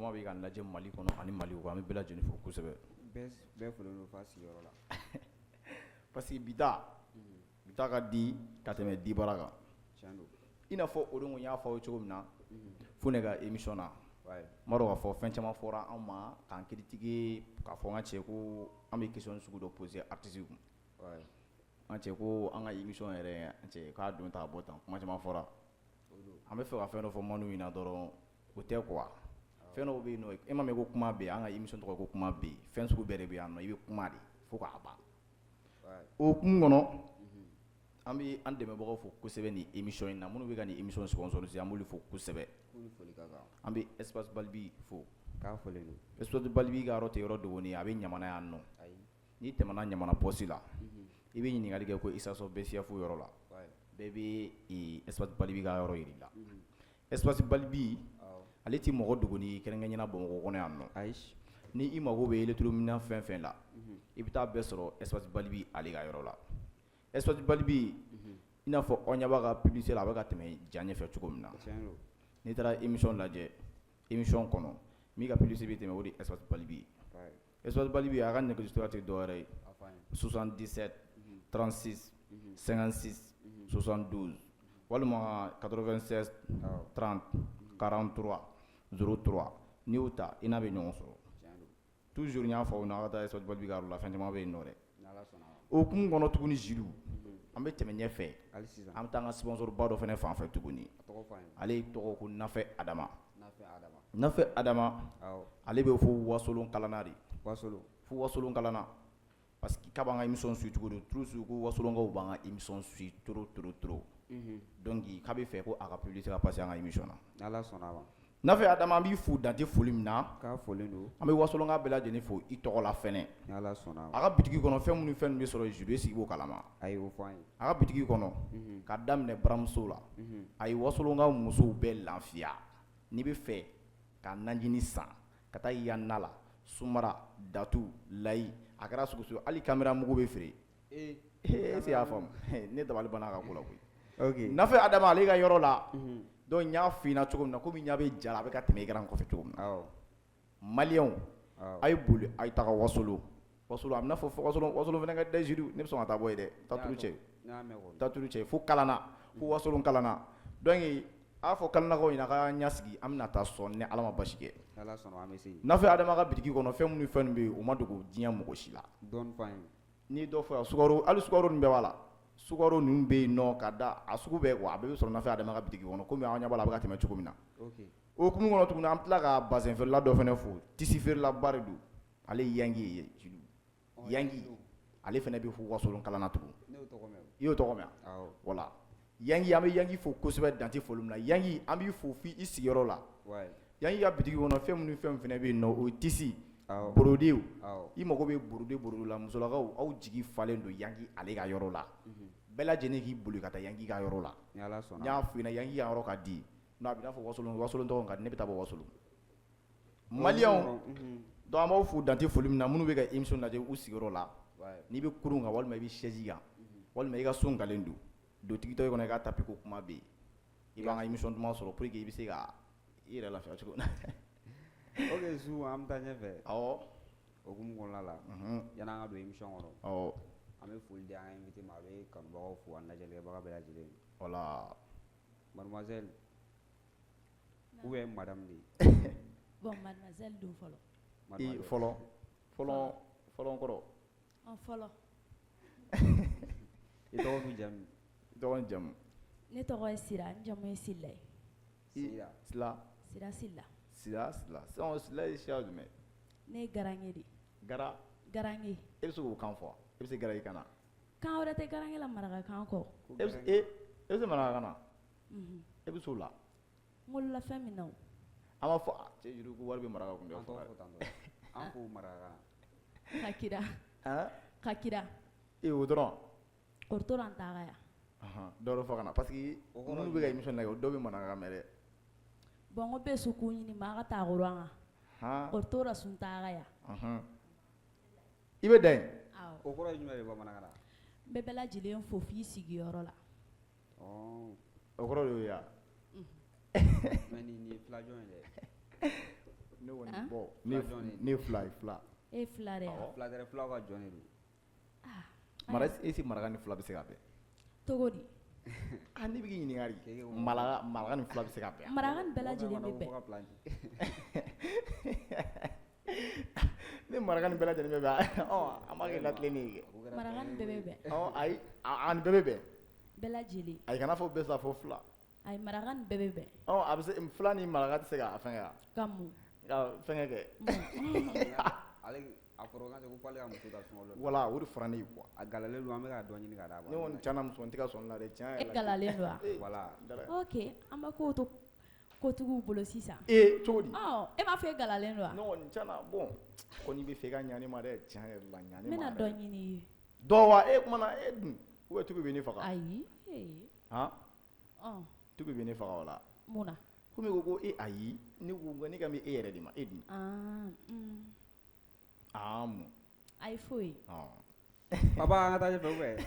maa bɛ k'an lajɛ Mali kɔnɔ ani Mali kɔkan, an bɛ bɛɛ lajɛlen fo kosɛbɛ. Bɛɛ folen don f'a sigiyɔrɔ la. Parce que bi ta, bi ta ka di ka tɛmɛ dibara kan. Tiɲɛ don. I n'a fɔ o don n y'a fɔ aw ye cogo min na, Fune ka émission na, n b'a dɔn k'a fɔ fɛn caman fɔra anw ma k'an critiquer, k'a fɔ n ka cɛ ko an bɛ question sugu dɔ poser artiste kun. An cɛ ko an ka émission yɛrɛ, an cɛ k'a don ta ka bɔ tan, kuma caman fɔra. An bɛ fɛ ka fɛn dɔ fɔ Manu ɲɛna dɔrɔn, o tɛ quoi. Fɛn dɔw bɛ yen nɔ, e m'a mɛn ko kuma bɛ yen, an ka émission tɔgɔ ko kuma bɛ yen, fɛn sugu bɛɛ de bɛ yan nɔ, i bɛ kuma de fo k'a ban. O hukumu kɔnɔ, an bɛ an dɛmɛbagaw fo kosɛbɛ nin émission in na, minnu bɛ ka nin émission sponsoriser, an b'olu fo kosɛbɛ. An bɛ Espace Balibi fo. K'a fɔlen don. Espace Balibi ka yɔrɔ tɛ yɔrɔ dogolen ye, a bɛ Ɲamana yan nɔ. N'i tɛmɛna Ɲamana poste la, i bɛ ɲininkali kɛ ko station BCF yɔrɔ la, bɛɛ bɛ Espace Balibi ka yɔrɔ yir'i la. Espace Balibi, ale tɛ mɔgɔ dogolen ye kɛrɛnkɛrɛnnenya Bamakɔ kɔnɔ yan nɔ. Ayi. Ni i mago bɛ électrominɛn fɛn fɛn la, i bɛ taa bɛɛ sɔrɔ Espace Balibi ale ka yɔrɔ la. Espace Balibi, i n'a fɔ aw ɲɛ b'a ka publicité la, a bɛ ka tɛmɛ ja ɲɛfɛ cogo min na. N'i taara émission lajɛ, émission kɔnɔ min ka publicité bɛ tɛmɛ, o de ye Espace Balibi ye. Espace Balibi, a ka nɛgɛjuru sira tɛ dɔwɛrɛ ye 77 36 56 72 walima 96 30 43 03. N'i y'o ta, i n'a bɛ ɲɔgɔn sɔrɔ. Toujours n y'a fɔ aw ɲɛna, aw ka taa Espace Balibi ka yɔrɔ la, fɛn caman bɛ yen nɔ dɛ. O hukumu kɔnɔ tuguni, Zidu, an bɛ tɛmɛ ɲɛfɛ, an bɛ taa an ka sponsor ba dɔ fana fan fɛ tuguni. Ale tɔgɔ ko Nafɛ Adama. Nafɛ Adama, ale bɛ fo Wasolon Kalana de. Fo Wasolon Kalana, parce que k'a b'an ka émission suit cogo di, toujours ko Wasolonkaw b'an ka émission suit trop trop trop, donc k'a bɛ fɛ ko a ka publicité ka passer an ka émission na. Nafɛ Adama, an b'i fo dan tɛ foli min na. K'a fɔlen don. An bɛ Wasolonka bɛɛ lajɛlen fo i tɔgɔ la fɛnɛ. N'Ala sɔnna. A ka bitigi kɔnɔ, fɛn minnu fɛn bɛ sɔrɔ, Zidu, est-ce que i b'o kalama? Ayi, o fɔ an ye. A ka bitigi kɔnɔ, ka daminɛ baramuso la, a ye Wasolonka musow bɛɛ lafiya. N'i bɛ fɛ ka najini san, ka taa yanna la, sumara, datu, layi, a kɛra sugu sugu, hali caméra mugu bɛ feere. Est ce que i y'a faamu? Ne dabali banna a ka ko la koyi. Nafɛ Adama, ale ka yɔrɔ la, donc n y'a f'i ɲɛna cogo min na, komi ɲɛ bɛ ja la, a bɛ ka tɛmɛ écran kɔfɛ cogo min na, maliyɛnw, a ye boli, a ye taga Wasolon. Wasolon, a bɛ n'a fɔ Wasolon, Wasolon fana ka di dɛ. Zidu, ne bɛ sɔn ka taa bɔ yen dɛ. Taa turu cɛ, taa turu cɛ, fo Kalana, fo Wasolon Kalana. Donc a y'a fɔ Kalanakaw ɲɛna k'an ɲɛ sigi, an bɛna taa sɔn ni Ala ma basi kɛ. Nafɛ Adama ka bitigi kɔnɔ, fɛn minnu fɛn bɛ yen, o ma dogo diɲɛ mɔgɔ si la. N'i ye dɔ fɔ yan, sukaro, hali sukaro ninnu bɛɛ b'a la, sukaro ninnu bɛ yen nɔ ka da a sugu bɛɛ quoi, a bɛɛ bɛ sɔrɔ Nafɛ Adama ka bitigi kɔnɔ, komi aw ɲɛ b'a la, a bɛ ka tɛmɛ cogo min na. O hukumu kɔnɔ tuguni, an bɛ tila ka bazin feerela dɔ fana fo, tissu feerelaba de don, ale ye Yangi ye, Zidu Yangi, ale fana bɛ fo Wasolon Kalana tugun. I y'o tɔgɔ mɛn? Voilà, Yangi, an bɛ Yangi fo kosɛbɛ, dan tɛ foli min na. Yangi, an b'i fo f'i i sigiyɔrɔ la. Yangi ka bitigi kɔnɔ, fɛn minnu fɛn fana bɛ yen nɔ, o ye tissu, brodé. I mago bɛ brodé brodé la, musolakaw, aw jigi falen don Yangi ale ka yɔrɔ la. Bɛɛ lajɛlen k'i boli ka taa Yangi ka yɔrɔ la. N y'a f'i ɲɛna, Yangi ka yɔrɔ ka di, a bɛ n'a fɔ Wasolon, Wasolon tɔgɔ ka di, ne bɛ taa bɔ Wasolon. Maliyɛnw, donc an b'aw fo dan tɛ foli min na. Minnu bɛ ka émission lajɛ u sigiyɔrɔ la, n'i bɛ kurun kan, walima i bɛ chaise kan, walima i ka so ngalen don, don TikTok kɔnɔ, i ka taper ko kuma bɛ yen, i b'an ka émission duman sɔrɔ pour que i bɛ se ka i yɛrɛ lafiya cogo min na. Ok Zou, an bɛ taa ɲɛfɛ. Awɔ. O hukumu kɔnɔna la, yanni an ka don émission kɔnɔ, an bɛ foli di an ka invité ma, a bɛ kanubagaw fo ani lajɛlikɛbaga bɛɛ lajɛlen. Voilà. Mademoiselle ou bien madame de? Bon, mademoiselle don fɔlɔ. I fɔlɔ fɔlɔ fɔlɔ kɔrɔ. Ɔ, fɔlɔ. I tɔgɔ ni jamu? I tɔgɔ ni jamu? Ne tɔgɔ ye Sira, n jamu ye Sila ye. Sira. Sila. Sira Sila. Sira Sila. Sisan, Sila ye siya jumɛn? Ne ye garange de. Gara? Garange. E bɛ se k'o kan fɔ? E bɛ se garange kan na? Kan wɛrɛ tɛ garange la marakakan kɔ. E bɛ se marakakan na? Mhm. E bɛ se o la? N wolola fɛn min na o. An b'a fɔ cɛ juru ko wari bɛ maraka kun dɛ. An tɔgɔ fɔ tan tɔ. An fo marakakan na. Ka kira. Han? Ka kira. E o dɔrɔn? O tora an taga yan. Dɔ wɛrɛ fɔ ka na, parce que minnu bɛ ka émission lajɛ, dɔw bɛ marakakan mɛn dɛ. Bon, n ko bɛ su k'u ɲini ma a ka taa koro an kan. O tora sun taga yan. I bɛ dan yen? Awɔ. O kɔrɔ ye jumɛn ye bamanankan na? N bɛ bɛɛ lajɛlen fo f'i sigiyɔrɔ la. O kɔrɔ de y'o ye wa? Mais nin ye filajɔn ye dɛ. Ne kɔni An? bon ne Fila jɔn de? Ne ye fila ye, fila. E ye fila de ye wa? Fila tɛ, filaw ka jɔn de don. Mara, est-ce que maraka ni fila bɛ se ka bɛn? Cogo di? Ah, ne bɛ k'i ɲininka de. K'e ko Maraka ni fila bɛ se ka bɛn? Maraka ni bɛɛ lajɛlen bɛ bɛn. Ka plan ci. Ne maraka ni bɛɛ lajɛlen bɛ bɛn, ɔ an b'a kɛ latilennen ye kɛ. O kɛra Maraka ni bɛɛ bɛ bɛn. Ɔ ayi, a ni bɛɛ bɛ bɛn. Bɛɛ lajɛlen. Ayi, kana fɔ bɛɛ sa, fɔ fila. Ayi, maraka ni bɛɛ bɛ bɛn. Ɔ a bɛ se, fila ni maraka tɛ se ka fɛngɛ wa? Ka mun? Ka fɛngɛ kɛ. Ale a fɔra ko ko f'ale ka muso ta sunkalo la. Voilà, o de fɔra ne ye quoi. A galalen don, an bɛ ka dɔ ɲini ka d'a ma. Ne kɔni tiɲɛna muso n tɛ ka sɔn nin la dɛ, tiɲɛ E yɛrɛ la. galalen don wa? Ee, Voilà. dara. Ok, an bɛ kow to kotigiw bolo sisan. Ee, cogo di? Ɔ, e m'a fɔ e galalen don wa? Ne kɔni tiɲɛna, bon, kɔni bɛ fɛ i ka ɲa ne ma dɛ, tiɲɛ yɛrɛ la, ɲa N ne ma bɛna yɛrɛ. dɔ ɲini i ye. Dɔ wa? E kumana e dun, ou bien Tubi bɛ ne faga? Ayi. Ee. Han? Ɔ. Tubi bɛ ne faga o la. Mun na? Komi ko e ayi, ne ko ne kan bɛ e yɛrɛ de ma, e dun. Ah, mm. Ah, mun? Ayi, foyi. Ɔ. Papa, an ka taa ɲɛfɛ ou bien?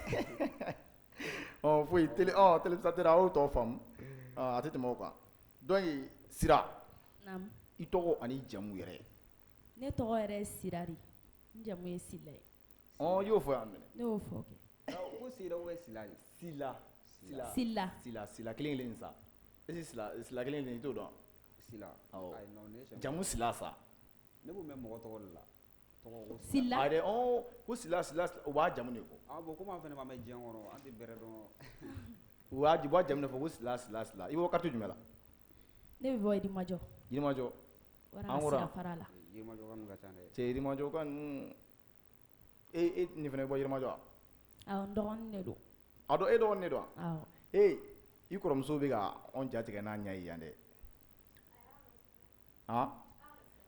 Ɔ foyi, télé, ɔ téléspectateur a y'o tɔ faamu. Ɔ a tɛ tɛmɛ o kan. Donc Sira. Naamu. I tɔgɔ ani jamu yɛrɛ. Ne tɔgɔ yɛrɛ ye Sira de. N jamu ye Sila ye. Ɔ, i y'o fɔ yan minɛ. Ne y'o fɔ kɛ. Ko Sira ou bien Sila de? Sila. Sila. Sila. Sila, Sila kelen kelen sa. Est-ce que Sila, Sila kelen kelen i t'o dɔn? Sila. Awɔ. Ayi, non, ne ye siɲɛ Jamu Sila sa. Ne ko mɛn mɔgɔ tɔgɔ de la. Tɔgɔ ko Sila. Ayi dɛ, ɔ ko Sila, Sila, o b'a jamu de fɔ. Ah bon, komi an fana b'an bɛ diɲɛ kɔnɔ, an tɛ bɛrɛ dɔn. U b'a jamu de fɔ ko Sila, Sila, Sila. I bɛ bɔ quartier jumɛn la? Ne bɛ bɔ Yirimajɔ. Yirimajɔ. Wara An kɔrɔ. sira fara la. Yirimajɔ ka ninnu ka ca dɛ. Cɛ, Yirimajɔ ka ninnu. E e nin fana bɛ bɔ Yirimajɔ wa? Awɔ, n dɔgɔnin de don. A dɔn, e dɔgɔnin de don wa? Awɔ. Ee, i kɔrɔmuso bɛ ka anw ja tigɛ n'a ɲɛ ye yan dɛ. Han?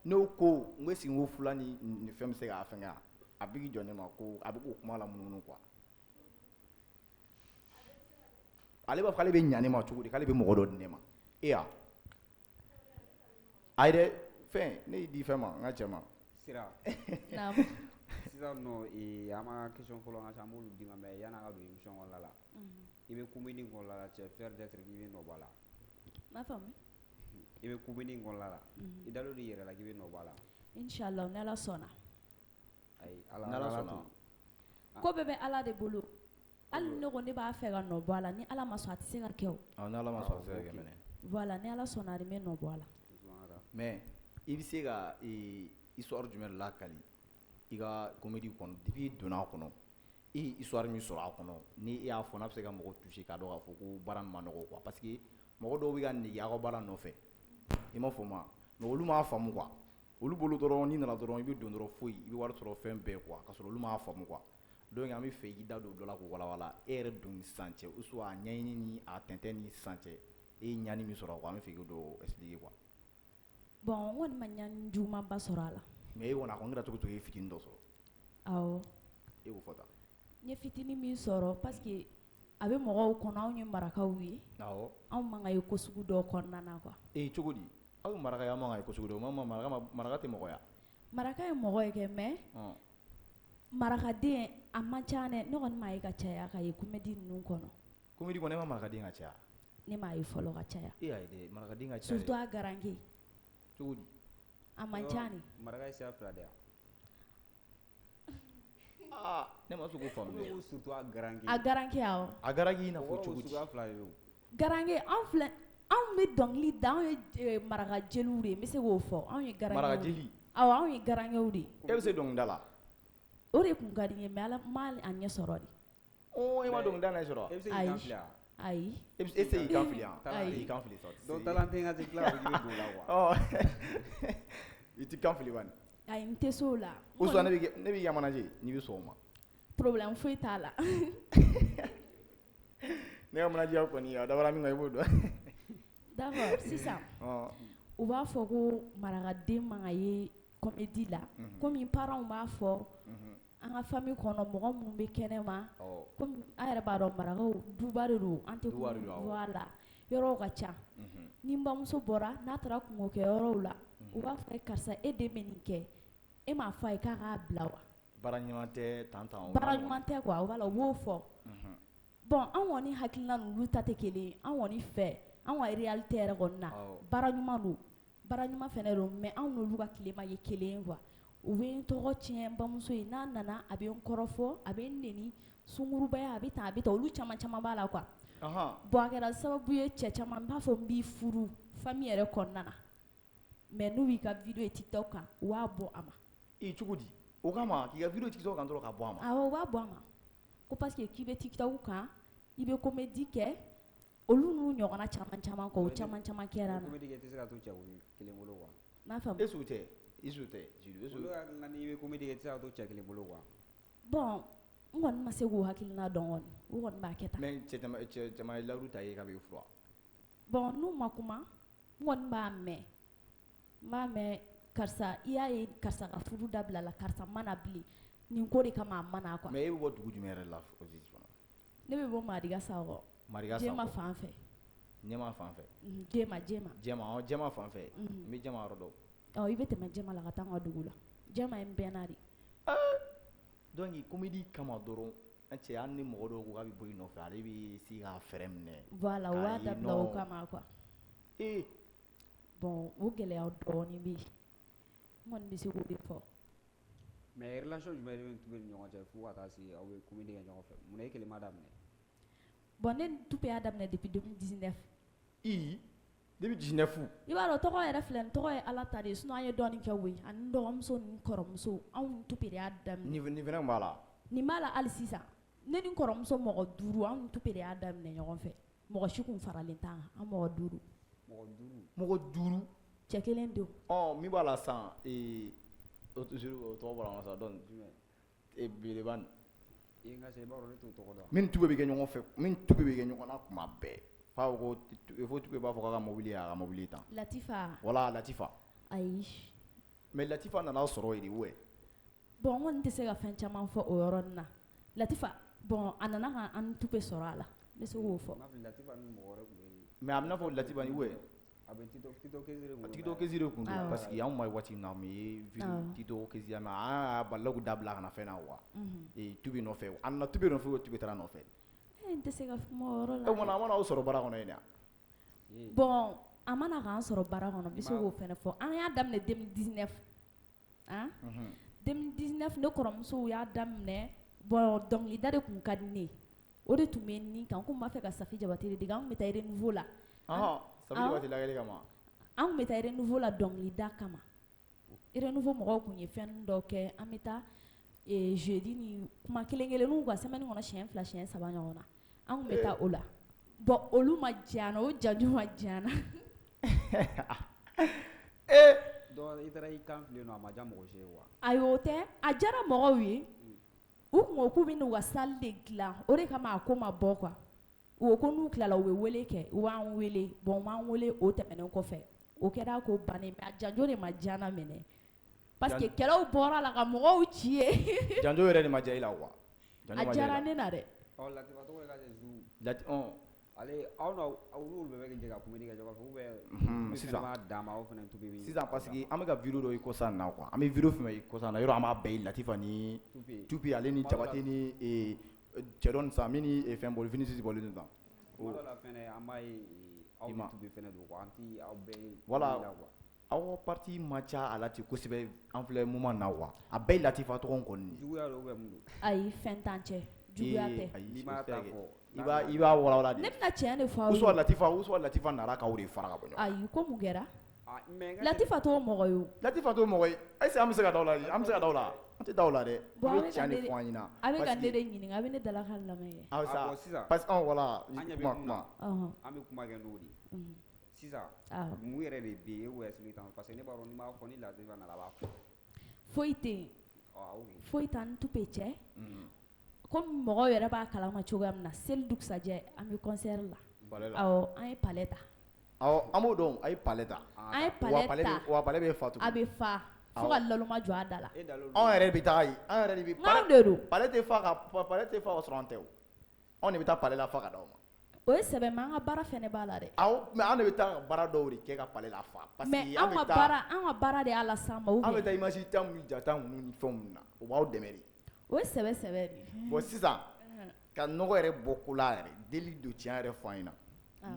N'o ko n ko est-ce que n ko fila ni nin fɛn bɛ se k'a fɛngɛ wa? A bɛ k'i jɔ ne ma ko a bɛ k'o kuma la munumunu quoi. Ale b'a fɔ k'ale bɛ ɲa ne ma cogo di, k'ale bɛ mɔgɔ dɔ di ne ma. E ya? Ayi dɛ, fɛn ne y'i di fɛn ma, n ka cɛ ma. Sira. Naamu. Sisan nɔ, ee, an b'an ka question fɔlɔ an ka an b'olu d'i ma, mais yan'an ka don émission kɔnɔna la. I bɛ comédie kɔnɔna la, tu es fier d'être k'i bɛ nɔ bɔ a la. N m'a faamu. I bɛ comédie kɔnɔna la. I dalen don i yɛrɛ la k'i bɛ nɔ bɔ a la. Inshallah, ni Ala sɔnna. Ayi, Ala N'Ala Ala sɔnna. to. Ko bɛɛ bɛ Ala de bolo. Hali ni ne ko ne b'a fɛ ka nɔ bɔ a la, ni Ala ma sɔn a tɛ se ka kɛ o. Awɔ, ni Ala ma sɔn a tɛ se ka kɛ mɛnɛ. Voilà, ni Ala sɔnna de, n bɛ nɔ bɔ a la. Mais i bɛ se ka histoire jumɛn lakali i ka comédie kɔnɔ depuis i donna a kɔnɔ, e ye histoire min sɔrɔ a kɔnɔ, ni e y'a fɔ n'a bɛ se ka mɔgɔ toucher k'a dɔn k'a fɔ ko baara nin ma nɔgɔ quoi, parce que mɔgɔ dɔw bɛ ka nege aw ka baara nɔfɛ, i m'a faamu wa? Mais olu m'a faamu quoi, olu bolo dɔrɔn n'i nana dɔrɔn i bɛ don dɔrɔn foyi, i bɛ wari sɔrɔ fɛn bɛɛ quoi, ka sɔrɔ olu m'a faamu quoi. Donc an bɛ fɛ i k'i da don dɔ la k'o walawala, e yɛrɛ don ni sisan cɛ, ou soit a ɲɛɲini ni a tɛntɛn ni sisan cɛ, e ye ɲani min sɔrɔ quoi, an bɛ fɛ i k'o dɔ expliquer quoi. Bon, n kɔni ma ɲani jugumanba sɔrɔ a la. Mais e kɔni a kɔni kɛra cogo cogo i ye fitinin dɔ sɔrɔ. Awɔ. E k'o fɔ tan. N ye fitinin min sɔrɔ parce que a bɛ mɔgɔw kɔnɔ anw ye marakaw ye. Awɔ. Anw man ka ye ko sugu dɔw kɔnɔna na quoi. Ee, cogo di? Aw ye maraka ye, aw man ka ye ko sugu dɔ ma, maraka tɛ mɔgɔ ya? Maraka ye mɔgɔ ye kɛ, mais marakaden a man ca dɛ, ne kɔni m'a ye ka caya ka ye comédie ninnu kɔnɔ. Comédie kɔnɔ, e ma marakaden ka caya? Ne m'a ye fɔlɔ ka caya. E y'a ye dɛ, marakaden ka caya. Surtout a garanke. Cogo di? A man ca ni. Maraka ye siya fila de ya. Aa, ne ma se k'o faamu dɛ. Ko surtout a garanke. A garanke, awɔ. A garanke i n'a O fɔ kɔrɔ ko cogo di? suguya fila de don. Garanke, anw filɛ, anw bɛ dɔnkili da, anw ye maraka jeliw de ye, n bɛ se k'o fɔ, anw ye garankew de ye. Maraka jeli? Awɔ, anw ye garankew de ye. E bɛ se dɔnkilida la? O de kun ka di n ye, mais Ala ma a ɲɛ sɔrɔ de. Ɔ, e ma dɔnkilida ɲɛ sɔrɔ? E bɛ se k'i kan fili wa? Ayi. E bɛ se k'i kan fili wa? Ayi. I kan fili sa. Donc talent tɛ n ka se tila k'a fɔ k'i bɛ don o la quoi. Ɔ, i t'i kan fili bani. Ayi, n tɛ s'o la. Ou soit ne bɛ k'i ka manager, n'i bɛ sɔn o ma. Problème foyi t'a la. Ne ka manager kɔni a dabɔra min kan i b'o dɔn. D'accord, sisan. Ɔ. U b'a fɔ ko marakaden man ka ye comédie la. Komi parents b'a fɔ. An ka famille kɔnɔ mɔgɔ minnu bɛ kɛnɛ ma. Komi an yɛrɛ b'a dɔn marakaw duba de don, an tɛ Duba de don, awɔ. Voilà, yɔrɔw ka ca. Ni n bamuso bɔra n'a taara kungo kɛ yɔrɔw la, u b'a fɔ karisa e den bɛ nin kɛ, e m'a fɔ a ye k'a k'a bila wa? Baara ɲuman tɛ tan tan. Baara ɲuman tɛ quoi, voilà, u b'o fɔ. Bon, an kɔni hakilina n'olu ta tɛ kelen ye, an kɔni fɛ, an ka réalité yɛrɛ kɔni na, baara ɲuman don. Baara ɲuman fɛnɛ don, mais anw n'olu ka tile ma ye kelen ye quoi. U bɛ n tɔgɔ tiɲɛ n bamuso ye, n'a nana a bɛ n kɔrɔfɔ, a bɛ n neni, sungurubaya, a bɛ tan, a bɛ tan, olu caman caman b'a la quoi. Bon, a kɛra sababu ye cɛ caman b'a fɔ n b'i furu famille yɛrɛ kɔnɔna na, mais n'u y'i ka vidéo ye TikTok kan, u b'a bɔ a ma. I cogo di? O kama k'i ka vidéo TikTok kan dɔrɔn ka bɔ a ma? Awɔ, u b'a bɔ a ma. Ko parce que k'i bɛ TikTok kan, i bɛ comédie kɛ, olu n'u ɲɔgɔnna caman caman quoi, o caman caman kɛra n na. Comédie kɛ, i tɛ se ka to cɛ kelen bolo quoi. N m'a faamu. Est-ce que tɛ? Est-ce que tɛ? Olu hakilina n'i bɛ comédie kɛ, i tɛ se ka to cɛ kelen bolo quoi. Bon, n kɔni ma se k'u hakilina dɔn kɔni, u kɔni b'a kɛ tan. Mais cɛ caman ye layidu ta i ye k'a b'i furu wa? Bon, n'u ma kuma, n kɔni b'a mɛn. N b'a mɛn karisa, i y'a ye karisa ka furu dabila la, karisa ma na bilen. Nin ko de kama a ma na quoi. Mais e bɛ bɔ dugu jumɛn yɛrɛ la sisan? Ne bɛ bɔ Mariga Sakɔ. Mariga Sakɔ. Jɛma fan fɛ. Ɲɛma fan fɛ. Jɛma, Jɛma. Jɛma, awɔ, Jɛma fan fɛ. N bɛ Jɛma yɔrɔ dɔn. Ɔ, i bɛ tɛmɛ Jɛma la ka taa n ka dugu la. Jɛma ye n bɛnna de. Donc comédie kama dɔrɔn, an cɛ hali ni mɔgɔ dɔw ko k'a bɛ bɔ i nɔfɛ, ale bɛ se k'a fɛɛrɛ minɛ. Voilà, o b'a dabila o kama quoi. Ee. Bon, o gɛlɛya dɔɔnin bɛ yen. N kɔni bɛ se k'o de fɔ. Mais relation jumɛn de bɛ Toupé ni ɲɔgɔn cɛ fo ka taa se aw bɛ comédie kɛ ɲɔgɔn fɛ? Munna e kelen m'a daminɛ? Bon, ne ni Toupé y'a daminɛ depuis 2019. I depuis 19. I b'a dɔn tɔgɔ yɛrɛ filɛ nin tɔgɔ ye Ala ta de ye, sinon an ye dɔɔnin kɛ koyi, ani n dɔgɔmuso ni n kɔrɔmuso, anw ni Toupé de y'a daminɛ. Nin fɛnɛ tun b'a la? Nin b'a la hali sisan. Ne ni n kɔrɔmuso mɔgɔ 5, anw ni Toupé de y'a daminɛ ɲɔgɔn fɛ. Mɔgɔ si kun faralen t'an kan, an mɔgɔ 5. Mɔgɔ 5. Mɔgɔ 5. Cɛ kelen denw. Ɔ, min b'a la sisan, o tɔgɔ bɔra n kɔnɔ sisan, donc belebeleba nin. I n ka se, i b'a dɔn ne t'o tɔgɔ dɔn. Min Toupé bɛ kɛ ɲɔgɔn fɛ, min Toupé bɛ kɛ ɲɔgɔn na kuma bɛɛ. F'a ko fo Toupé b'a fɔ k'a ka mobili y'a ka mobili tan. Latifa. Voilà, Latifa. Ayi. Mais Latifa nana sɔrɔ yen de ouais. Bon, n kɔni tɛ se ka fɛn caman fɔ o yɔrɔnin na. Latifa, bon, a nana ka an ni Toupé sɔrɔ a la. N bɛ se k'o fɔ. N b'a fili Latifa ni mɔgɔ wɛrɛ tun bɛ yen. Mais a bɛ n'a fɔ Latifa ni ouais. A bɛ Tito Kezi de kun don. Tito Kezi de kun don parce que anw ma ye waati min na, mais ye Tito Kezi mais an y'a balila k'u dabila ka na fɛn na quoi. Toupé nɔfɛ, a nana Toupé nɔfɛ, Toupé taara nɔfɛ. N tɛ se ka kuma o yɔrɔ la. O kumana a mana aw sɔrɔ baara kɔnɔ yen de. Bon, a mana k'an sɔrɔ baara kɔnɔ, n bɛ se k'o fɛnɛ fɔ. An y'a daminɛ 2019. Han? 2019 ne kɔrɔmusow y'a daminɛ. Bon, dɔnkilida de kun ka di ne ye. O de tun bɛ n kan, ko n b'a fɛ ka Safi Jabate de dege, an tun bɛ taa Renouveau la. Safi Jabate lajɛli kama. An tun bɛ taa Renouveau la dɔnkilida kama. Renouveau mɔgɔw tun ye fɛn dɔ kɛ, an bɛ taa jeudi ni kuma kelen kelenninw quoi, semaine kɔnɔ siɲɛ 2 siɲɛ 3 ɲɔgɔn na. An tun bɛ taa o la. Bon, olu ma diya n na, o janjo ma diya n na. Donc i taara i kan fili yen nɔ, a ma diya mɔgɔ si ye quoi. Ayi, o tɛ, a diyara mɔgɔw ye. U kun ko k'u bɛ n'u ka salle de dilan, o de kama a ko ma bɔ quoi. U ko ko n'u tilala u bɛ wele kɛ, u b'an wele. Bon, u m'an wele o tɛmɛnen kɔfɛ. O kɛra ko bannen, mais a janjo de ma diya n na minɛ. Parce que kɛlɛw bɔra la ka mɔgɔw ci yen. Janjo yɛrɛ de ma diya i la quoi. A diyara ne na dɛ. Ɔ, Latifa tɔgɔ ye k'a Zu. Lati ɔn. Ale aw n'aw aw n'olu bɛɛ bɛ jɛ ka comédie kɛ ɲɔgɔn fɛ ou bien sisan b'a dan ma aw fana Toupé bɛ. Sisan parce que an bɛ ka vidéo dɔ ye kɔsa in na quoi. An bɛ vidéo fɛn fɛn ye kɔsa in na, yɔrɔ an b'a bɛɛ ye Latifa ni Toupé ale ni Jabate ni cɛ dɔ nin sisan min ni fɛn bɔlen Vinicius bɔlen don tan. Kuma dɔ la fɛnɛ an b'a ye aw ni Toupé fɛnɛ don quoi, an ti aw bɛɛ ye. Voilà, aw parti ma ca a la ten kosɛbɛ, an filɛ moment na quoi. A bɛɛ ye Latifa tɔgɔ kɔni. Juguya don ou bien mun don? Ayi, fɛn t'an cɛ. Juguya tɛ. N'i m'a ta fɔ. I b'a walawala de. Ne bɛna tiɲɛ de fɔ aw ye. Ou soit Latifa nana k'aw de fara ka bɔ ɲɔgɔn. Ayi, ko mun kɛra? Latifa t'o mɔgɔ ye o. Latifa t'o mɔgɔ ye. Est-ce que an bɛ se ka da o la? An bɛ se ka da o la? An tɛ da o la dɛ. Bon, I bɛ tiɲɛ de fɔ an ɲɛna. A bɛ ka ne de ɲininka, a bɛ ne dalakan lamɛn kɛ. Awɔ sa. Parce que voilà. An ɲɛ bɛ mun na? An bɛ kuma kɛ n'o de ye. Sisan mun yɛrɛ de bɛ yen e k'o expliquer tan, parce que ne b'a dɔn n'i m'a fɔ ni Latifa nana a b'a fɔ. Foyi tɛ yen. Foyi t'an ni Toupé cɛ. Comme mɔgɔw yɛrɛ b'a kalama cogoya min na, seli dugusajɛ an bɛ concert la. Awɔ, an ye palais ta. Awɔ, an b'o dɔn, a ye palais ta. An ye palais ta. Wa palais bɛ fa tuguni. A bɛ fa fo ka laloma jɔ a da la. Anw yɛrɛ bɛ taga yen, an yɛrɛ de bɛ. N'anw de don. Palais tɛ fa ka palais tɛ fa ka sɔrɔ an tɛ o. Anw de bɛ taa palais la fa ka d'aw ma. O ye sɛbɛ, mais an ka baara fɛnɛ b'a la dɛ. Awɔ, mais an de bɛ taa ka baara dɔw de kɛ ka palais la fa. Parce que an ka baara, an ka baara de y'a las'an ma. An bɛ taa image ta ninnu jata ninnu ni fɛnw ninnu na, o b'aw dɛmɛ de. O ye sɛbɛ sɛbɛ de. Bon, sisan ka nɔgɔ yɛrɛ bɔ ko la yɛrɛ, deli don tiɲɛ yɛrɛ fɔ an ɲɛna.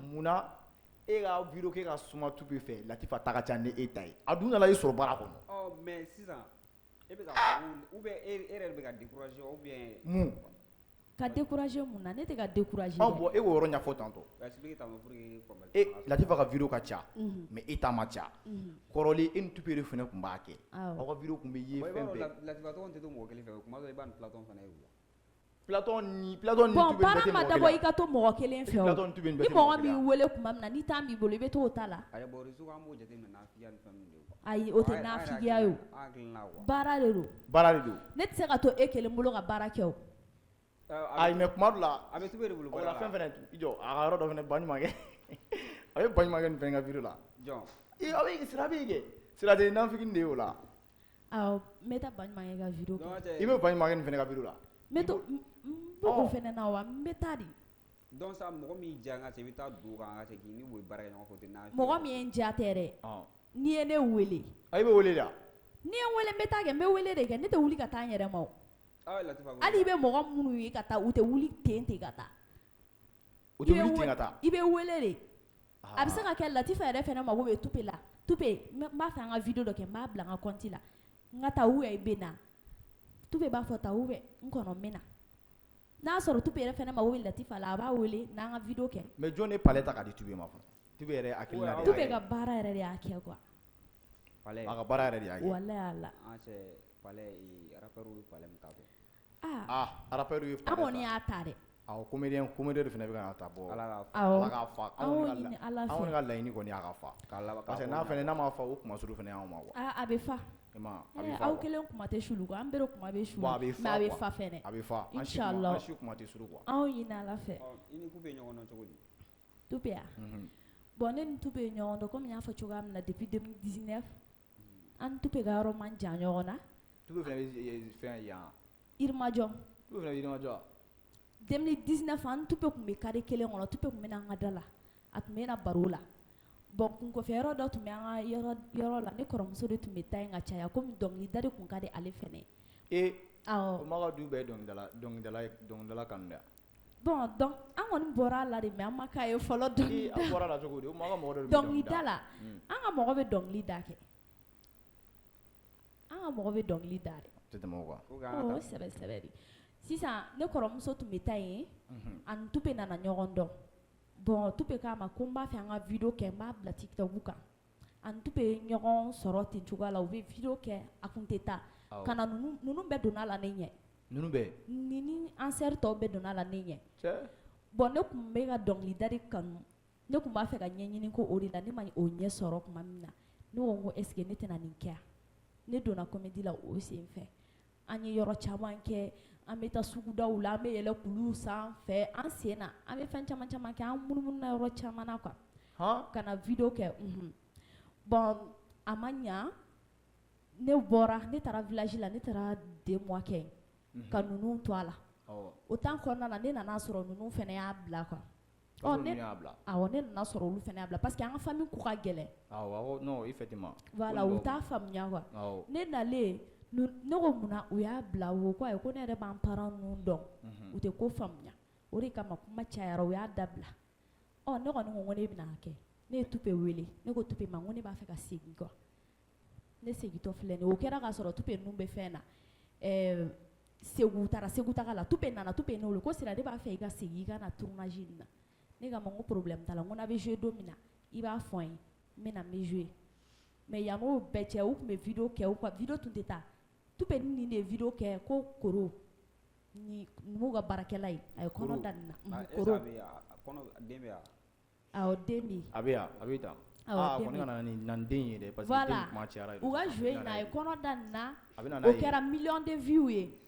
Munna E ka vidéo kɛ ka suma Tupe fɛ, Latifa ta ka ca ni e ta ye. A dun nana e sɔrɔ baara kɔnɔ. Ɔ mais sisan e bɛ ka fɔ ou bien e yɛrɛ bɛ ka décourager ou bien mun? Ka décourager mun na? Ne tɛ ka décourager. Ɔ bon, e k'o yɔrɔ ɲɛfɔ tantɔ. Explique tantôt pour que faamuyali E Latifa ka vidéo ka ca, mais e ta ma ca. Kɔrɔlen e ni Tupe de fana tun b'a kɛ. Aw ka vidéo tun bɛ ye fɛn bɛɛ. Latifa tɔgɔ tɛ to mɔgɔ kelen fɛ, kuma dɔ i b'a ni Platon fana ye. Platon ni Platon ni bon, Tupe bɛɛ baara tɛ ma mɔgɔ dabɔ kelen. I ka to mɔgɔ kelen fɛ o. Platon ni Tupe bɛɛ Ni tɛ mɔgɔ mɔgɔ min kelen. wele tuma min na, ni temps b'i bolo, i bɛ t'o ta la. Ayi, bon, réseau kan, an b'o jateminɛ nafigiya ni fɛn ninnu de ye quoi. Ayi, o tɛ nafigiya ye o. An hakilina quoi. Baara de don. Baara de don. Ne tɛ se ka to e kelen bolo ka baara kɛ o. Ayi, mais kuma dɔ la a bɛ Tupe de bolo o la baara la. Fɛn fɛnɛ i jɔ a ka yɔrɔ dɔ fɛnɛ, baɲumankɛ, a bɛ baɲumankɛ nin fɛnɛ ka vidéo la. Jɔn? Ee, a bɛ sira bɛ yen kɛ, sira tɛ nafigi de ye o la. Awɔ, n bɛ taa baɲumankɛ ka vidéo kɛ. I bɛ baɲumankɛ nin fɛnɛ ka vidéo la. N bɛ to n bɛ o fɛnɛ na wa, n bɛ taa de. Donc sa, mɔgɔ min diya n ka cɛ, i bɛ taa don o kan ka cɛ k'i ni o ye baara kɛ ɲɔgɔn fɛ, o tɛ nafigiya. Mɔgɔ min ye n diya tɛ dɛ. N'i ye ne wele. A, i bɛ wele de wa? N'i ye n wele, n bɛ taa kɛ, n bɛ wele de kɛ, ne tɛ wuli ka taa n yɛrɛ ma o. Hali i bɛ mɔgɔ minnu ye ka taa, u tɛ wuli ten ten ka taa. U tɛ wuli ten ka taa. I bɛ wele de. A bɛ se ka kɛ Latifa yɛrɛ fɛnɛ mago bɛ Tupe la. Tupe, n b'a fɛ an ka vidéo dɔ kɛ, n b'a bila n ka compte la. N ka taa ou i bɛ na. Tupe b'a fɔ taa ou n kɔnɔ n bɛ na. N'a sɔrɔ Tupe yɛrɛ fɛnɛ mago bɛ Latifa la, a b'a wele n'an ka vidéo kɛ. Mais jɔn de palais ta k'a di Tupe ma fɔlɔ? Tupe yɛrɛ hakilina de y'a Tupe kɛ. ka baara yɛrɛ de y'a kɛ quoi. Palais. A ka baara yɛrɛ de y'a kɛ. Walahi Ala. An cɛ palais, rappeur ye palais min ta bɔ. Ah, rappeur ye An palais kɔni ta. y'a ta dɛ. Awɔ, comédien comédien de fana bɛ ka na ta bɔ. Ala k'a fa. Awɔ. Ala k'a fa. An y'o ɲini Ala Anw fɛ. ka laɲini kɔni y'a ka fa. K'a laban Parce que n'a fana n'a ma fa, o kuma sugu fana y'anw ma quoi. Ah, a bɛ fa. I ma ye, a bɛ fa Aw quoi. kelen kuma tɛ sulu quoi, an bɛɛ de kuma bɛ sulu. Bon, a bɛ Mais fa a bɛ quoi. fa fɛnɛ. A bɛ fa. An si kuma Inchallah. an si kuma tɛ suru quoi. Anw ɲini Ala fɛ. I ni Tupe ye ɲɔgɔn dɔn cogo di? Tupe ya? Bon, ne ni Tupe ye ɲɔgɔn dɔn komi n y'a fɔ cogoya min na depuis 2019. An ni Tupe ka yɔrɔ man jan ɲɔgɔn na. Tupe fana bɛ fɛn yan. Yirimajɔ. Tupe fana bɛ Yirimajɔ. 2019, an ni Tupe tun bɛ carré kelen kɔnɔ, Tupe tun bɛ na an ka da la. A tun bɛ na baro la. Bon, kunkɔfɛ yɔrɔ dɔ tun bɛ an ka yɔrɔ la, ne kɔrɔmuso de tun bɛ taa yen ka caya komi dɔnkilida de tun ka di ale fɛnɛ. Ee. Awɔ. O ma ka du bɛɛ ye dɔnkilidala kanu de wa? Bon, donc an kɔni bɔra a la de, mais an ma k'a ye fɔlɔ dɔnkilida. Ee, aw bɔra la cogo di? O ma ka mɔgɔ dɔ de bɛ dɔnkilida la. Hmm. An ka mɔgɔ bɛ dɔnkili da kɛ. An ka mɔgɔ bɛ dɔnkili da dɛ. Tɛ tɛmɛ o kan. O sɛbɛ sɛbɛ de. Sisan ne kɔrɔmuso tun bɛ taa yen, ani Tupe nana ɲɔgɔn dɔn. Bon, Tupe k'a ma ko n b'a fɛ an ka vidéo kɛ, n b'a bila TikTok kan. Ani Tupe ye ɲɔgɔn sɔrɔ ten cogoya la, u bɛ vidéo kɛ, a kun tɛ taa. Ka na ninnu bɛɛ donna la ne ɲɛ. Ninnu bɛɛ? Ni an sœur tɔw bɛɛ donna la ne ɲɛ. Cɛ. Bon, ne tun bɛ ka dɔnkilida de kanu. Ne tun b'a fɛ ka ɲɛɲini ko o de la, ne ma o ɲɛ sɔrɔ tuma min na. Ne ko n ko est ce que ne tɛna nin kɛ? Ne donna comédie la o sen fɛ. An ye yɔrɔ caman kɛ, an bɛ taa sugudaw la, an bɛ yɛlɛ kuluw sanfɛ, an sen na, an bɛ fɛn caman caman kɛ, an munumunu yɔrɔ caman na quoi. Ka na vidéo kɛ. Bon, a ma ɲa, ne bɔra, ne taara village la, ne taara 2 mois kɛ yen. Ka ninnu to a la. O temps kɔnɔna la, ne nana sɔrɔ ninnu fana y'a bila quoi. Ɔ, ne y'a bila. Awɔ, ne nana sɔrɔ olu fana y'a bila parce que an ka famille ko ka gɛlɛn. Awɔ, non, effectivement. Voilà, u t'a faamuya quoi. Ne nalen, ne ko munna u y'a bila, u ko ayi, ko ne yɛrɛ b'an parents ninnu dɔn. U tɛ ko faamuya. O de kama kuma cayara, u y'a dabila. Ɔ, ne kɔni ko ne bɛna kɛ. Ne ye Tupe wele. Ne ko Tupe ma, n ko ne b'a fɛ ka segin quoi. Ne segintɔ filɛ nin ye. O kɛra k'a sɔrɔ Tupe ninnu bɛ fɛn na. Segu taara Segu taga la. Tupe nana, Tupe ne wele ko Sira, ne b'a fɛ i ka segin i ka na tournage in na. Ne k'a ma n ko problème t'a la, n ko n'a bɛ jouer don min na, i b'a fɔ n ye, n bɛ na n bɛ jouer. Mais yan'o bɛɛ cɛ, u tun bɛ vidéo kɛ, u ka vidéo tun tɛ taa. Tupe ni nin de ye vidéo kɛ ko Koro ni n'u ka baarakɛla ye, a ye kɔnɔ da nin na. Koro. Den bɛ yan. Awɔ, den bɛ yen. A bɛ yan, a bɛ tan. Awɔ, den bɛ. A kɔni ka na ni den ye dɛ, parce que den kuma cayara. U ka jouer in na, a ye kɔnɔ da nin na, o kɛra million de vues ye.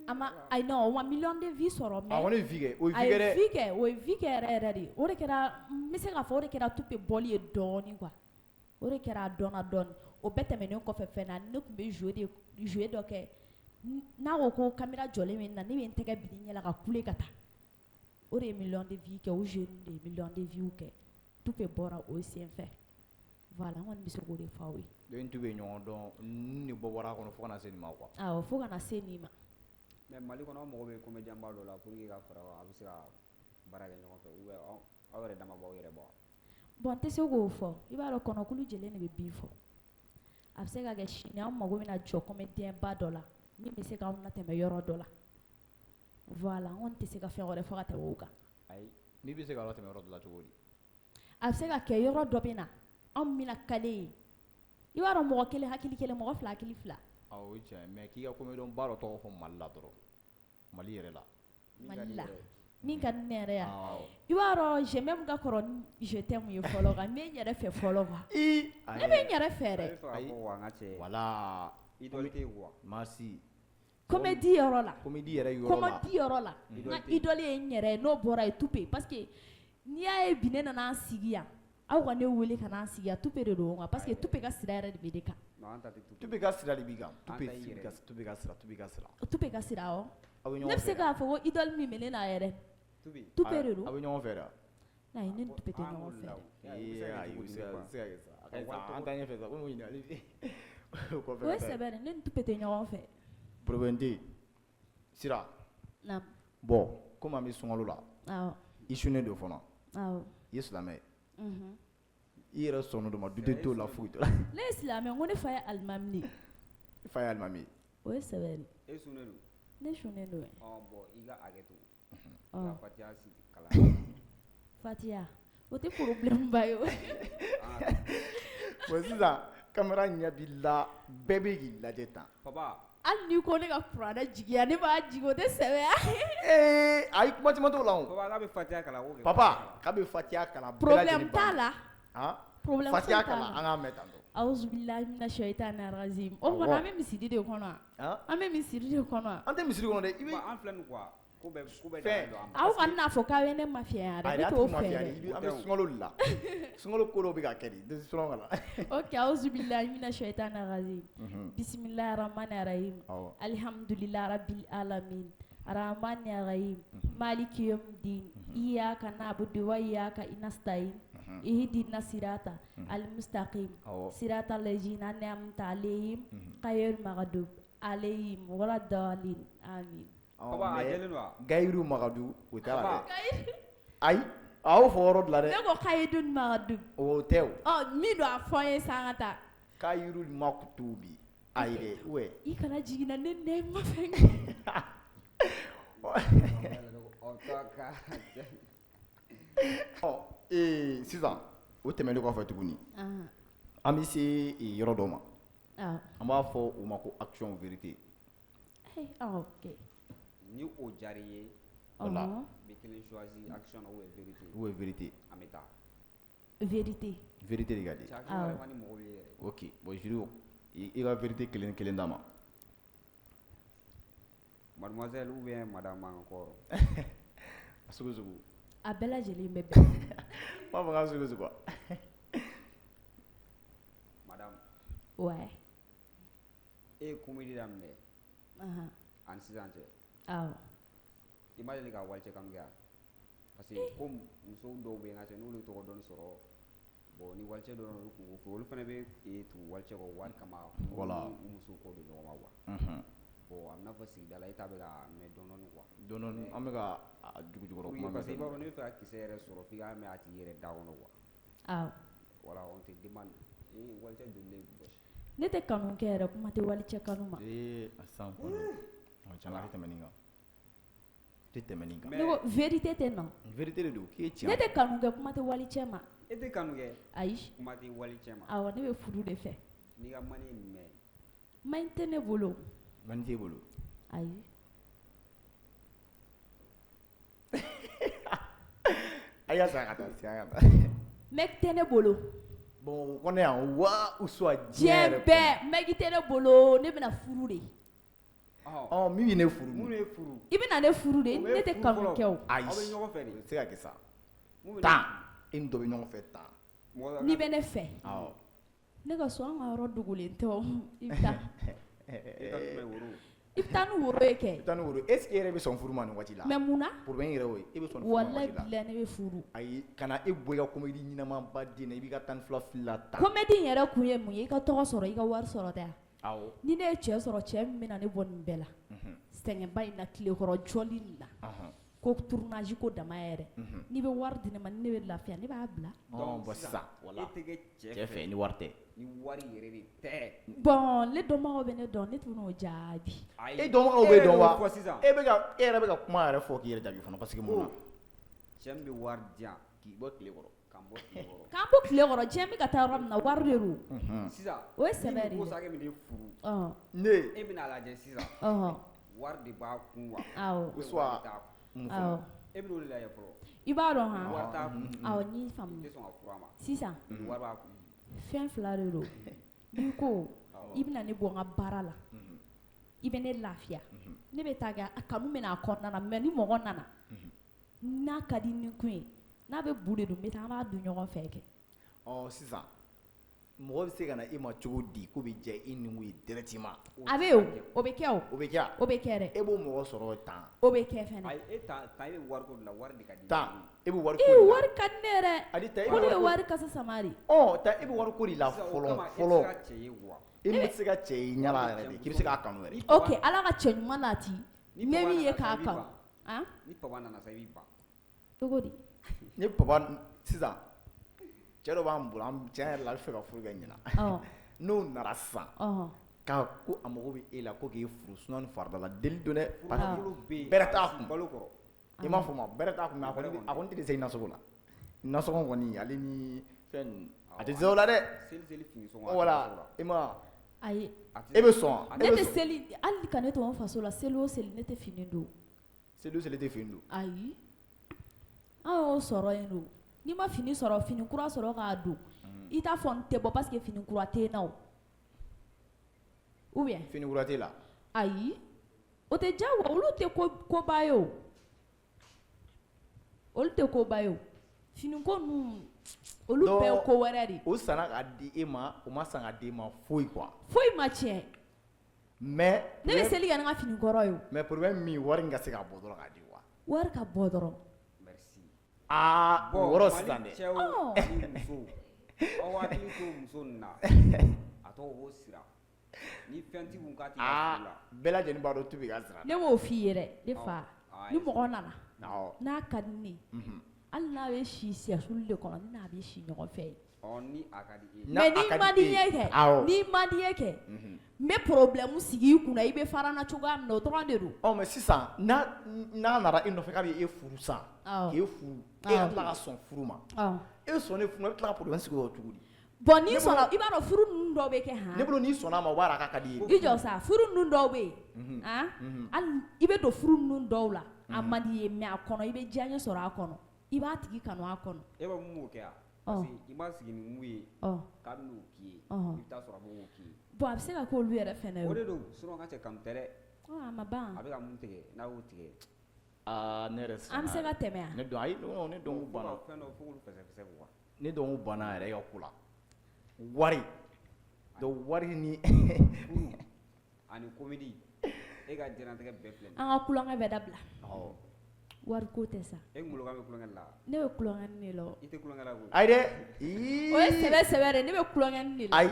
A ma, ayi non, o ma million de vues sɔrɔ mais. A kɔni ye vie kɛ, o ye vie kɛ dɛ. A ye vie kɛ, o ye vie kɛ yɛrɛ yɛrɛ de. O de kɛra, n bɛ se k'a fɔ o de kɛra Tupe bɔli ye dɔɔnin quoi. O de kɛra a dɔnna dɔɔnin. O bɛɛ tɛmɛnen kɔfɛ fɛn na, ne tun bɛ jouer dɔ kɛ. N'a ko ko caméra jɔlen bɛ n na, ne bɛ n tɛgɛ biri n ɲɛ la ka kule ka taa. O de ye million de vues kɛ, o jeunes de ye million de vues kɛ. Tupe bɔra o sen fɛ. Voilà, n kɔni bɛ se k'o de fɔ aw ye. Donc Tupe ye ɲɔgɔn dɔn, ninnu de bɔ bɔra a kɔnɔ fo ka na se nin ma quoi. Awɔ, fo ka na se nin ma. Mais Mali kɔnɔ, aw mago bɛ comédien ba dɔ la pour que ka fara a bɛ se ka baara kɛ ɲɔgɔn fɛ ou bien aw yɛrɛ dama b'aw yɛrɛ bɔ wa? Bon n tɛ se k'o fɔ, i b'a dɔn kɔnɔkulu jɛlen de bɛ bin fɔ. A bɛ se ka kɛ sini an mago bɛna jɔ comédien ba dɔ la min bɛ se k'anw latɛmɛ yɔrɔ dɔ la. Voilà, n kɔni tɛ se ka fɛn wɛrɛ fɔ ka tɛmɛ o kan. Ayi. N'i bɛ se k'a latɛmɛ yɔrɔ dɔ la cogo di? A bɛ se ka kɛ yɔrɔ dɔ bɛ na anw bɛna kale ye. I b'a dɔn mɔgɔ kelen hakili kelen, mɔgɔ fila hakili fila. Awɔ, o ye tiɲɛ ye, mais k'i ka comédien ba dɔ tɔgɔ fɔ Mali la dɔrɔn, Mali yɛrɛ la. Mali la min ka di ne yɛrɛ ye, Awɔ. i b'a dɔn je m'aime ka kɔrɔ ni je t'aime ye fɔlɔ quoi, n bɛ n yɛrɛ fɛ fɔlɔ quoi. I Ne bɛ n yɛrɛ fɛ dɛ. A bɛ fɛ k'a fɔ quoi n ka cɛ. Voilà. Idole tɛ yen quoi. Merci. Comédie yɔrɔ la. Comédie yɛrɛ yɔrɔ la. Comédie yɔrɔ la. N ka idole ye n yɛrɛ ye, n'o bɔra yen Tupe, parce que n'i y'a ye bi ne nana n sigi yan, aw ka ne wele ka na n sigi yan, Tupe de don quoi, parce que Tupe ka sira yɛrɛ de bɛ ne kan. Non, an ta tɛ Tupe. Tupe ka sira de b'i kan. An Tupe ta y'i yɛrɛ. Tupe ka sira, Tupe ka sira. Tupe ka sira, awɔ. Aw bɛ Ne ɲɔgɔn bɛ se fɛ. k'a fɔ ko idole min bɛ ne na yɛrɛ. Tupe. Tupe de don. Aw bɛ ɲɔgɔn fɛ dɛ. Ayi, ne ni Tupe tɛ An ɲɔgɔn b'o fɛ. la o. Ee, ayi, o tɛ se ka kɛ sa. A ka ɲi sa, an taa ɲɛfɛ sa, komi ɲininkali o kɔfɛ O ye ka taa. sɛbɛ de, ne ni Tupe tɛ ɲɔgɔn fɛ. Problème tɛ yen. Sira. Naamu. Bon, komi an bɛ sunkalo la. Awɔ. I sunnen don fana. Awɔ. I ye silamɛ ye. Unhun. I yɛrɛ sɔnnen don ma, dute t'o la, foyi t'o la. Ne ye silamɛ, n ko ne fa ye alimami de ye. I fa ye alimami ye. O ye sɛbɛ de. E sunnen don? Ne sunnen don. Ɔ bon, i ka hakɛ to. Ɔ. I ka Fatiha sigi kalan. Fatiha, o tɛ problème ba ye o. Bon, sisan caméra ɲɛ b'i la, bɛɛ bɛ k'i lajɛ tan. Papa. Hali n'i ko ne ka kuranɛ jigiya, ne b'a jigi, o tɛ sɛbɛ ye. Ee, ayi, kuma caman t'o la o. Papa, k'a bɛ Fatiha kalan ko kɛ. Papa, k'a bɛ Fatiha kalan bɛɛ Problème lajɛlen t'a banna. la. Han? Problème Fatiha foyi t'a kalan, la. an k'a mɛn tantɔ. Awuzu bilahi mina shayitani rajim. O Awɔ. kɔnɔ an bɛ misiri de kɔnɔ wa? Han? An bɛ misiri de kɔnɔ wa? An tɛ misiri kɔnɔ dɛ, i bɛ Bon, an filɛ nin quoi, ko bɛɛ ko bɛɛ Fɛn. dalen don an ma. Aw kana n'a fɔ k'aw ye ne mafiɲɛya dɛ, Ayi, ne an t'o t'i fɛ mafiya dɛ. dɛ, an bɛ sunkalo de la. Sunkalo ko dɔw bɛ ka kɛ de, i tɛ siran ka na. Ok, awuzu bilahi mina shayitani rajim. Mhm. Bisimilahi rahmani rahim. Awɔ. Alhamdulillahi rabbil alamin. Arrahmani rahim. Maliki yawmiddin. Iyyaka na'budu wa iyyaka nasta'in. Ihdina sirata al-mustaqim. Awɔ. Sirata allazina an'amta alayhim ghayril maghdubi alayhim waladdallin. Amin. Ɔ, Papa, a mais jɛlen don wa? Gayiru Magadu, o t'a la dɛ. Papa. Ayi, a y'o fɔ yɔrɔ dɔ la dɛ. Ne ko kayidun maghdubi. O tɛ o. Ɔ, min don a fɔ n ye sa an ka taa. Kayiru makutubi. Ayi dɛ, ouais. I kana jigin na ne nɛn ma fɛn kɛ. Ɔ, toi ka Ɔ, ee, sisan o tɛmɛnen kɔfɛ tuguni, Ahan. an bɛ se yɔrɔ dɔ ma. Awɔ. An b'a fɔ o ma ko action vérité. Eh, awɔ, ok. Ni o diyara i ye, Voilà. Ɔhɔn. i bɛ kelen choisi action na ou bien vérité. Ou bien vérité. An bɛ taa. Vérité. Vérité de ka di. Cɛ action yɛrɛ man di mɔgɔw ye yɛrɛ. Ok, bon Juru, i ka vérité kelen kelen d'a ma. Mademoiselle ou bien madame encore. A sugu sugu. A bɛɛ lajɛlen bɛ bɛn. N b'a fɔ k'a sugu sugu wa? Madame. Ouais. E ye comédie daminɛ. Ahan. Ani sisan cɛ. Awɔ. I ma deli ka walicɛ kanu kɛ wa? Parce que ko muso dɔw bɛ yen n ka cɛ n'olu tɔgɔ dɔɔni sɔrɔ, bon ni walicɛ dɔ nana olu kunko fɔ, olu fana bɛ tugu walicɛ kɔ wari kama. Voilà. U musow kɔ don ɲɔgɔn ma quoi. Unhun. Bon a bɛ n'a fɔ sigida la e ta bɛ ka mɛn dɔɔni dɔɔni quoi. Dɔɔni dɔɔni, an bɛ ka a jugujukɔrɔ Oui, kuma mɛn parce que i b'a dɔɔni. dɔn n'i bɛ fɛ ka kisɛ yɛrɛ sɔrɔ f'i k'a mɛn a tigi yɛrɛ da kɔnɔ quoi. Awɔ. Voilà, on te demande ee walicɛ joli de bɔsi? Ne tɛ kanu kɛ yɛrɛ, kuma tɛ walicɛ kanu ma. Ee, a sisan kɔni. Ɔ, tiɲɛ na a tɛ tɛmɛ nin kan. Tɛ tɛmɛ nin kan. Ne ko vérité tɛ nɔ. Vérité de don, k'i ye tiɲɛ Ne tɛ kanu kɛ, kuma tɛ walicɛ ma. E tɛ kanu kɛ? Ayi. Kuma tɛ walicɛ ma. Awɔ, ne bɛ furu de fɛ. N'i ka mani ye nin mɛn. Mani tɛ ne bolo. Mani t'e bolo? Ayi. A y'a san ka taa, sisan ka taa. Mec tɛ ne bolo. Bon, o kɔnɔ yan wa ou soit diɲɛ Diɲɛ yɛrɛ bɛɛ, mec tɛ ne bolo, ne bɛna furu de. Ɔ, min bɛ ne furu. Mun ye furu? I bɛna ne furu de, O ne bɛ tɛ furu kanu fɔlɔ. kɛ o. Ayi. Aw bɛ ɲɔgɔn fɛ de. O tɛ se ka kɛ sa. Mun bɛ ne Tan, e ni dɔ bɛ ɲɔgɔn fɛ tan. Mɔgɔ N'i bɛ ne fɛ. Awɔ. Ne ka so, an ka yɔrɔ dogolen tɛ o. I bɛ taa. I ka jumɛn woro? I bɛ taa ni woro ye kɛ. I bɛ taa ni woro. Est ce que e yɛrɛ bɛ sɔn furu ma nin waati la? Mais mun na? Problème yɛrɛ y'o ye. E bɛ sɔn furu ma nin Walahi waati la? bilahi ne bɛ furu. Ayi, ka na e bɔ i ka comédie ɲɛnamaba den na, i b'i ka 12 fili la tan. Comédie in yɛrɛ kun ye mun ye? I ka tɔgɔ sɔrɔ, i ka wari sɔrɔ tɛ wa? Awɔ. Ni ne ye cɛ sɔrɔ, cɛ min bɛna ne bɔ nin bɛɛ la. Unhun. Sɛgɛnba in na, tilekɔrɔ jɔli in na. Ɔnhɔn. ko tournage ko dama yɛrɛ n'i bɛ wari di ne ma ni ne bɛ lafiya, ne b'a bila. Bon, sisan, voilà, e tɛ kɛ cɛ fɛ ni wari tɛ. Ni wari yɛrɛ de tɛ. Bon, ne dɔnbagaw bɛ ne dɔn, ne tun n'o jaabi. E dɔnbagaw bɛ dɔn wa? E bɛ ka e yɛrɛ bɛ ka kuma yɛrɛ fɔ k'i yɛrɛ jaabi fana, parce que mun na? Cɛ min bɛ wari di yan k'i bɔ tile kɔrɔ. K'an bɔ tile kɔrɔ. K'an bɔ tile kɔrɔ, diɲɛ bɛ ka taa yɔrɔ min na, wari de don. Sisan o ye sɛbɛ de ye. Ni ko sakɛ min de furu. Ne e bɛna lajɛ sisan. Wari de b'a kun wa? Awɔ. Ou soit awɔ. E bɛn'o de lajɛ fɔlɔ. I b'a dɔn han. Wari t'a kun. Awɔ, n y'i faamu. I tɛ sɔn ka furu a ma. Sisan. Wari b'a kun. Fɛn fila de don. N'i ko i bɛna ne bɔ n ka baara la, i bɛ ne lafiya, ne bɛ taa kɛ a kanu bɛ n'a kɔnɔna na, mais ni mɔgɔ nana n'a ka di ni kun ye, n'a bɛ bu de dun, n bɛ taa an b'a dun ɲɔgɔn fɛ kɛ. Ɔ sisan mɔgɔ bɛ se ka na e ma cogo di k'o bɛ diya i ni ye directement? A bɛ yen o, o bɛ kɛ o. O bɛ kɛ O bɛ kɛ dɛ. E b'o mɔgɔ sɔrɔ tan. O bɛ kɛ fɛnɛ. Ayi, e tan tan, e bɛ wari ko de la, wari de ka di. Tan, e bɛ wari ko de la. Wari ka di ne yɛrɛ. Adi ta, e ko ne bɛ wari kasa sama de. Ɔ ta, e bɛ wari ko de la fɔlɔ fɔlɔ. E tɛ se ka cɛ ye wa? E bɛ se ka cɛ ye ɲɛ la yɛrɛ de, k'i bɛ se k'a kanu yɛrɛ. Ok, Ala ka cɛ ɲuman nati. Ne min ye k'a kanu. Han? Ni papa nana sa, i b'i ban. Cogo di? Ni papa sisan, cɛ dɔ b'an bolo, an tiɲɛ yɛrɛ la, a bɛ fɛ ka furu kɛ ɲinan. N'o nana sisan, k'a ko a mago bɛ e la ko k'e furu suna ni farida la, deli don dɛ. Bɛrɛ t'a kun. Balo kɔrɔ. I m'a fɔ ma, bɛrɛ t'a kun, mais a kɔni tɛ se nasɔngɔ la. Nasɔngɔ kɔni, ale ni fɛn, a tɛ se o la dɛ. Seli seli fini sɔngɔ. Voilà, i ma. Ayi. E bɛ sɔn? Ne tɛ seli, hali ka ne to n faso la, seli o seli ne tɛ fini don. Seli o seli tɛ fini don. Ayi. An y'o sɔrɔ yen don. N'i ma fini sɔrɔ, fini kura sɔrɔ k'a don, i t'a fɔ n tɛ bɔ parce que fini kura tɛ n na o. Ou bien? Fini kura t'e la? Ayi. O tɛ diyagoya, olu tɛ koba ye o. Olu tɛ koba ye o. Fini ko ninnu, olu bɛɛ ye ko wɛrɛ de ye. O sanna k'a di e ma, o ma san k'a di e ma foyi quoi. Foyi ma tiɲɛ. Mais ne bɛ seli kɛ ni n ka fini kɔrɔ ye o. Mais problème min, wari in ka se ka bɔ dɔrɔn k'a di wa. Wari ka bɔ dɔrɔn. Aa, o yɔrɔ sisan dɛ. Cɛw ni musow, aw hakili to muso nin na, a tɔgɔ ko sira. Ni fɛn t'i kun k'a t'i ka furu la. Bɛɛ lajɛlen b'a dɔn tu bɛ ka sira. Ne b'o f'i ye dɛ, ne fa. Ni mɔgɔ nana, n'a ka di ne ye, hali n'a bɛ si sɛsulu de kɔnɔ, ne n'a bɛ si ɲɔgɔn fɛ yen. Ɔ, ni a ka di e ye. Mais n'i man di n ye kɛ, n'i man di n ye kɛ, n bɛ problème sigi i kunna, i bɛ fara n na cogoya min na, o dɔrɔn de don. Ɔ mais sisan, n'a nana e nɔfɛ k'a bɛ e furu san, k'e furu, e ka tila ka sɔn furu ma. E sɔnnen furu ma, e bɛ tila ka problème sigi o cogo di? Bon, n'i sɔnna, i b'a dɔn furu ninnu dɔw bɛ kɛ han. Ne bolo n'i sɔnna a ma, o b'a jira k'a ka di i ye. I jɔ sa, furu ninnu dɔw bɛ yen, han, hali i bɛ don furu ninnu dɔw la, a man di i ye, mais a kɔnɔ i bɛ diyaɲɛ sɔrɔ a kɔnɔ, i b'a tigi kanu a kɔnɔ. E bɛ mun k'o kɛ yan? Parce que i ma sigi ni mun ye, k'a bɛ n'o k'i ye, i bɛ taa sɔrɔ a bɛ k'o k'i ye. Bon, a bɛ se ka k'olu yɛrɛ fɛnɛ ye. O de don, sinon ka cɛ kanu tɛ dɛ. A ma ban. A bɛ ka mun tigɛ, n'a y'o tigɛ. Aa, ne yɛrɛ An bɛ se ka tɛmɛ yan. Ne dɔn, ayi, non, ne dɔn ko banna. Fɛn dɔ fo k'olu fɛsɛfɛsɛ quoi. Ne dɔn ko banna yɛrɛ e ka ko la. Wari. Donc wari ni furu ani comédie, e ka diɲɛlatigɛ bɛɛ filɛ nin ye. An ka kulonkɛ bɛɛ dabila. Awɔ. Wari ko tɛ sa. E kunkolo kan bɛ kulonkɛ la. Ne bɛ kulonkɛ de la. I tɛ kulonkɛ la koyi. Ayi dɛ. O ye sɛbɛ sɛbɛ de, ne bɛ kulonkɛ de la. Ayi,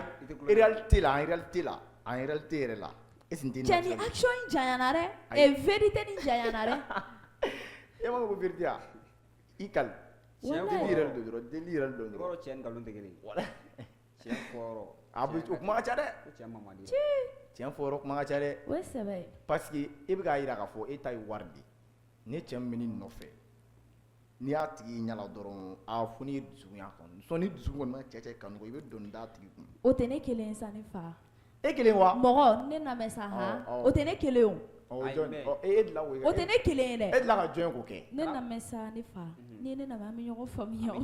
réalité la, en réalité la, en réalité yɛrɛ la. Est-ce que n tɛ Cɛ ni action in janyana dɛ. Et vérité nin janyana dɛ. E m'a fɔ ko vérité wa? I kali. Deli yɛrɛ don dɔrɔn, deli yɛrɛ don dɔrɔn. I b'a dɔn cɛ ni nkalon tɛ kelen ye. Wala. Tiɲɛ fɔ yɔrɔ. A bɛ o kuma ka ca dɛ. Ko cɛ ma man di. Tiɲɛ fɔ yɔrɔ kuma ka ca dɛ. O ye sɛbɛ ye. Parce que e bɛ k'a jira k'a fɔ e ta ye wari de ye. Ni cɛ min bɛ ne nɔfɛ, n'i y'a tigi ɲɛ la dɔrɔn, a fo n'i ye dusukun y'a kɔnɔ. Sɔn ni dusukun kɔni ma cɛ cɛ kanu, i bɛ dɔnni d'a tigi kun. O tɛ ne kelen ye sa ne fa. E kelen wa? Mɔgɔ ne lamɛn sa han. O tɛ ne kelen o. Ɔ e delila k'o kɛ. O tɛ ne kelen ye dɛ. E delila ka jɔn k'o kɛ? Ne lamɛn sa ne fa. N'i ye ne lamɛn an bɛ ɲɔgɔn faamuya o.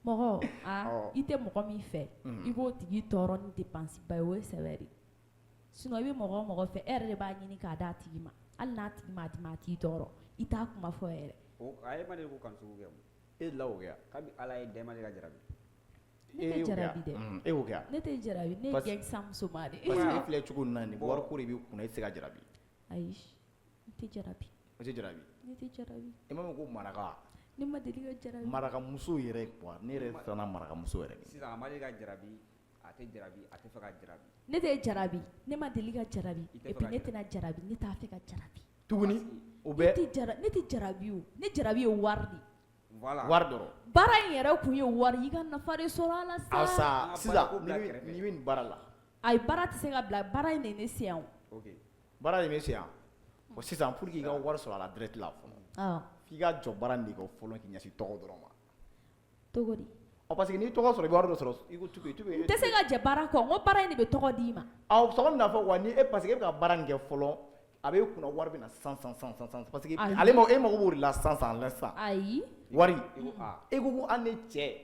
Mɔgɔ aa, i tɛ mɔgɔ min fɛ, i b'o tigi tɔɔrɔ ni dépense ba ye, o ye sɛbɛ de ye. Sinon i bɛ mɔgɔ o mɔgɔ fɛ, e yɛrɛ de b'a ɲini k'a d'a tigi ma. Hali n'a tigi m'a d'i ma, a t'i tɔɔrɔ. I t'a kuma fɔ yɛrɛ. O a ye ma deli k'o kanu sugu kɛ o. E delila k'o kɛ wa? Kabi Ala ye da, e ma deli ka jarabi. Ne tɛ jarabi dɛ. E y'o kɛ wa? Ne tɛ jarabi, ne ye gangsta musoman de ye. Parce que e filɛ cogo min na nin, wari ko de b'i kunna, e tɛ se ka jarabi. Ayi, n tɛ jarabi. O tɛ jarabi? Ne tɛ jarabi. E m'a mɛn ko maraka? Ne ma deli ka jarabi. Marakamuso yɛrɛ quoi, ne yɛrɛ siranna marakamuso yɛrɛ ɲɛ. Sisan a ma deli ka jarabi, a tɛ jarabi, a tɛ fɛ ka jarabi. Ne tɛ jarabi, ne ma deli ka jarabi et puis ne tɛna jarabi, ne t'a fɛ ka jarabi. Tuguni? O bɛ Ne tɛ jarabi o, ne jarabi ye wari de ye. Voilà wari dɔrɔn. Baara in yɛrɛ kun ye wari i ka nafa de sɔrɔ a la sa. Sa An ka sisan baara ko bila kɛrɛfɛ. N'i bɛ nin baara la. Ayi, baara tɛ se ka bila, baara in de ye ne se yan o. Ok. Baara de bɛ se yan. Bon sisan pour que i ka wari sɔrɔ a la direct la fɔlɔ. Awɔ. F'i ka jɔ baara in de kɔ fɔlɔ k'i ɲɛsin tɔgɔ dɔrɔn ma. Cogo di? Ɔ parce que n'i tɔgɔ sɔrɔ i bɛ wari dɔ sɔrɔ i ko Tupe Tupe. N tɛ se ka jɛ baara kɔ, n ko baara in de bɛ tɔgɔ d'i ma. Awɔ, sɔgɔ bɛna fɔ wa ni e parce que e bɛ ka baara nin kɛ fɔlɔ a b'e kunna wari bɛ na san san san san san parce que Ayi. ale ma e mago b'o de la san san l'instant. Ayi. Wari. I ko a. E ko ko an ne cɛ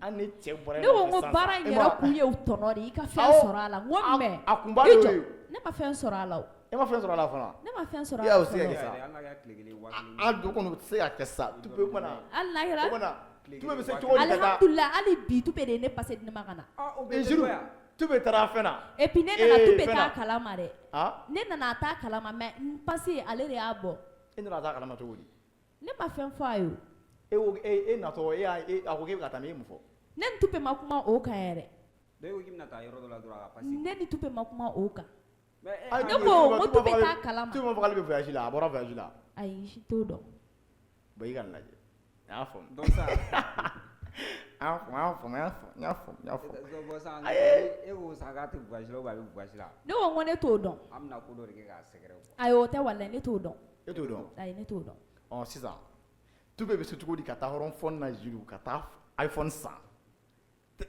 an ne cɛ bɔra Ne ko n ko baara in E yɛrɛ ma- kun ye tɔnɔ de ye, i ka fɛn Awɔ. sɔrɔ a la. N ko mais A kunba i de y'o jɔ, ye. ne ma fɛn sɔrɔ a la o. E ma fɛn sɔrɔ a la fana. Ne ma fɛn sɔrɔ I y'a a la o se ka fɔlɔ. kɛ sa. Hali n'a kɛra tile kelen 1000. An don kɔni o tɛ se ka kɛ sa. Tupe o kumana. Hali n'a O kɛra kumana Tupe bɛ se cogo di ka taa. Alihamudulila hali bi Tupe de ye ne passé di ne ma ka na. Ah, o E bɛ Ziru dɔgɔya. Tupe taara fɛn na. Et puis ne nana Ee, Tupe fɛn t'a na. kalama dɛ. Ah? Ne nana a t'a kalama mais n passé ale de y'a bɔ. E nana a t'a kalama cogo di? Ne ma fɛn fɔ a ye o. E ko e natɔ e y'a e a ko k'e bɛ ka taa mais e ye mun fɔ? Ne ni Tupe ma kuma o kan yɛrɛ. Donc e ko k'i bɛna taa yɔrɔ dɔ la dɔrɔn a ka passé. Ne ni Tupe ma kuma o kan. Mais e Ayi, Ne Tupe- ko Tupe- n ko Tupe Tupe b'a fɔ t'a k'ale- kalama. Tupe b'a fɔ k'ale bɛ voyage la, a bɔra voyage la. Ayi, n si t'o dɔn. Bon i ka nin lajɛ. N y'a faamu. Donc ça. An y'a faamu, an y'a faamu, an y'a faamu, n y'a faamu, n y'a faamu. Bon sisan Ayi. e ko sisan k'a tɛ voyage la ou bien a bɛ voyage la. Ne ko n ko ne t'o dɔn. An bɛna ko dɔ de kɛ k'a sɛgɛrɛ quoi. Ayi, o tɛ walayi ne t'o dɔn. E t'o dɔn? Ayi, ne t'o dɔn. Ɔ sisan Tupe bɛ se cogo di ka taa rond-point na Ziru ka taa iPhone san.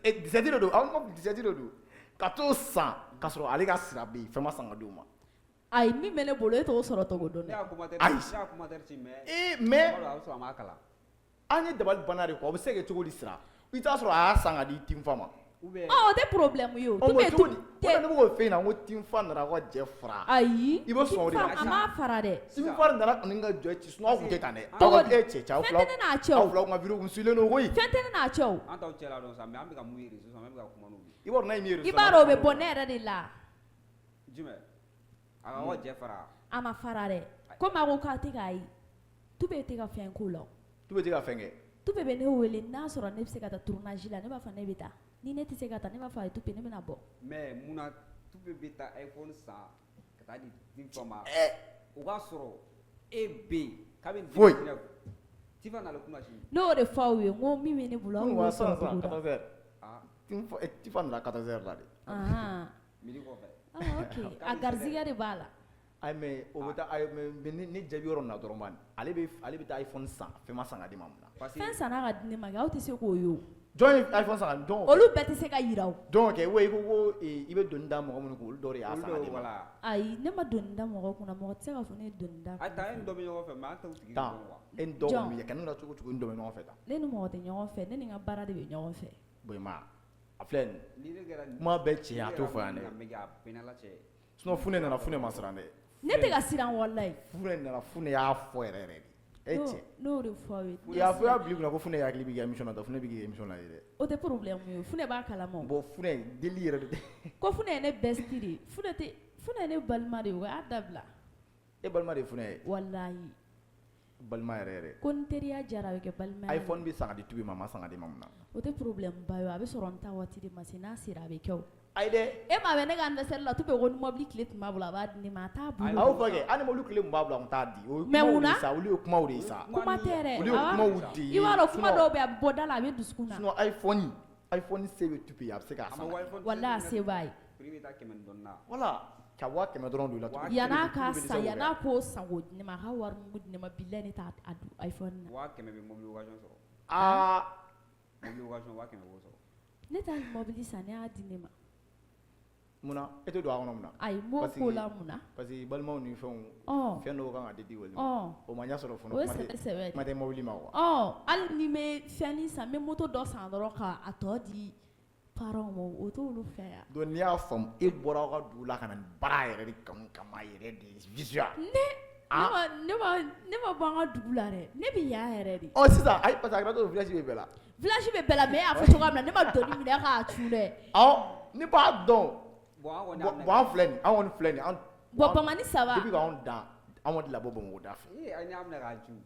E 17 de don, awɔ n ko 17 de don. Ka t'o san ka sɔrɔ ale ka sira bɛ yen, fɛn ma san ka d'o ma. Ayi, min bɛ ne bolo e t'o sɔrɔ cogo dɔn Ne dɛ. y'a commentaire Ayi. ne y'a commentaire ci mais. Ee mais Tuma dɔ la a bɛ sɔrɔ a m'a kalan. an ye dabali banna de quoi, o bɛ se ka kɛ cogo di sira? I t'a sɔrɔ a y'a san ka di Tinfa ma. Ou bien. Ɔ o tɛ problème ye o. Ɔ bon Tupe cogo di? tu O de la ne bɛ k'o f'e ɲɛna n ko Tinfa nana aw ka jɛ fara. Ayi. I bɛ sɔn o de ma. Tinfa, a m'a fara dɛ. Tinfa nana ka ka jɔ ci sinon aw tun tɛ tan dɛ. Cogo Aw di? ka e cɛ cɛ aw Fɛn filaw tɛ ne n'a cɛ aw o. filaw ka vidéo kun suilen don koyi. Fɛn tɛ ne n'a cɛ o. An t'aw cɛla dɔn sa mais an bɛ ka mun ye réseau sanfɛ an bɛ ka kuma n'o ye. I b'a dɔn n'a ye min ye I réseau b'a sanfɛ, dɔn o bɛ bɔ ne yɛrɛ de la. Jumɛn? A ka jɛ fara. A ma fara dɛ. Komi a ko k'a tɛ k'a ye. Tupe tɛ ka fɛn k'o la o. Tupe tɛ ka fɛn kɛ. Tupe bɛ ne wele n'a sɔrɔ ne bɛ se ka taa tournage la ne b'a fɔ ne bɛ taa. Ni ne tɛ se ka taa ne b'a fɔ a ye Tupe ne bɛna bɔ. Mais munna Tupe bɛ taa iPhone san ka taa di Tinfa ma. O b'a sɔrɔ e bɛ yen kabini Foyi. 2019. Tinfa nalen kunna sini. Ne y'o de fɔ aw ye n ko min bɛ ne bolo aw Kunun b'o wa sɔrɔ sisan sisan cogo dɔn. 14 heures. Ah, Tinfa Tinfa nana 14 heures la de. Ahan. midi kɔfɛ. Ah ok a garizigɛ de b'a la. Ayi mais o bɛ taa ayi mais ne jaabi yɔrɔ nin na dɔrɔn bani ale bɛ ale bɛ taa iPhone san fɛn ma san ka di ma mun na. Parce que Fɛn sanna ka di ne ma kɛ aw tɛ se k'o ye o. Jɔn ye iPhone san ka di jɔn? Olu bɛɛ tɛ se ka yira o. Jɔn kɛ i ko ko i bɛ doni da mɔgɔ minnu kun olu dɔw de y'a olu san ka dɔw di ma. voilà. Ayi ne ma doni da mɔgɔ kunna mɔgɔ tɛ se k'a fɔ ne ye doni da. A ta e ni dɔ bɛ ɲɔgɔn fɛ mais an t'o tigi Tan dɔn quoi. e ni dɔw Jɔn? kɔni bɛ kɛ ne la cogo cogo ni dɔ bɛ ɲɔgɔn fɛ tan. Ne ni mɔgɔ tɛ ɲɔgɔn fɛ ne ni n ka baara de bɛ ɲɔgɔn fɛ. Bon i ma ye a filɛ nin ye Ni ne kɛra kuma bɛɛ tiɲɛ a t'o fɔ yan dɛ. dɛ. A bɛɛ n'Ala cɛ. Sinon Funɛ nana Funɛ ma siran dɛ. Ne tɛ ka siran walayi. Funɛ nana Funɛ y'a fɔ yɛrɛ yɛrɛ de. E cɛ. Ne y'o de fɔ aw ye. I y'a fɔ i y'a bila i kunna ko Funɛ hakili b'i ka émission na tan Funɛ b'i ka émission lajɛ dɛ. O tɛ problème ye Funɛ b'a kalama o. Bon Funɛ deli yɛrɛ de. Ko Funɛ ye ne bestie de ye Funɛ tɛ Funɛ ye ne balima de ye o y'a dabila. E balima de ye Funɛ ye. Walayi. Balima yɛrɛ yɛrɛ. Ko ni teriya jara a bɛ kɛ balimaya ye. iPhone bɛ san ka di Tubi ma a ma san ka di ma mun na. O tɛ problème ba ye o a bɛ sɔrɔ n ta waati de ma se n'a sera a bɛ kɛ o. Ayi dɛ. E m'a mɛn ne ka anniversaire la Tupe ko ni mobili tile tun b'a bolo a b'a di ne ma a t'a bolo. A y'o fɔ kɛ hali mobili tile tun b'a bolo a tun t'a di. O ye Mais kumaw de munna? ye sa olu ye kumaw de ye sa. Kuma tɛ yɛrɛ. Olu ye Awɔ. kumaw de ye. I b'a dɔn kuma Sinon- dɔw bɛ yen a bɛ bɔ da la a bɛ dusukun na. Sinon iPhone se bɛ Tupe ye a bɛ se k'a A ma san. ka di. iPhone Walayi a se b'a ye. Prix bɛ taa 100 ni dɔɔni na. Voilà ka 500 000 dɔrɔn don i la. Waa Tupe Yan'a Tupe k'a bɛ dɛsɛ san o kɛ. yan'a k'o san k'o di ne ma a ka wari mugu di ne ma bilayi ne t'a a don iPhone na. 500 000 bɛ mobili occasion sɔrɔ. Aa Mobili occasion 500 000 b'o sɔrɔ. Ne t'a mobili san ne y'a di ne ma. Munna e tɛ don a kɔnɔ munna. Ayi n b'o Parce ko que- la mun na. Parce que balimaw ni fɛnw Ɔn fɛn dɔw kan ka di di olu ma. ɔn O ma ɲɛ sɔrɔ fɔlɔ o ye kuma sɛbɛ tɛ sɛbɛ de. kuma tɛ mobili ma quoi. Ɔn hali ni n bɛ fɛnnin san n bɛ moto dɔ san dɔrɔn k'a tɔ di parents ma o t'olu fɛ yan. Donc n'i y'a faamu e bɔra aw ka dugu la ka na nin baara yɛrɛ de kanu kama yɛrɛ de visual. Ne ma bɔ an ka dugu la dɛ ne bɛ yan yɛrɛ de. Ɔ sisan ayi parce que a kɛra cogo village bɛ bɛɛ la. Village bɛ bɛɛ la mais e y'a fɔ cogoya min na ne ma doni minɛ k'a cun dɛ. Awɔ ne b'a dɔn. Bon an kɔni Bon bon an filɛ nin an kɔni filɛ nin an. Bon Bamani saba. Depuis k'anw dan an ma deli ka bɔ Bamakɔ da fɛ. Ee an y'a minɛ k'a cun.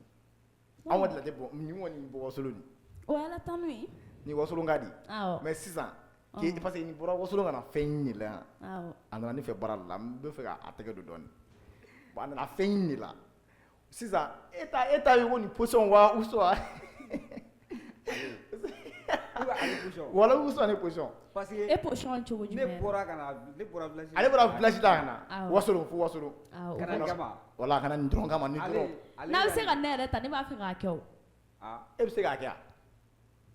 An ma deli ka bɔ nin kɔni bɔ Wasolon nin. O ye Ala tanu ye. Nin Wasolon ka di. Awɔ. Mais sisan k'e parce que nin bɔra Wasolon ka na fɛn ɲini de la yan. Awɔ. A nana ne fɛ baara de la n bɛ fɛ k'a tɛgɛ don dɔɔnin. Bon a nana fɛn ɲini de la. Sisan e ta ye ko nin position wa ou soit Ou bien ale position. Wala ou soit ne position. Parce que E position cogo ne jumɛn? bɔra ka na, ne bɔra village. Ale bɔra village la ka na. Awɔ. Wasolon, fo Wasolon. Awɔ. Ka na nin kama. Wala, ka na nin dɔrɔn kama, nin dɔrɔn. Ale N'a bɛ se ka ne yɛrɛ ta, ne b'a fɛ k'a kɛ o. Ah. E bɛ se k'a kɛ wa?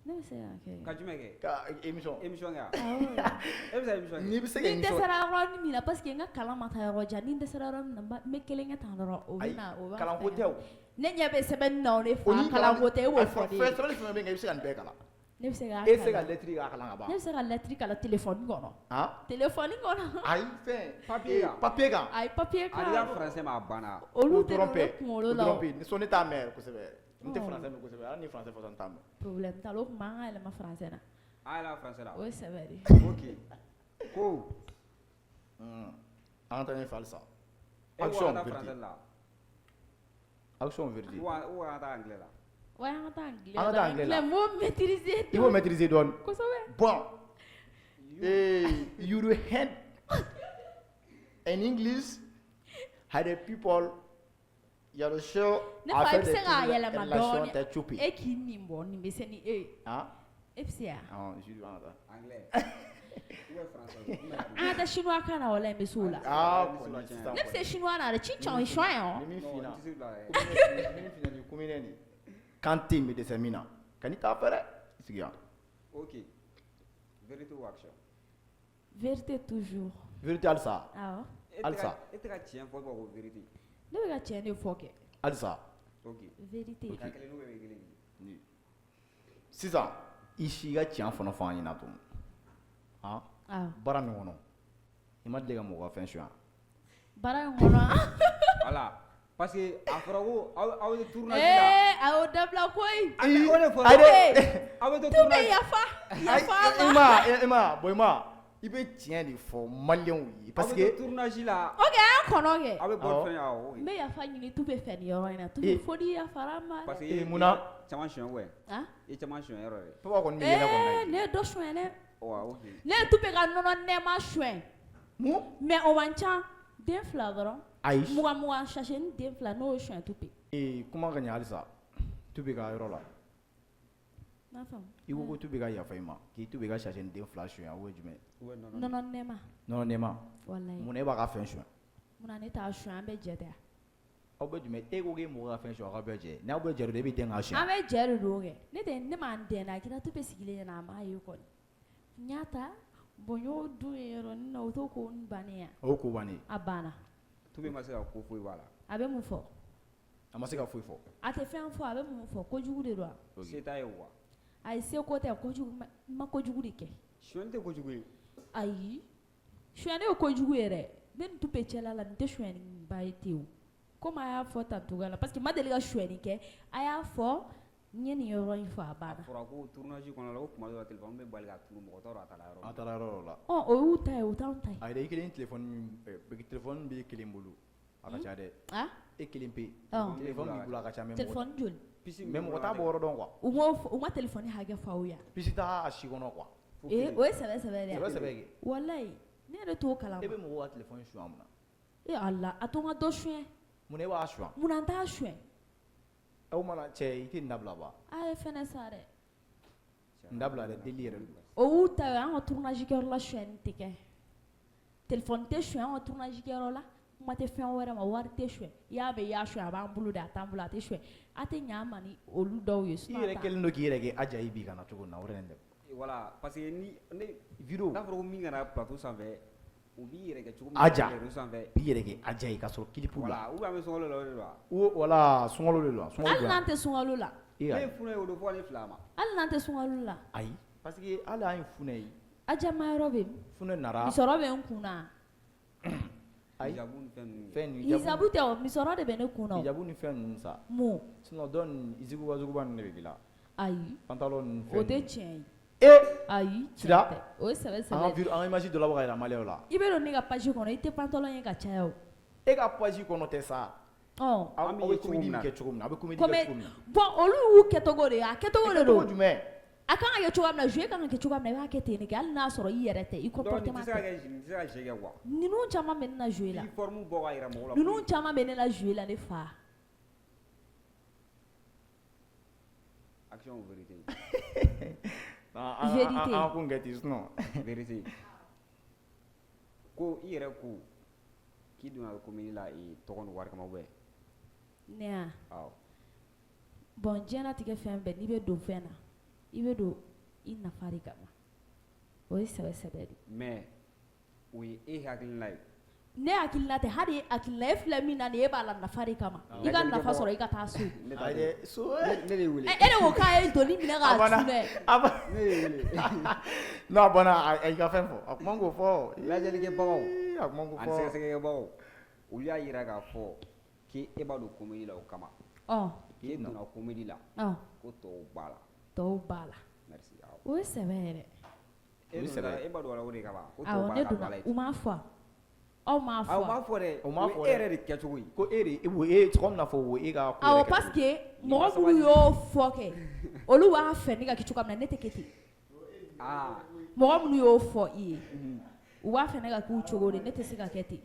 Ne bɛ se k'a kɛ. Ka jumɛn kɛ? Ka émission. Émission kɛ wa? Awɔ. E bɛ se ka émission kɛ? N'i bɛ se ka Ni n émission. dɛsɛra yɔrɔnin min na, parce que n ka kalan ma taa yɔrɔ jan, ni n dɛsɛra yɔrɔ min na, n bɛ kelen kɛ tan dɔrɔn, o bɛ Ayi, na o b'a kalanko fɛngɛ. tɛ o. Ne ɲɛ bɛ sɛbɛnni na o ne O fa ni kalanko tɛ, e b'o ayi, fɔ ne fɛn ye. sɛbɛnni fɛn fɛn bɛ yen, i bɛ se ka nin bɛɛ kalan. Ne bɛ se k'a E bɛ se ka kalan. lettre k'a kalan ka ban. Ne bɛ se ka lettre kalan téléphone kɔnɔ. Han? Téléphone kɔnɔ. Ayi, fɛn. Papier kan. Papier kan. Ayi, papier kan. Ale ka français ma, a banna. Olu O tɛ dɔrɔn don ne bɛɛ. kunkolo O la dɔrɔn o. bɛɛ. Ni ne t'a mɛn kosɛbɛ. N tɛ Ɔ. français mɛn kosɛbɛ. Hali ni français fɔ n t'a mɛn. Problème t'a la, o tuma an ka yɛlɛma français na. An yɛlɛma français la. O ye sɛbɛ de ye. Ok. Ko. An ka taa ɲɛfɛ halisa. E ko Action an ka taa vérité. français la. Action vérité. Ou an ka taa anglais la. Ouais, an ka taa anglais An ka la. taa anglais la. Anglais, n b'o maîtriser. I b'o maîtriser dɔɔni. Kosɛbɛ. Bon. You do hand in English, how the people, il y a le show. Ne fa, i bɛ se k'a yɛlɛma dɔɔni. Tɛ copi. E k'i nin bɔ, nin bɛ se ni e ye. Ah. E bɛ se ya? Ah, je vais en Anglais. Ou bien français. An ka taa chinois kan na, walayi n bɛ se o la. Ah, Ni kɔni sisan. Ne bɛ se chinois na dɛ, ci cɔn chɔn o. Ni min Non, finna. n tɛ se o la yɛrɛ. Ni min finna nin kuminen nin. Kan tɛ yen n bɛ dɛsɛ min na. Kan'i t'a fɛ dɛ. I sigi yan. Ok. Vérité ou action? Vérité toujours. Vérité halisa. Awɔ. E tɛ Halisa. E tɛ ka tiɲɛ fɔ, e b'a fɔ ko vérité. Ne bɛ ka tiɲɛ de fɔ kɛ. Halisa. Ok. Vérité. Ka kelen n'u bɛɛ bɛ kelen ye. Sisan i si ka tiɲɛ fana fɔ an ɲɛna tun. Han? Awɔ. Baara min kɔnɔ, i ma deli ka mɔgɔ ka fɛn suɲɛ? Baara in kɔnɔ. Voilà. Parce que a fɔra ko aw bɛ tournage la. Ee, a y'o dabila koyi. Ayi, o de fɔra. Ayi dɛ. Aw bɛ to Tu bɛ tournage. yafa. Yafa Ayi, a i ma. ma i ma bon, i ma i bɛ tiɲɛ de fɔ maliyɛnw ye parce Aw que bɛ to tournage la. Ok, an kɔnɔ kɛ. Aw bɛ bɔ Awɔ. fɛn, awɔ. Ok. N bɛ yafa ɲini tu bɛ fɛ nin yɔrɔ in na. Tu Eh. bɛ fo n'i yafara n ma. Parce que Eh, i munna? caman suɲɛ ouais. Han? I caman suɲɛ yɔrɔ yɛrɛ. Papa kɔni bɛ yɛlɛ kɔni na Ee, yen. ne ye dɔ suɲɛ dɛ. Wa ok. Ne ye Tupe ka nɔnɔ nɛɛma suɲɛ. Mun? Mais o man ca. Den fila dɔrɔn. Ayi. 20 20 sachet ni den fila, n'o ye suɲɛ Tupe. Ee, kuma ka ɲɛ halisa. Tubi ka yɔrɔ la. N'a faamu. I ko Tubi ka yafa i ma k'i Tubi ka sachet ni den fila suɲɛ, o ye jumɛn ye? Ou bien nɔnɔ. Nɔnɔ nɛɛma. Nɔnɔ nɛɛma. Walayi. Mun na e b'a ka fɛn suɲɛ? Munna ne t'a suɲɛ, an bɛ jɛ tɛ wa? Aw bɛ jumɛn? E ko k'e mɔgɔ ka fɛn suɲɛ, aw ka bɛɛ jɛ. N'aw bɛɛ jɛra, e b'i den k'a suɲɛ. An bɛ jɛ de don kɛ. Ne tɛ, ne m'an dɛn a kɛra Tupe sigilen ɲɛna, a m'a ye kɔni. N y'a ta, bon, n y'o dun yen yɔrɔnin na, o t'o ko bannen ya. O ye ko bannen ye. A banna. Toubé ma se ka ko foyi b'a la. A bɛ mun fɔ? A ma se ka foyi fɔ. A tɛ fɛn fɔ, a bɛ mun fɔ? Kojugu de don wa? Ok. Se t'a ye wa? Ayi, se ko tɛ, kojugu n ma kojugu de kɛ. Suɲɛni tɛ kojugu ye. Ayi. Suɲɛni ye kojugu yɛrɛ. Ne ni Tupe cɛla la, nin tɛ suɲɛni ba ye ten o. Komi a y'a fɔ tan cogoya la, parce que n ma deli ka suɲɛni kɛ. A y'a fɔ, n ye nin yɔrɔ in fɔ, a A banna. fɔra ko tournage kɔnɔna la, ko tuma dɔw la téléphone bɛ bali ka tunu, mɔgɔ t'a dɔn a taara yɔrɔ A min. taara yɔrɔ dɔ la. Ɔ, o y'u ta ye, o t'anw ta ye. A yɛrɛ i kelen téléphone min téléphone b'e kelen bolo. A ka ca dɛ. Ah? E kelen pe. Ɔ. Téléphone b'i bolo, a ka ca mais mɔgɔ Téléphone joli? Puce min mais b'i mɔgɔ bolo t'a a bɔ yɔrɔ dɔn quoi. U m'o fɔ, u ma téléphone hakɛ fɔ aw ye. Puce t'a si kɔnɔ quoi. Fo Ee, kelen. o ye sɛbɛ sɛbɛ de ye. Sɛbɛ sɛbɛ kɛ. Walayi, ne yɛrɛ t'o kalama. E bɛ mɔgɔw ka téléphone suɲɛ mun na? E Ala, a to n ka dɔ suɲɛ. Mun na e b'a suɲɛ? Munna n t'a suɲɛ? Aw mana cɛ, i tɛ nin dabila ba. A ye fɛnɛ sa dɛ. Nin dabila dɛ, deli yɛrɛ don. O y'u ta ye, an ka tournage kɛyɔrɔ la suɲɛni tɛ kɛ. Téléphone tɛ suɲɛ an ka tournage kɛyɔrɔ la. Kuma tɛ fɛn wɛrɛ ma, wari tɛ suɲɛ. I y'a mɛn i y'a suɲɛ, a b'an bolo de, a t'an bolo, a tɛ suɲɛ. A tɛ ɲɛ an ma ni olu dɔw ye. I Sinon yɛrɛ a t'a- kɛlen don k'i yɛrɛ kɛ aja ye bi ka na cogo min na, o yɛrɛ tɛ. Voilà, parce que ni ne Vidéo. n'a fɔra ko min kana plateau sanfɛ, u b'i yɛrɛ kɛ cogo min Aja. réseau sanfɛ. B'i yɛrɛ kɛ aja ye k'a sɔrɔ clip la. Voilà, ou bien an bɛ sunkalo la, o de don wa? O voilà, sunkalo de don. Sunkalo Hali don. n'an tɛ sunkalo la. E Ne y'a ye ye. funɛ ye o don fo ka ne fila ma. Hali n'an tɛ sunkalo la. Ayi, parce que hali an ye funɛ ye. Aja ma yɔrɔ bɛ yen. Funɛ nara. Misɔrɔ bɛ n kun na. Ayi. Hijabu ni fɛn ninnu. Fɛn ninnu. Hijabu tɛ o, misɔrɔ de bɛ ne kun na o. Hijabu ni fɛn ninnu sa. Mun? Sinon dɔ nin ziguba ziguba ninnu de bɛ k'i la. Ayi. Pantalon ninnu fɛn O tɛ ninnu. tiɲɛ ye. E! Ayi, tiɲɛ Sira. tɛ. O ye sɛbɛ An ka sɛbɛ ye. an ka image dɔ labɔ ka yira maliyɛnw la. I bɛ don ne ka page kɔnɔ, i tɛ pantalon ye ka caya o. E ka page kɔnɔ tɛ sa. Ɔ. Aw An bɛ aw bɛ ye cogo comédie min na. kɛ cogo min na, aw bɛ comédie kɛ cogo min na. Bon, olu y'u kɛcogo de ye, a kɛcogo de Cogo don. jumɛn? A kan ka kɛ cogoya min na, jouer kan ka kɛ cogoya min na, i b'a kɛ ten de kɛ, hali n'a sɔrɔ i yɛrɛ tɛ, i Donc nin tɛ comportement se ka tɛ. kɛ, nin tɛ se ka jeu kɛ quoi. Ninnu caman bɛ ne la jouer la. I forme bɔ ka yira mɔgɔw la. Ninnu caman bɛ ne la jouer la, ne fa. Action ou vérité? Vérité. An kun kɛ ten sinon. Vérité. Ko i yɛrɛ ko k'i donna comédie la tɔgɔ ni wari kama ou bien? Ne ya? Awɔ. Bon, diɲɛlatigɛ fɛn bɛɛ, n'i bɛ don fɛn na, i bɛ don i nafa de kama. O ye sɛbɛ sɛbɛ de. Mais o ye e hakilina ye. Ne hakilina tɛ, hali e hakilina, e filɛ min na nin ye, e b'a la nafa de kama. I ka nafa sɔrɔ, i ka taa so. Ne t'a Ayi dɔn. dɛ, so. Ne de y'i wele. E de ko k'a ye doni minɛ A k'a banna. cun dɛ. A banna. Ne de y'i wele. Non, a banna, a y'i ka fɛn fɔ. A kuma k'o fɔ. Lajɛlikɛbagaw A kuma k'o ani fɔ. sɛgɛsɛgɛkɛbagaw, olu y'a jira k'a fɔ k'e b'a don comédie la o kama. Ɔ. K'e donna comédie la. Ɔ. Ko tɔw b'a la. Tɔw b'a la. Merci. Awɔ. O ye sɛbɛ yɛrɛ. E O ye sɛbɛ ye. e b'a don a la o de kama. Ko tɔw Awɔ, b'a ne la ka don a donna. la. U m'a fɔ. Aw m'a Awɔ, u m'a fɔ. fɔ dɛ. U m'a O ye fɔ e dɛ. yɛrɛ de kɛcogo ye. Ko e de o e cogo min na fɔ o e ka ko Awɔ, yɛrɛ parce kɛcogo. que N'i ma mɔgɔ sabali. minnu y'o fɔ kɛ, olu b'a fɛ ne ka kɛ cogoya min na, ne tɛ kɛ ten. Ah. Mɔgɔ minnu y'o fɔ i ye, u b'a fɛ ne ka k'u cogo de, ne tɛ se ka kɛ ten.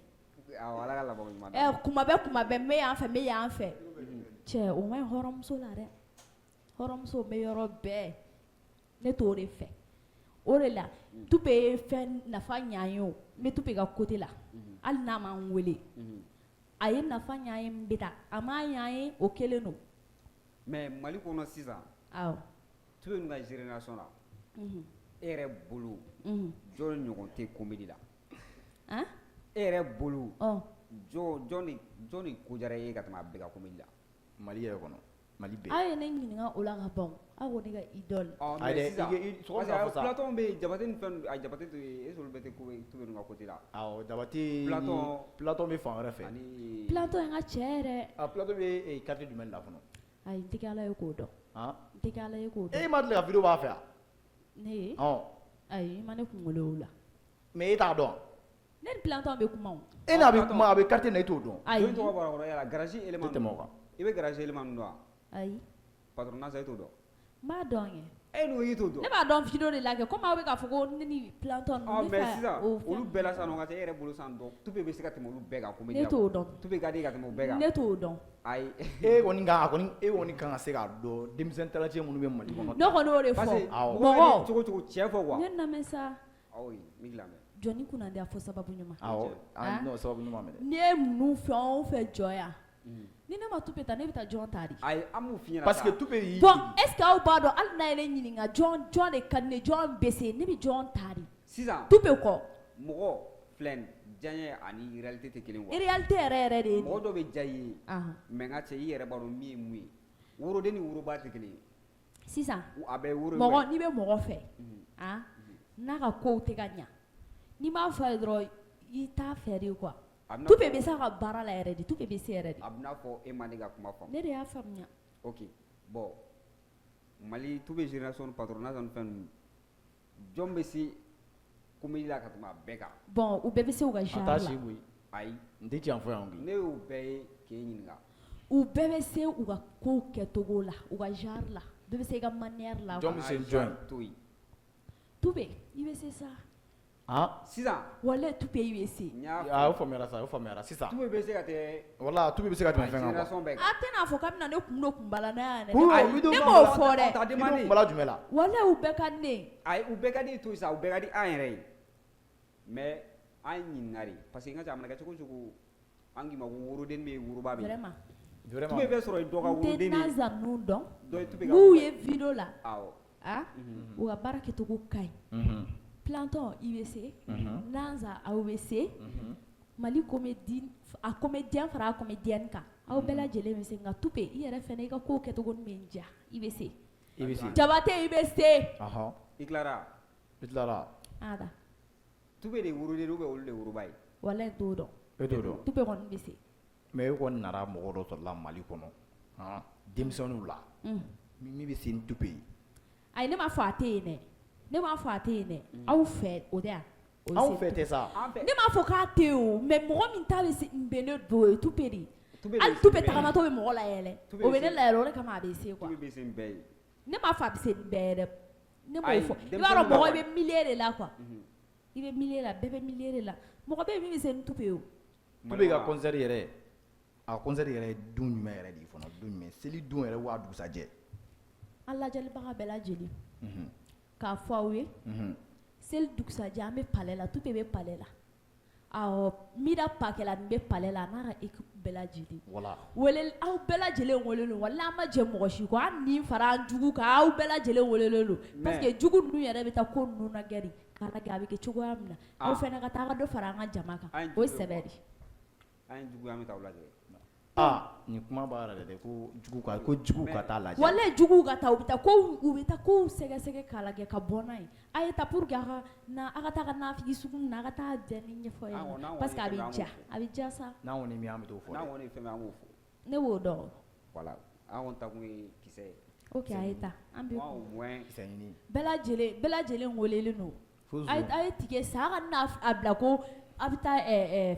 Awɔ, Ala ka laban ɲuman d'an ma. Ɛ, kuma bɛɛ kuma bɛɛ, n bɛ yan fɛ, n bɛ yan fɛ. Cɛ, o ma ɲi hɔrɔnmuso la dɛ. Hɔrɔnmuso bɛ yɔrɔ bɛɛ. Ne t'o de fɛ. O de la, Tupe ye fɛn nafa ɲɛ an ye o. N bɛ Tupe ka côté la. Hali n'a ma n wele. A ye nafa ɲɛ an ye, n bɛ taa. A m'a ɲɛ an ye, o kelen don. Mais Mali kɔnɔ sisan. Awɔ. Tupe ninnu ka génération la. E yɛrɛ bolo. Jɔn ɲɔgɔn tɛ comédie la? Han? E yɛrɛ bolo. Ɔ. Jɔn de ko diyara e ye ka tɛmɛ a bɛɛ kan comédie la? Mali yɛrɛ kɔnɔ. Mali bɛɛ. Aw ye ne ɲininka o la ka ban. Aw ko ne ka idole. Ɔ, Ayi mais dɛ, sisan, i sogo parce bɛna que fɔ sa. Platon bɛ yen, Jabate ni fɛn ninnu, a Jabate tɛ yen, est ce que olu bɛɛ tɛ Tupe ninnu ka côté la? Awɔ, Jabate ni Platon. Platon bɛ fan wɛrɛ fɛ. Ani Platon ye n ka cɛ yɛrɛ. Ah, Platon bɛ quartier jumɛn la fɔlɔ? Ayi, n tɛ kɛ Ala ye k'o dɔn. Han? N tɛ kɛ Ala ye k'o dɔn. E ma deli ka vidéo b'a fɛ wa? Ne ye? Ɔn. Ayi, i ma ne kunkolo ye o la. Mais e t'a dɔn? Ne ni Platon bɛ kuma o. E n'a bɛ kuma, a bɛ quartier na, e t'o dɔn. Ayi. Jɔn tɔgɔ bɔra kɔrɔ yala garage élément. Tɛ tɛmɛ o kan. I bɛ garage élément ninnu dɔn wa? Ayi. Patron Nasa, e t'o dɔn? N b'a dɔn kɛ. E n'o e t'o dɔn. Ne b'a dɔn vidéo de la kɛ, komi aw bɛ k'a fɔ ko ne ni Platon Ɔ, ne mais fɛ sisan o fɛn olu bɛɛ la sisan nɔ, ka cɛ e yɛrɛ bolo sisan dɔn, Tupe bɛ se ka tɛmɛ olu bɛɛ kan comédie Ne la. t'o dɔn. Tupe ka di ka tɛmɛ o bɛɛ kan. Ne t'o dɔn. Ayi. E kɔni kan, a kɔni, e kɔni kan ka se k'a dɔn denmisɛnnin talentueux minnu bɛ Mali kɔnɔ. Ne kɔni y'o de Parce que fɔ. Awɔ. mɔgɔ ka di cogo cogo cɛ fɔ quoi. Ne lamɛn sa. Awɔ, n b'i lamɛn. Jɔnni kunnandi a fɔ sababu ɲuman. Awɔ, Ah? non, sababu ɲuman minɛ. N'i ye ninnu fɛn o fɛn jɔ yan, ni ne ma Tupe ta, ne bɛ taa jɔn ta de? Ayi, an b'u f'i ɲɛna Parce que sa. Tupe y'i Bon, est ce que aw b'a dɔn, hali n'a ye ne ɲininka jɔn jɔn de ka di ne ye, jɔn bɛ se, ne bɛ jɔn ta de? Sisan. Tupe kɔ. Mɔgɔ filɛ nin diyaɲɛ ani réalité tɛ kelen quoi. Réalité yɛrɛ yɛrɛ de ye nin. Mɔgɔ dɔ bɛ diya i ye. Ahan. Mais n ka cɛ, i yɛrɛ b'a dɔn min ye mun ye. Woroden ni woroba tɛ kelen ye. Sisan. A bɛɛ ye woro ye. Mɔgɔ, n'i bɛ mɔgɔ fɛ, ah, n'a ka kow tɛ ka ɲa, n'i m'a fɔ a ye dɔrɔn, i t'a fɛ de quoi. A bɛna Tupe fɔ bɛ se a ka baara la yɛrɛ de, Tupe bɛ se yɛrɛ de. A bɛna fɔ e ma ne ka kuma faamu. Ne de y'a faamuya. Ok, bon, Mali Tupe génération patronat ni fɛn ninnu, jɔn bɛ se comédie la ka tɛmɛ a bɛɛ kan? Bon, u bɛɛ bɛ se u ka A genre t'a la. si koyi. Ayi. N tɛ tiɲɛ fɔ yan koyi. Ne y'o bɛɛ ye k'e ɲininka. U bɛɛ bɛ se u ka kow kɛcogo la, u ka genre la. Bɛɛ bɛ se i ka manière la. Jɔn bɛ se jɔn ye? To yen. Tupe, i bɛ se sa. Han? Sisan. Walayi Tupe i bɛ se. N y'a Ah, o faamuyara sa, o faamuyara sisan. Tupe bɛ se ka tɛ. Wala, Tupe bɛ se ka tɛmɛ fɛn kan quoi. Génération bɛɛ kan. A tɛna fɔ k'a bɛna ne kun don kunbala n'a yan dɛ. Kun, Ayi, i don ne kunbala. m'o fɔ dɛ. Aw ta demande. I don kunbala jumɛn la? Walayi u bɛɛ ka di ne ye. Ayi, u bɛɛ ka di to yen sa, u bɛɛ ka di an yɛrɛ ye. Mais an ɲininka de, parce que n ka cɛ a mana kɛ cogo o cogo, an k'i ma ko woroden bɛ yen, woroba bɛ yen. Vraiment. Vraiment. Tupe bɛ sɔrɔ yen dɔ ka N tɛ woroden de ye. Naza ninnu dɔn. Dɔ ye Tupe ka N'u woroba ye vidéo la. Awɔ. Ah, u ka baara kɛcogo ka ɲi. Platon i bɛ se. Naza aw bɛ se. Mali comédie, a comédien fara a comédienne kan. Aw bɛɛ lajɛlen bɛ se, nka Tupe i yɛrɛ fɛnɛ i ka kow kɛcogo bɛ n diya, i bɛ se. I bɛ se. Jabate i bɛ se. Ɔhɔn. I tilara? I tilara. An ka taa. Tupe de ye woroden ye ou bien olu de ye woroba ye? Walayi n t'o dɔn. E t'o dɔn. Tupe kɔni bɛ se. Mais e kɔni nana mɔgɔ dɔ sɔrɔla Mali kɔnɔ, han, denmisɛnninw la. Min bɛ se ni Tupe ye. Ayi, ne m'a fɔ a tɛ yen dɛ. Ne m'a fɔ a tɛ yen dɛ. Aw fɛ o tɛ yan. O bɛ Anw se fɛ tɛ sa. An fɛ. Ne m'a fɔ k'a tɛ yen o, mais mɔgɔ min ta bɛ se n bɛ ne don o ye Tupe de ye. Tupe bɛ Hali se Tupe bɛɛ ye. tagamatɔ bɛ mɔgɔ layɛlɛ. Tupe O bɛ bɛ ne se. layɛlɛ, o de kama a bɛ se quoi. Tupe bɛ se nin bɛɛ ye. Ne m'a fɔ a bɛ se nin bɛɛ ye dɛ. Ne m'o Ayi, fɔ. I b'a dɔn denmisɛnninw mɔgɔ b'a i bɛ milieu de la quoi. Mhm. I bɛ milieu la, bɛɛ bɛ milieu de la. Mɔgɔ bɛ yen min bɛ se ni Tupe ye o. Tupe ka concert yɛrɛ, a concert yɛrɛ ye don jumɛn yɛrɛ de ye fɔlɔ, don jumɛn? Seli don yɛrɛ wa dugusajɛ? An lajɛlibaga bɛɛ lajɛlen k'a fɔ aw ye seli dugusajɛ an bɛ palais la Toupé bɛ palais la awɔ Mira Pakɛlanin bɛ palais la a n'a ka équipe bɛɛ lajɛlen voilà wele aw bɛɛ lajɛlen welelen don walahi an ma jɛ mɔgɔ si kɔ an nin fara an jugu kan aw bɛɛ lajɛlen welelen don parce que jugu ninnu yɛrɛ bɛ taa ko ninnu lajɛ de k'a lajɛ a bɛ kɛ cogoya min na aw fana ka taa aw ka dɔ fara an ka jama kan o ye sɛbɛ de ye An ye jugu ye an bɛ taa aw lajɛ aa nin kuma b'a yɛrɛ dɛ ko jugu ka ko jugu ka taa lajɛ walahi juguw ka taa u bɛ taa kow u bɛ taa kow sɛgɛsɛgɛ k'a lajɛ ka bɔ n'a ye a ye taa pour que a ka na a ka taa ka nafigi sugu ninnu na a ka taa jɛni ɲɛfɔ An kɔni- n'an yen parce que a kɔni ye bɛ fɛn diya min ye, a bɛ diya sa n'an kɔni ye min ye an bɛ t'o fɔ n'an dɛ kɔni ye fɛn min ye an b'o fɔ ne b'o dɔn voilà an kɔni ta kun ye kisɛ ye ok a ye taa an bɛ moi au moins kisɛ ɲini bɛɛ lajɛlen welelen don fo a ye zon a ye ticket san a kana n'a a bila ko a bɛ taa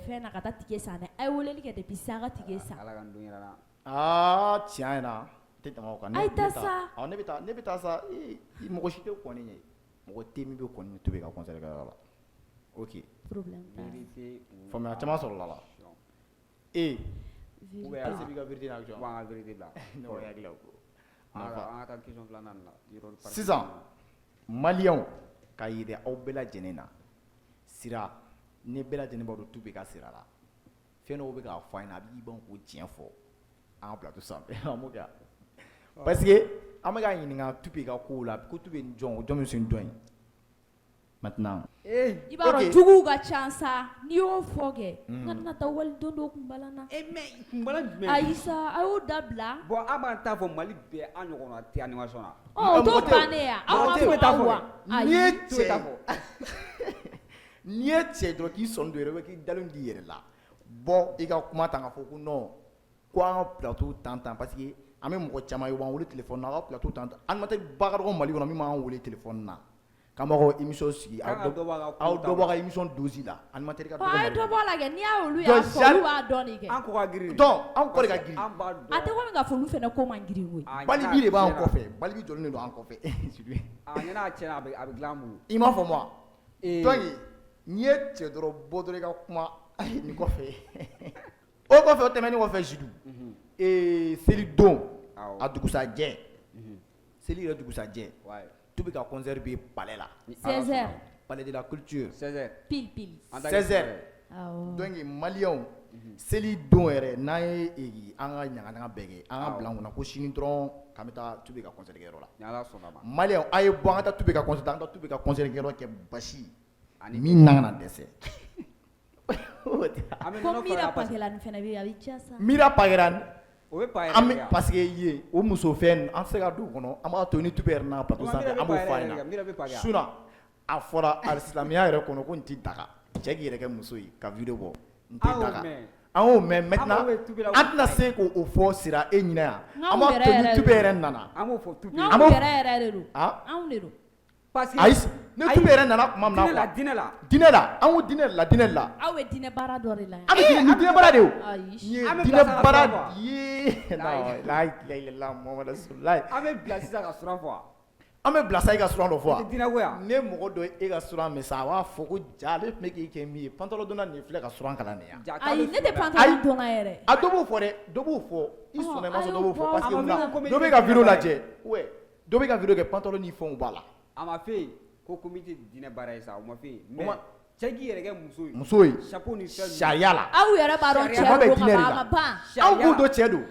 fɛn na ka taa ticket san dɛ a ye weleli kɛ depuis sisan a ka ticket san Ala ka n don yɛrɛ la aa tiɲɛ yɛrɛ la n tɛ tɛmɛ o kan a ye taa sa awɔ ne bɛ taa sa ee mɔgɔ si tɛ kɔn ne ɲɛ mɔgɔ tɛ min bɛ kɔn ne Toupé ka concert kɛyɔrɔ la ok problème t'a la vérité ou faamuya caman sɔrɔla la action ee ou bien halisa b'i ka vérité ni action ou bien an ka vérité bila ne kɔni hakili la ko an ka taa question filanan na yɔrɔ sisan maliyɛnw ka yira aw bɛɛ lajɛlen na sira ni bɛɛ lajɛlen b'a dɔn Toupé ka sira la fɛn dɔw bɛ k'a fɔ an ɲɛna a b'i ban k'o tiɲɛ fɔ an ka plateau sanfɛ an b'o kɛ parce que an bɛ k'a ɲininka Toupé ka kow la ko Toupé ni jɔn jɔn bɛ se ni jɔn ye maintenant i b'a dɔn Ok. juguw ka ca sa n'i y'o fɔ kɛ n ka na taa waliden dɔw kun bala na e mais kunbala jumɛn ayi sa a y'o dabila bon an b'an ta fɔ Mali bɛɛ an ɲɔgɔnna tɛ animation na ɔ o t'o mɔgɔ tɛ bannen ya aw mɔgɔ m'a tɛ fɔ t'a aw fɔ wa n'i ye ayi Toupé t'a cɛ fɔ n'i ye cɛ dɔrɔn k'i sɔn don yɛrɛ k'i dalen d'i yɛrɛ la bɔ i ka kuma ta k'a fɔ ko non ko an ka plateau tan tan parce que an bɛ mɔgɔ caman ye u b'an wele téléphone na aw ka plateau tan tan animateur ba ka dɔgɔ Mali kɔnɔ min b'an wele téléphone na k'an b'aw ka émission sigi aw K'an ka dɔ bɔ a ka aw kow dɔ bɔ aw ka émission dose la animateur ka ɔ dɔgɔ a ye Mali dɔ kɔnɔ bɔ a la kɛ n'i y'a olu y'a Donc, fɔ olu b'a dɔn de kɛ an kɔ ka girin donc anw kɔ de ka girin an b'a dɔn a tɛ komi k'a fɔ olu fana ko man girin koyi A ɲɛna Balibi de b'an tiɲɛna. kɔfɛ Balibi jɔlen de don an kɔfɛ a ɲɛna a tiɲɛna a bɛ dilan an bolo i m'a faamu wa Ee. donc n'i ye cɛ dɔrɔn bɔ dɔrɔn i ka kuma nin kɔfɛ o kɔfɛ o tɛmɛnen kɔfɛ Zidu ee selidon Awɔ. a dugusajɛ seli yɛrɛ dugusajɛ Ouais. Toupé ka concert bɛ palais la 16 heures palais de la culture 16 heures pile pile An ta kɛ 16 heures awɔ donc maliyɛnw seli don yɛrɛ n'an ye an ka ɲagaɲaga bɛɛ kɛ an ka Awɔ. bila an kunna ko sini dɔrɔn k'an bɛ taa Toupé ka concert kɛyɔrɔ la Ni Ala sɔnna ma maliyɛnw a ye bɔ an ka taa Toupé ka concert an ka taa Toupé ka concert kɛyɔrɔ kɛ basi Ani min nan kana dɛsɛ an bɛ ko nɔnɔ Mira fara parce que Pakɛlanin fana bɛ yen a bɛ diya sa Mira Pakɛlanin o bɛ pa yɛrɛ an de bɛ yan. parce que yen o muso fɛn an tɛ se ka don o kɔnɔ an b'a to ni Toupé yɛrɛ nana plateau Mira sanfɛ bɛ an b'o pa fɔ a yɛrɛ de kɛ, Mira bɛ pa ɲɛna kɛ yan. sinon a fɔra ali silamɛya yɛrɛ kɔnɔ ko nin tɛ daga cɛ k'i yɛrɛ kɛ muso ye ka vidéo bɔ nin tɛ An y'o daga mɛn. an y'o mɛn maintenant An b'o Toupé la an tɛna se k'o fɔ sira e ɲinɛ yan N'anw an b'a yɛrɛ to ni yɛrɛ Toupé de yɛrɛ nana An b'o fɔ Toupé n'anw An b'o- yɛrɛ yɛrɛ de don ah anw de don parce que ayi ni Toupé yɛrɛ nana tuma min na diinɛ la quoi diinɛ la diinɛ la an ko diinɛ la diinɛ la aw bɛ diinɛ baara dɔ de la yan an bɛ diinɛ nin diinɛ baara de ye o ayi nin ye An bɛ diinɛ bila sa ka baara sira fɔ. ye non la ilaha illallah muhammadu rasulullah an bɛ bila sisan ka suran fɔ wa an bɛ bila sa i ka suran dɔ fɔ o wa tɛ diinɛ ko yan ne mɔgɔ dɔ ye e ka suran mɛn sa a b'a fɔ ko ja ale tun bɛ k'i kɛ min ye pantalon donna nin filɛ ka suran kalan nin yan Ja k'a ayi bɛ ne tɛ suran pantalon Ayi. donna yɛrɛ a dɔ b'o fɔ dɛ dɔ b'o fɔ i Ɔn, sɔnna i ma a sɔn y'o dɔ b'o fɔ bɔ parce que a ma munna fɔ ko dɔ bɛ ka vidéo lajɛ ouais dɔ bɛ ka vidéo kɛ pantalon ni fɛnw b'a la a ma fɛ yen ko comité diinɛ baara ye sa o ma fɛ yen mais ma- cɛ k'i yɛrɛ kɛ muso ye muso ye chapeau ni fɛn ninnu. sariya la aw yɛrɛ b'a dɔn Sariya. cɛw Kuma bɛ don ka diinɛ de ban a la. ma ban anw b'u Sariya. dɔn cɛ don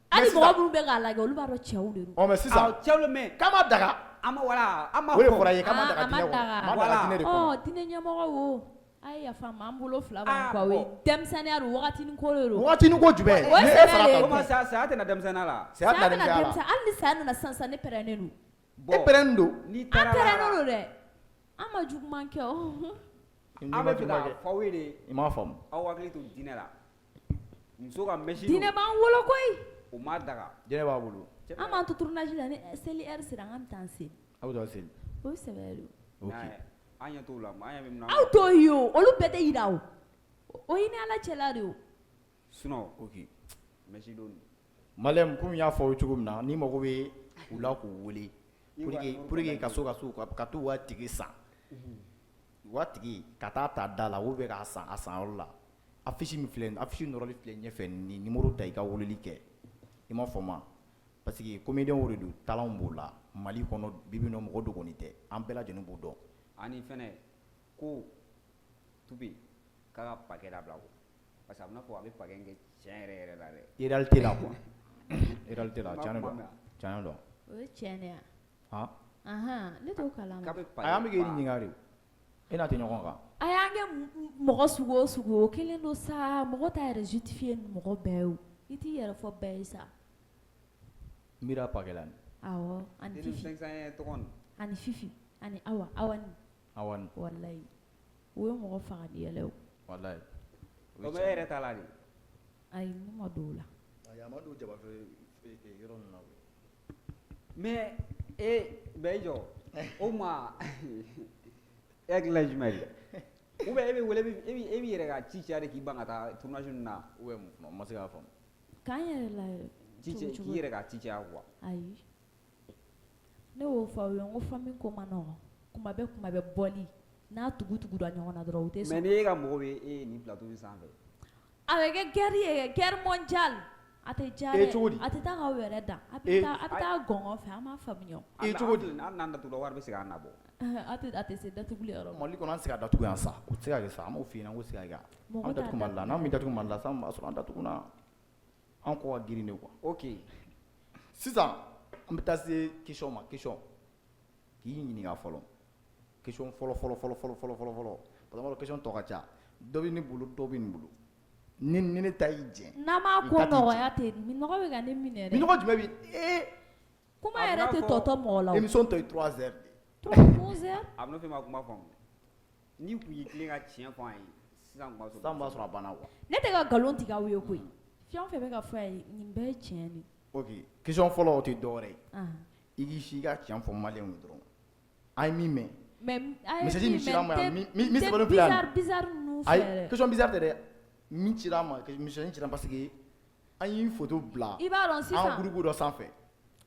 hali Mais mɔgɔ sisan minnu bɛ k'a lajɛ olu b'a dɔn cɛw de don ɔ mais sisan Awɔ, cɛw le mais k'a ma daga an ma wala an ma o de fɔ fɔra i ye k'a ma Ah, daga a ma diinɛ kɔnɔ daga. a ma daga Voilà. diinɛ de kɔnɔ ɔ diinɛ ɲɛmɔgɔ wo a ye yafa n ma an bolo fila b'an Ah, kɔ o ye bon. denmisɛnninya don wagatinin ko de don wagatinin ko jumɛn O ye ni e sɛbɛ sara de ye. ta Comment dun saya saya tɛna denmisɛnninya la saya saya tɛna bɛna denmisɛnya la denmisɛn hali ni saya nana sisan sisan ne pɛrɛnnen don e pɛrɛnnen don n'i an taara pɛrɛnnen don dɛ an ma juguman kɛ o N'i an ma bɛ fɛ juguman k'a kɛ fɔ aw ye de i m'a faamu aw hakili to diinɛ la muso ka mɛsi diinɛ don b'an wolo koyi o ma daga diinɛ b'a bolo Cɛ an b'an to tournage la ni seli heure sera an bɛ taa an seli aw bɛ taa seli o ye sɛbɛ de ok an ɲɛ t'o la an ɲɛ bɛ min na aw t'o ye o olu bɛɛ tɛ yira o o ye ni ala cɛla de o sinon ok mɛsi don Maliyɛn komi n y'a fɔ aw ye cogo min na ni mago bɛ u la k'u wele pour que ka so ka so ka t'u ka ticket san u ka ticket ka taa ta da la ou bien k'a san a sanyɔrɔ la affiche min filɛ nin affiche nɔrɔli filɛ ɲɛfɛ nin numéro ta i ka weleli kɛ i m'a faamu wa Parce que comédien de don, talent b'u la Mali kɔnɔ bi bi in na, mɔgɔ dɔgɔnin tɛ, an bɛɛ lajɛlen b'o dɔn. Ani fɛnɛ ko Toupé k'a ka paquet dabila quoi, parce que a bɛna fɔ a bɛ paquet in kɛ tiɲɛ yɛrɛ yɛrɛ la dɛ. Réalité la quoi, réalité la, tiɲɛ don, tiɲɛ don. O ye tiɲɛ de ye. Han? Ahan, ne t'o kalama. K'a bɛ Ayi, an bɛ k'e paquet ɲininka de, e n'a tɛ ɲɔgɔn kan. A y'an kɛ mɔgɔ sugu o sugu, o kelen don sa. Mɔgɔ t'a yɛrɛ justifier ni mɔgɔ bɛɛ ye o. I t'i yɛrɛ fɔ bɛɛ ye sa. N bira paquet la. Awɔ, ani Fifi. 2500 tɔgɔ nin. Ani Fifi ani Awa, Awani. Awani. Walayi, o ye mɔgɔ faga ni yɛlɛ o. Walayi. O bɛ e yɛrɛ ta la de. Ayi, ne ma don o la. Ayi, a ma don jaba feere yɔrɔ ninnu na. Mais e bɛ i jɔ o ma, e hakilina ye jumɛn ye? Ou bien e bɛ wele, e b'i yɛrɛ ka ci caya de k'i ban ka taa tournage ninnu na? Ou bien mun, ma se k'a faamu. K'an yɛrɛ la Ci cogo cogo. K'i yɛrɛ ka ci caya quoi. Ayi, ne y'o fɔ aw ye, n ko famille ko ma nɔgɔn. Kuma bɛɛ, kuma bɛɛ bɔli n'a tugu tugura ɲɔgɔn na dɔrɔn, o tɛ Mais sɔn. ni e ka mɔgɔw bɛ e ye nin plateau in sanfɛ. A bɛ kɛ guerre ye, guerre mondiale. A tɛ diya Eh, dɛ. cogo di? A tɛ taa k'aw yɛrɛ dan. A Eh. bɛ taa, a bɛ taa gɔngɔn fɛ, an b'a faamuya. Eh, cogo di? Hali n'an datugula, wari bɛ se k'an nabɔ. A tɛ se datuguli yɔrɔ ma. Mali kɔnɔ, an tɛ se ka datugu yan sa, o tɛ se ka kɛ sa. An b'o f'i ɲɛna ko tɛ se ka kɛ. Mɔgɔ An t'a datugu Mali la, n'an min datugu Mali la sisan, b'a sɔrɔ an datuguna, an kɔ ka girin de quoi. Ok. Sisan an bɛ taa se question ma. Question k'i ɲininka fɔlɔ, question fɔlɔ fɔlɔ fɔlɔ fɔlɔ fɔlɔ fɔlɔ fɔlɔ, parce que n b'a dɔn question tɔ ka ca. Dɔ bɛ ne bolo, dɔ bɛ nin bolo. Ni ne ta y'i jɛn, N'an m'a i ko ta t'i jɛn. nɔgɔya ten, minɔgɔ bɛ ka ne minɛ dɛ. Minɔgɔ jumɛn bɛ ee? Kuma A yɛrɛ bɛna tɛ fɔ- tɔ tɔ mɔgɔ la o. Émission tɔ ye 3 heures de. 3 heures. A bɛna fɔ e ma kuma faamu. N'i kun y'i tilen ka tiɲɛ fɔ an ye sisan, kun b'a sɔrɔ. Sisan b'a sɔrɔ a banna quoi. Ne tɛ ka nkalon tigɛ aw ye koyi. Fɛn o fɛn bɛ ka fɔ yan, nin bɛɛ ye tiɲɛ de ye. Ok, question fɔlɔ, o tɛ dɔwɛrɛ ye. Ahan. I k'i si ka tiɲɛ fɔ maliyɛnw ye dɔrɔn, an ye min mɛn. Mais a ye Message min min cira an mɛn, ma yan, n min tɛ sɛbɛnnen filɛ yan. bizarre bizarre ninnu fɛ Ayi, dɛ. question bizarre tɛ dɛ. Min cira an ma, message cira, parce que an ye photo bila I b'a dɔn an sisan. groupe dɔ sanfɛ.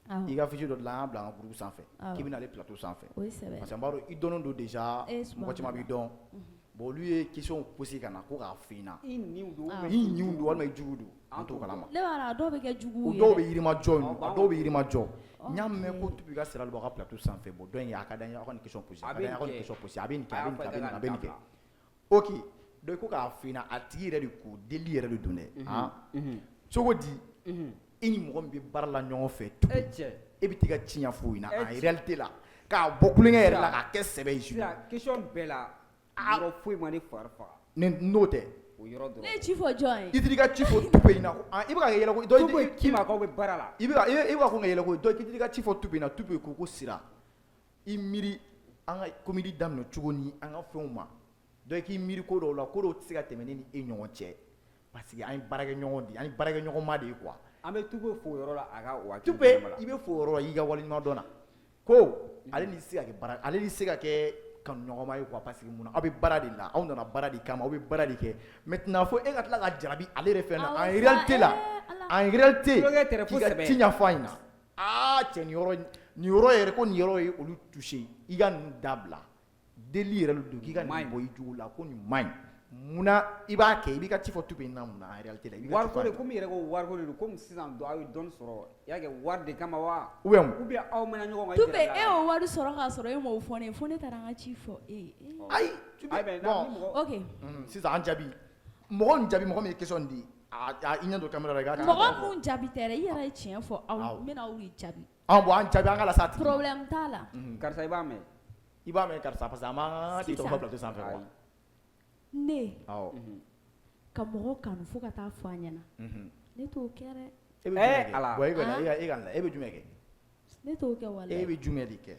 Awɔ. I ka fiche dɔ dilan, an y'a bila an ka groupe sanfɛ Awɔ. k'i bɛna ale plateau sanfɛ. O ye sɛbɛ. Parce que an b'a dɔn i dɔnnen don déjà, Eh, mɔgɔ caman b'i dɔn. Bon, olu ye question posé ka na ko k'a f'i ɲɛna. I niw don. Awɔ. I ɲiw don walima i jugu don, an t'o kalama. Ne b'a dɔn a dɔw bɛ kɛ jugu O ye dɔw dɛ. bɛ yirimajɔ yen, Awɔ, a dɔw bɛ yirimajɔ. N y'a Ok. mɛn ko Toupé ka sira bɔ a ka plateau sanfɛ. Bon, dɔ in a ka d'an ye, aw ka nin question posé, a A ka bɛ d'an ye, aw ka nin nin kɛ. question posé, a bɛ nin kɛ, A a y'a bɛ nin fɔ kɛ, a bɛ nin kɛ, a bɛ nin kɛ. dabila. Ok, donc ko k'a f'i ɲɛna, a tigi yɛrɛ de ko deli yɛrɛ de don dɛ. Han, cogo di e ni mɔgɔ min bɛ baara la ɲɔgɔn fɛ E Toupé, cɛ. e bɛ t'i ka ci ɲɛfɔ o ɲɛna E en cɛ. réalité la, k'a bɔ kulonkɛ yɛrɛ la, k'a kɛ sɛbɛ ye. Sisan question bɛɛ la, yɔrɔ foyi ma ne fari faga. Ni n'o tɛ. O yɔrɔ dɔrɔn. Ne ye ci fɔ jɔn ye? I t'i ka ci fɔ Toupé ɲɛna ko i bɛ ka yɛlɛ ko dɔ Toupé k'i ma k'aw bɛ baara la. I bɛ ka ko ka yɛlɛ ko dɔ k'i t'i ka ci fɔ Toupé ɲɛna. Toupé ko Sira, i miiri an ka comédie daminɛ cogo ni an ka fɛnw ma. Dɔ k'i miiri ko dɔw la, ko dɔw tɛ se ka tɛmɛ ne ni e ɲɔgɔn cɛ, parce que an ye baarakɛ ɲɔgɔn de ye, an ye baarakɛ ɲɔgɔnma de ye quoi. An bɛ Toupé fo o yɔrɔ la, a ka o hakili Toupé ɲɛnama la. i bɛ fo o yɔrɔ la, i ka waleɲuman dɔn na ko ale ni se ka kɛ baara, ale ni se ka kɛ kanuɲɔgɔnma ye quoi. Parce que mun na, aw bɛ baara de la, aw nana baara de kama, aw bɛ baara de kɛ. Maintenant fo e ka tila ka jarabi ale yɛrɛ fɛn na Awɔ en sa, réalité la, eh, Ala. en réalité Tulonkɛ tɛ dɛ, fo k'i ka sɛbɛ. ci ɲɛfɔ a ɲɛna. Aa cɛ, nin yɔrɔ, nin yɔrɔ yɛrɛ ko nin yɔrɔ ye olu touché. I ka nin dabila, deli yɛrɛ de don k'i ka Man nin ɲi. bɔ i jugu la, ko nin man ɲi. Munna i b'a kɛ? I b'i ka ci fɔ Toupé ɲɛna mun na en réalité la? I b'i ka ci Wariko fɔ a de ɲɛna. komi i yɛrɛ ko wariko de don, komi sisan aw ye dɔnni sɔrɔ, i y'a kɛ wari de kama wa? Ou bien mun? Ou bien aw mɛnna ɲɔgɔn kan. Toupé, e y'o wari sɔrɔ k'a sɔrɔ e m'o fɔ ne ye, fo ne taara n ka ci fɔ e ye. Ayi, Toupé, Ayi, mais bon. ni mɔgɔ Ok. Sisan an jaabi, mɔgɔ nin jaabi, mɔgɔ min ye question di a i ɲɛ don caméra la, i k'a tigi Mɔgɔ tɔgɔ fɔ. mun jaabi tɛ dɛ, i yɛrɛ ye tiɲɛ fɔ aw, Awɔ. n bɛna aw de jaabi. An bon, an jaabi, an ka lase a tigi ma. Problème t'a la. Karisa, i b'a mɛn. I b'a mɛn karisa, parce que a m'an ka tigi tɔgɔ fɔ Sisan. plateau sanfɛ quoi. Ayi. Ne Awɔ. ka mɔgɔ kanu fo ka taa fɔ a ɲɛna. Ne t'o kɛ dɛ. E bɛ Eh, jumɛn kɛ? Ala. Bon, e ka Ah. e ka e bɛ jumɛn kɛ? Ne t'o kɛ E walayi. bɛ jumɛn de kɛ?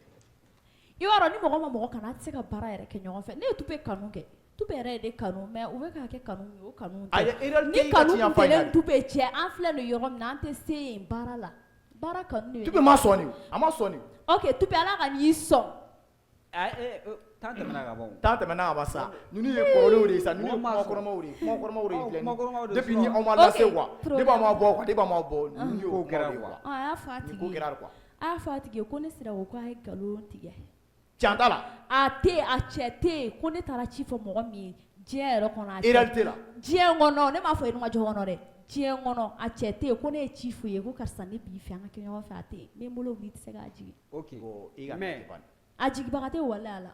I b'a dɔn ni mɔgɔ ma mɔgɔ kanu, a tɛ se ka baara yɛrɛ kɛ ɲɔgɔn fɛ. Ne ye Toupé kanu kɛ. Toupé yɛrɛ ye ne kanu, mais u bɛ k'a kɛ kanu min ye, o kanu tɛ. Ayi, réalité Ni i ka kanu ci tun ɲɛfɔ a tɛ ne ɲɛna ni de. Toupé cɛ, an filɛ nin yɔrɔ min na, an tɛ se yen baara la. Baara kanu de bɛ Toupé ma sɔn de, a ma sɔn de. Ok, Toupé, Ala ka n'i sɔn. Temps tɛmɛna ka ban. Temps tɛmɛna ka ban sa. Ninnu ye kɔrɔlenw de ye sa, ninnu ye Mɔgɔ ma kuma sɔn. kɔrɔmaw de ye, kuma kɔrɔmaw de Ɔ, filɛ kuma nin kɔrɔmaw ye. de Depuis sinon. ni aw ma lase Ok, quoi, problème. depuis aw ma bɔ quoi, depuis aw ma bɔ, ninnu ye Ko o kumaw kɛra de ye quoi. quoi. A y'a fɔ a Nin tigi ko ye. kɛra de quoi. A y'a fɔ a tigi ye ko ne sera ko k'a ye nkalon tigɛ. Tiɲɛ t'a la. A tɛ, a cɛ tɛ yen ko ne taara ci fɔ mɔgɔ min ye diɲɛ yɛrɛ kɔnɔ, a cɛ. Réalité la. Diɲɛ kɔnɔ, ne m'a fɔ Yirimajɔ kɔnɔ dɛ. Diɲɛ kɔnɔ, a cɛ tɛ yen ko ne ye ci f'u ye ko karisa, ne b'i fɛ, an ka kɛ ɲɔgɔn fɛ, a tɛ yen. N bɛ n bolo wuli, i tɛ se k'a jigin. Ok. Bon, i ka Mais A jigibaga tɛ, walahi Ala,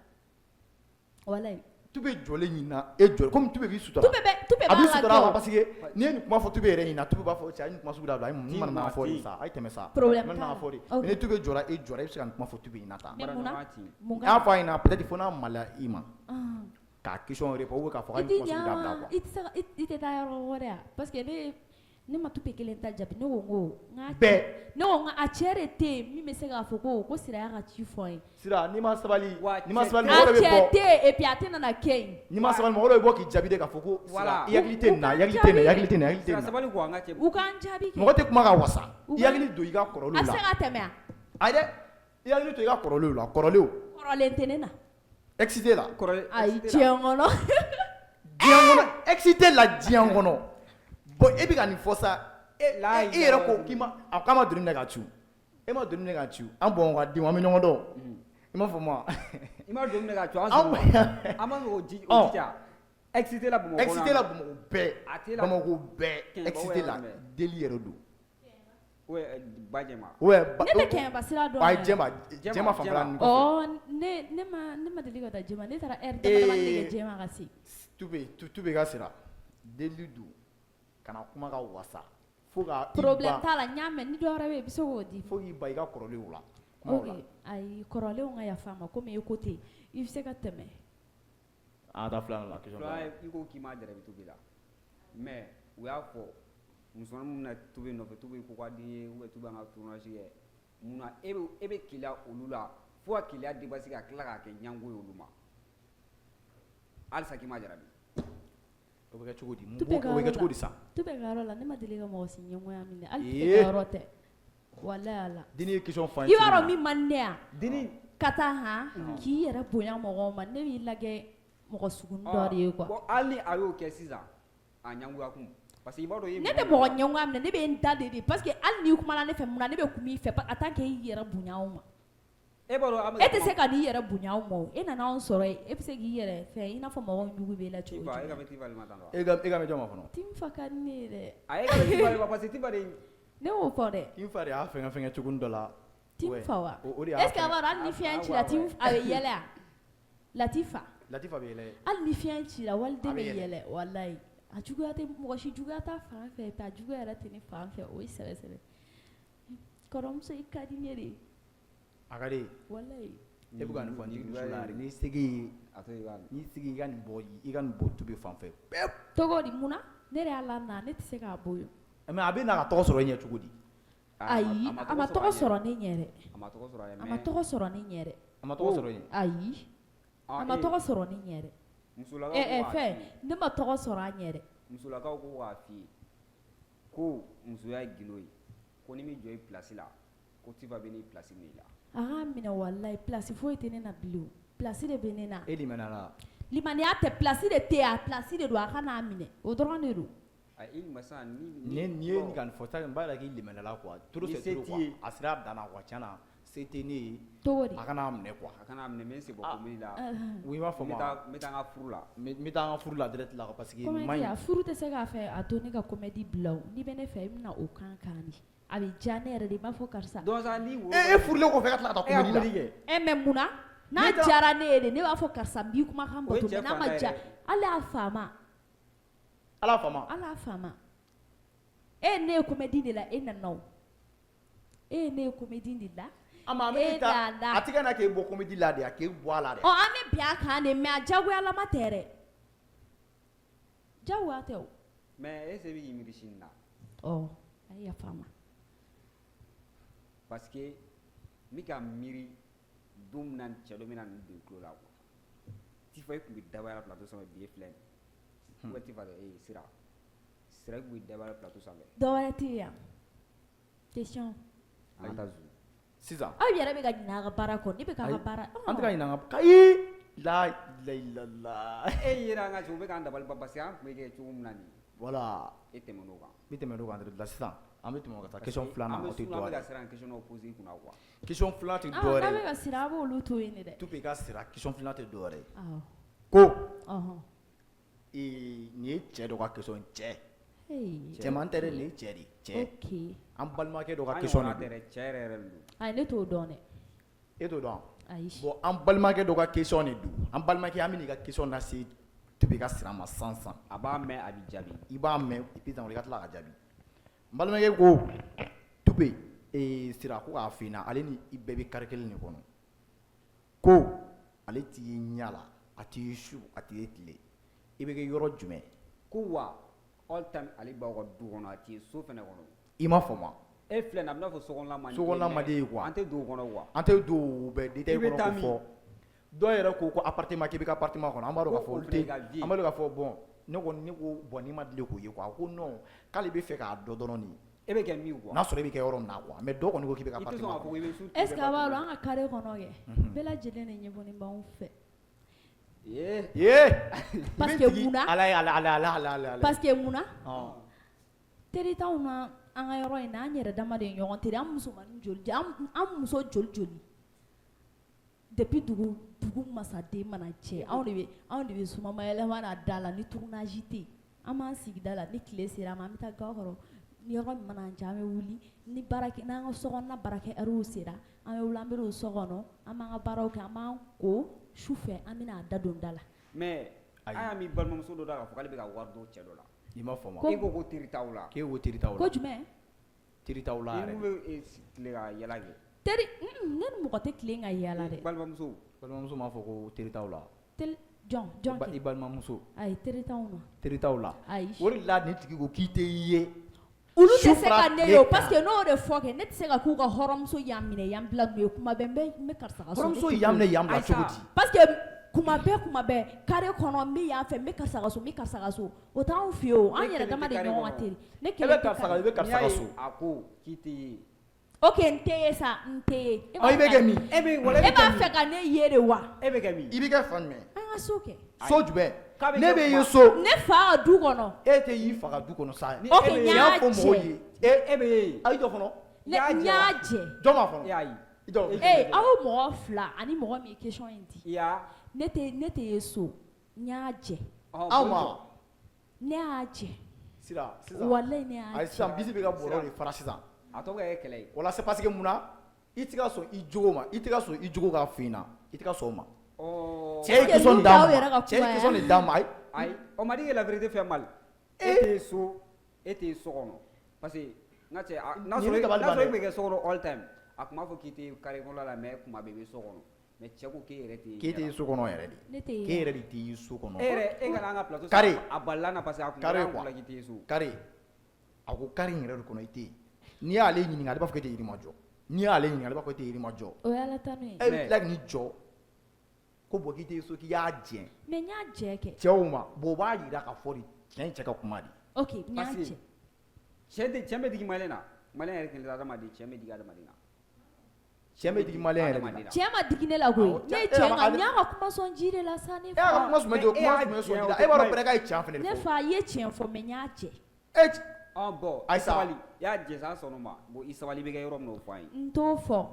walahi. Tube jɔlen ɲina, e jɔ komi Tube b'i sutura. Tube bɛ, Tube A b'i b'a la sutura kɛ o. parce que n'i ye nin kuma fɔ Tube yɛrɛ ɲina, Tube b'a fɔ cɛ, a ye nin kuma sugu dabila, a ye mun mana fɔ de sa, a ye tɛmɛ sa. Problème Mana t'a la. fɔ de. Ok. Mais ni Tube jɔra, e jɔra, e bɛ se ka nin kuma fɔ Tube ɲina tan. Mais mun na? Baara ɲɔgɔnya ten. Mun N'a kama? fɔ a ɲɛna, peut-être fo n'a maloya i ma Ah. k'a question répondre ou k'a fɔ k'a I ye tɛ nin kuma sugu dabila ɲa quoi. i tɛ se ka i tɛ taa yɔrɔ wɛrɛ yan, parce que ne ma Tupe kelen ta jaabi. Ne ko n ko n k'a Bɛɛ. Ne ko n k'a cɛ de tɛ yen min bɛ se k'a fɔ ko Sira y'a ka ci fɔ n ye. Sira, n'i ma sabali, Wa n'i ma cɛ sabali, tɛ- mɔgɔ A dɔ bɛ cɛ bɔ. tɛ yen et puis a tɛ nana kɛ yen. N'i ma sabali, mɔgɔ dɔ bɛ bɔ k'i jaabi de k'a fɔ ko Sira, Voilà. i hakili tɛ nin na, i hakili tɛ nin na, i hakili tɛ nin na, i hakili tɛ Sira, nin na. sabali quoi, an ka cɛ. U k'an jaabi kɛ. Mɔgɔ tɛ kuma ka wasa. U I ka- hakili don i ka kɔrɔlenw A bɛ la. se ka tɛmɛ a? Ayi dɛ, i hakili to i ka kɔrɔlenw la, kɔrɔlenw. Kɔrɔlen tɛ ne na. Excité la. Kɔrɔlen. Ayi, excité la. diɲɛ kɔnɔ. Diɲɛ kɔnɔ, excité la diɲɛ kɔnɔ. Bon, e bɛ ka nin fɔ sa, e La e yɛrɛ ko k'i ma, a k'a ma doni minɛ k'a ci, e ma doni minɛ k'a ci. An Bamakɔ ka denw, an bɛ ɲɔgɔn dɔn. I m'a faamu wa? I ma don minɛ ka cu an An sɔrɔ. An ma o ji o Ɔ. jija. Excité la Bamakɔ. Excité la Bamakɔ bɛɛ. A tɛ la. Bamakɔ bɛɛ Kɛɲɛba excité yɛrɛ la. mɛn. Deli yɛrɛ don. Ouais, ba jɛma. Ouais, Ne tɛ Kɛɲɛba sira dɔn Ayi, yɛrɛ. Jɛma, Jɛma, Jɛma fanfɛla Jɛma. ninnu kɔfɛ. Ɔ, ne ma deli ka taa Jɛma. Ne taara heure dama dama de kɛ Ee. Jɛma ka se. Tube ka sira. Deli don. Kana kuma ka wasa. Fo ka i Problème ban. t'a la, n y'a mɛn. Ni dɔ wɛrɛ bɛ yen, i bɛ se k'o di. Fo k'i ban i ka kɔrɔlenw la. Kumaw la. Ok, ayi, kɔrɔlenw ka yafa n ma, komi e ko ten, i bɛ se ka tɛmɛ. An ka taa filanan la, question Filanan, filanan. i ko k'i ma jarabi Tube la. Mais u y'a fɔ musomanin minnu na Tube nɔfɛ, Tube ko ka di n ye ou bien Tube an ka tournage kɛ. Munna e bɛ keleya olu la fo ka keleya dépasser ka tila k'a kɛ ɲango ye olu ma? Halisa k'i ma jarabi. O bɛ kɛ cogo di? Mun Tube b'o ka o bɛ yɔrɔ kɛ cogo la. di sa? Tube ka yɔrɔ la, ne ma deli ka mɔgɔ si ɲɛngoya minɛ. Hali Tube Ee. ka yɔrɔ tɛ. Walahi Ala. Deni ye question fɔ an ye I b'a cogo dɔn min min man di ne ye? Deni Ka taa han k'i yɛrɛ bonya mɔgɔw ma, ne b'i lajɛ mɔgɔ sugunin dɔ de ye quoi. Bon, hali ni a y'o kɛ sisan, a ɲangoya kun. Parce que i b'a dɔn i ye Ne tɛ mɔgɔ mɔgɔ ɲɛngoya minɛ, ne bɛ n da de, parce que hali n'i kumana ne fɛ, mun na ne bɛ kuma i fɛ en tant que i yɛrɛ bonya anw ma. E b'a dɔn an bɛ E ka tɛ se ka n'i yɛrɛ bonya anw ma o. E nana anw sɔrɔ yen, e bɛ se k'i yɛrɛ fɛn i n'a fɔ mɔgɔw ɲugu b'e la cogo Tifa, e ka jumɛn. bɛ Tifa de ma tan tɔ. E ka mɛn jɔn ma fɔlɔ? Tifa ka di ne ye dɛ. A e ka bɛ Tifa de ma, parce que Tifa de Ne y'o fɔ dɛ. Tifa de y'a fɛngɛ fɛngɛ cogo dɔ la. Tifa wa? O de y'a Est ce que a fɛngɛ. b'a dɔn hali ni fiɲɛ Ah, cira, ouais, Tim ouais. a bɛ yɛlɛ a? Latifa. Latifa bɛ yɛlɛ. Hali ni fiɲɛ cira, waliden A bɛ bɛ yɛlɛ. yɛlɛ, walayi. A juguya tɛ mɔgɔ si juguya t'a fan fɛ, a juguya yɛrɛ tɛ ne fan fɛ, o ye sɛbɛ sɛbɛ. Kɔrɔmuso, i ka di ne de ye. A ka di e ye. Walayi. E bɛ ka nin fɔ ni muso la yɛrɛ, n'i sigi A to i b'a mɛn. n'i sigi i ka nin bɔ, i ka nin bɔ Tube fan fɛ. Bɛɛ. Togo di mun na? Ne de y'a la na, ne tɛ se k'a bɔ yen. Mais a bɛ na ka tɔgɔ sɔrɔ e ɲɛ cogo di? Ayi, a ma tɔgɔ sɔrɔ ne ɲɛ dɛ. A ma tɔgɔ sɔrɔ a ɲɛ. A ma tɔgɔ sɔrɔ ne ɲɛ dɛ. A ma tɔgɔ sɔrɔ e ɲɛ. Ayi. A ma tɔgɔ sɔrɔ ne ɲɛ dɛ. Musolakaw Ɛ ko ɛ k'a fɛn, f'i ye. ne ma tɔgɔ sɔrɔ a ɲɛ dɛ. Musolakaw ko k'a f'i ye ko musoya ye gindo ye, ko ni m'i jɔ i place la, ko Tifa bɛ n'i place minɛ i la. A k'a minɛ, walayi, place foyi tɛ ne na bilen o. Place de bɛ ne na. E limaniya la. Limaniya tɛ, place de tɛ yen, a place de don, a ka n'a minɛ. O dɔrɔn de don. A i ma sisan ni Ni ye nin ka nin fɔ sisan, n b'a jira k'i limaniya la quoi. Trop Ni c'est se trop t'i quoi. ye. A sera a dan na quoi, tiɲɛ na se tɛ ne ye. Togo di? A kana minɛ quoi. A kana minɛ, n bɛ n sen bɔ comédie la. Oui, i b'a fɔ N bɛ ma. taa, n bɛ taa n ka furu la. N bɛ taa n ka furu la direct la parce que nin man Comédie ɲi. a furu tɛ se k'a fɛ a to ne ka comédie bila o. N'i bɛ ne fɛ, i bɛna o kan kan de. A bɛ diya ne yɛrɛ de, i b'a fɔ karisa. Donc sa ni wo E furulen kɔfɛ ka tila ka taa E ka comédie la. comédie kɛ. Ɛ mais mun na? N'a Ne ta- diyara ne ye de, ne b'a fɔ karisa, n b'i kumakan O ye bato, cɛ mais n'a ma fantan diya, yɛrɛ. hali a faama. Ala faama. Ala faama. E ne ye comédie de la, e nana o. E ne ye comédie de la. A ma E a bɛ nana. a tɛ ka na k'e bɔ comédie la de, a k'e bɔ a la de. Ɔ, an bɛ bɛn a kan de, mais a diyagoyalama tɛ dɛ. Diyagoya tɛ o. Mais e se bɛ k'i miiri sini na. Ɔ, a ye yafa n ma. Parce que n bɛ ka miiri don min na cɛ dɔ bɛna nin don i tulo la quoi. Tifa, e tun bɛ dabaya la plateau sanfɛ, bi e filɛ nin ye. Ou bien Tifa tɛ, ee Sira. Sira, e tun bɛ dabaya la plateau sanfɛ. Dɔ wɛrɛ tɛ yen yan. Question. An ka taa zu. Sisan. Aw yɛrɛ bɛ ka ɲinɛ a ka baara kɔ, ne bɛ k'a ka baara. An tɛ ka ɲinɛ an ka ayi la la la la. E yɛrɛ an ka cɛ, u bɛ k'an dabali ban parce que an tun bɛ kɛ cogo min na nin. Voilà. E tɛmɛn'o kan. N bɛ tɛmɛ n'o kan direct la sisan. An bɛ tɛmɛ ka taa Parce question que filanan, an bɛ o tɛ sun, an bɛ dɔ ka wɛrɛ. siran question dɔw poser i kunna quoi. Question filanan tɛ Ah, dɔ n'a wɛrɛ bɛ ye. ka siran, a b'olu to yen de dɛ. Tupe ka sira, question filanan tɛ dɔ wɛrɛ ye. Awɔ. Ko. Ɔhɔn. Ee, nin ye cɛ dɔ ka question ye, cɛ. Cɛman tɛ dɛ, nin ye cɛ de cɛ. Ok. An balimakɛ dɔ ka An question ɲɔgɔnna de tɛ don. dɛ, cɛ yɛrɛ yɛrɛ de don. Ayi, ne t'o dɔn dɛ. E t'o dɔn? Ayi. Bon, an balimakɛ dɔ ka question de don. An balimakɛ, an bɛ n'i ka question lase Tobe ka sira ma sisan sisan. A b'a mɛn, a b'i jaabi. I b'a mɛn et puis i ka tila ka jaabi. N balimakɛ ko Tobe, ee Sira, ko k'a f'i ɲɛna, ale ni i bɛɛ bɛ carré kelen de kɔnɔ. Ko ale t'i ye ɲɛ la, a t'i ye su, a t'i ye tile. I bɛ kɛ yɔrɔ jumɛn? Ko wa all time ale b'aw ka du kɔnɔ, a t'i ye so fɛnɛ kɔnɔ. I m'a faamu wa? E filɛ nin ye, a bɛ n'a fɔ sokɔnɔla man di Sokɔnɔla man di ye quoi. An tɛ don o kɔnɔ quoi. An tɛ don o bɛɛ détail I bɛ kɔnɔ taa k'o min? fɔ. Dɔw yɛrɛ ko ko appartement, k'i bɛ kɛ appartement kɔnɔ. An b'a dɔn k'a Ko fɔ o olu fɛnɛ tɛ y'i ka vie ye. An b'a dɔn k'a fɔ, bon, ne kɔni ne ko bon, n'i ma deli k'o ye quoi, ko non, k'ale bɛ fɛ k'a dɔn dɔrɔn de. E bɛ kɛ min quoi. N'a sɔrɔ e bɛ kɛ yɔrɔ min na quoi, mais dɔw kɔni ko k'i bɛ kɛ I tɛ sɔn appartement k'a fɔ kɔnɔ. ko i bɛ su. Est ce que a b'a dɔn an ka carré kɔnɔ kɛ, bɛɛ lajɛlen de ɲɛbɔlen b'anw fɛ. Ee. Ye. Parce que munna? Ala ye ala ala ala ala ala. Parce que munna? Ɔn. Teri t'anw na an ka yɔrɔ in na, an yɛrɛ dama de ye ɲɔgɔn teri. An musomanin joli, an muso joli joli. Depuis dugu dugu masaden mana jɛ, anw de bɛ sumamayɛlɛma na da la ni tournage tɛ yen. An b'an sigi da la ni tile sera an ma, an bɛ taa ga kɔrɔ. Ni yɔrɔ min mana an diya, an bɛ wuli ni baara kɛ, n'an ka sokɔnɔna baarakɛ heures sera, an bɛ wuli, an bɛ don so kɔnɔ, an b'an ka baaraw kɛ, an b'an ko su fɛ, an bɛna a da don da la. Mais Ayi. an y'a mɛn balimamuso dɔ da k'a fɔ k'ale bɛ ka wari don cɛ dɔ la. I m'a faamu. Ko- E ko ko teri t'aw la. K'e ko teri t'aw Ko la. jumɛn? Teri t'aw la Ni yɛrɛ. mun bɛ tile ka yala kɛ. Teri, ne ni mɔgɔ tɛ tilen ka yala dɛ. Balimamuso. Balimamuso m'a fɔ ko teri t'aw la. Teri jɔn jɔn I kɛ? balimamuso. Ayi, teri t'anw na. Teri t'aw la. Ayi. O de la nin tigi ko k'i tɛ ye. Olu Su tɛ se fara ka ne tile ye o kan. parce que n'o de fɔ kɛ, ne tɛ se ka k'u ka hɔrɔnmuso yan minɛ yan bila n'u ye kuma bɛɛ, n bɛ karisa ka so. Ne Hɔrɔnmuso tɛ yan k'o minɛ yan bila Ayisa. cogo di? Parce que kuma bɛɛ, kuma bɛɛ, carré kɔnɔ, n bɛ yan fɛ, n bɛ karisa ka so, n bɛ karisa ka so, o t'anw fɛ yen o. An E yɛrɛ kelen dama tɛ de carré ɲɔgɔn ka kɔnɔ. teri. Ne E bɛ kelen tɛ karisa ka carré. i bɛ karisa ka N'i y'a so. ye a ko k'i tɛ ye. Ok, n tɛ ye sa, n tɛ ye. E Ɔ, i bɛ kɛ min? E bɛ wala E b'a fɛ ka ne ye de wa? E bɛ kɛ min? I bɛ kɛ fan jumɛn? An ka so kɛ. So jumɛn? K'a bɛ Ne kɛ bɛ ye kuma- so. Ne fa ka du kɔnɔ. E tɛ y'i fa ka du kɔnɔ sa. Ni Ok, e bɛ n ye- y'a Tiɲɛ fɔ mɔgɔw jɛ. ye. E bɛ ye. Ayi, jɔ fɔlɔ. Ne I y'a n jɛ y'a wa? jɛ. Jɔn b'a fɔlɔ? E y'a ye. I jɔ. Ee, aw mɔgɔ fila ani mɔgɔ min ye question in di. I y'a. Ne tɛ ye so. N y'a jɛ. Ɔhɔn, Aw bon ma. jɔ. Ne y'a jɛ. Sira sisan. Walayi, ne y'a Ayi, jɛ. sisan bisi bɛ ka bɔrɔ de fara sisan. A tɔ bɛ ka kɛ kɛlɛ ye. O la c'est parce que mun na i tɛ ka sɔn i jogo ma, i tɛ ka sɔn i jogo k'a f'i ɲɛna, i tɛ ka sɔn o ma. Ɔɔ. Cɛ ye que question n'u d'a y'aw ma, yɛrɛ ka cɛ ye kuma ye. question de d'a ma, ayi. Ayi, on m'a dit que la vérité fait mal. E tɛ so, e tɛ so kɔnɔ. Parce que n ka cɛ, n'a Nin sɔrɔ ye dabali n'a ban sɔrɔ e dɛ. tun bɛ kɛ so kɔnɔ all time, a tun b'a fɔ k'i tɛ carré kɔnɔna la, mais kuma bɛɛ i bɛ so kɔnɔ. Mais cɛ ko k'e yɛrɛ tɛ K'e tɛ so kɔnɔ yɛrɛ de. Ne tɛ ye. K'e yɛrɛ de tɛ ye so kɔnɔ. E yɛrɛ, e ka na an ka plateau Carré. A balila na parce que a kun Carré kɛra an quoi. kun la k'i tɛ so. Carré. A ko carré in yɛrɛ de kɔnɔ i tɛ yen. N'i y'ale ɲininka, ale b'a fɔ k'e tɛ Yirimajɔ. N'i y'ale ɲininka, ale b'a fɔ k'e tɛ Yirimajɔ. O ye Ala tanu ye. E bɛ Mais- tila k'i jɔ ko bon, k'i tɛ so, k'i y'a jɛ Mais n y'a jɛ kɛ. cɛw ma. Bon, o b'a jira k'a fɔ de cɛ in cɛ ka kuma de. Ok, n y'a Parce que jɛ. cɛ tɛ cɛ bɛ digi malien na. Malien yɛrɛ kelen tɛ adamaden, cɛ bɛ digi adamaden na. Cɛ bɛ digi malien yɛrɛ de la. Cɛ ma digi ne la koyi. Awɔ, Ne ye e cɛ ma- nka n y'a ka kuma sɔn ji de la sa, ne E y'a ka fa. kuma sumɛ jɔ, Mais e kuma y'a sumɛ sɔn jɛ, ji la. o E b'a dɔn tɛ pɛrɛ k'a ye tiɲɛ fɛnɛ de Ne fɔ. fa, i ye tiɲɛ fɔ, mais n y'a jɛ. E c- Ɔn bon, i Ayisa. sabali. I y'a jɛ sa, an sɔnn'o ma. Bon, i sabali, i bɛ kɛ yɔrɔ min na o fɔ an ye. N t'o fɔ.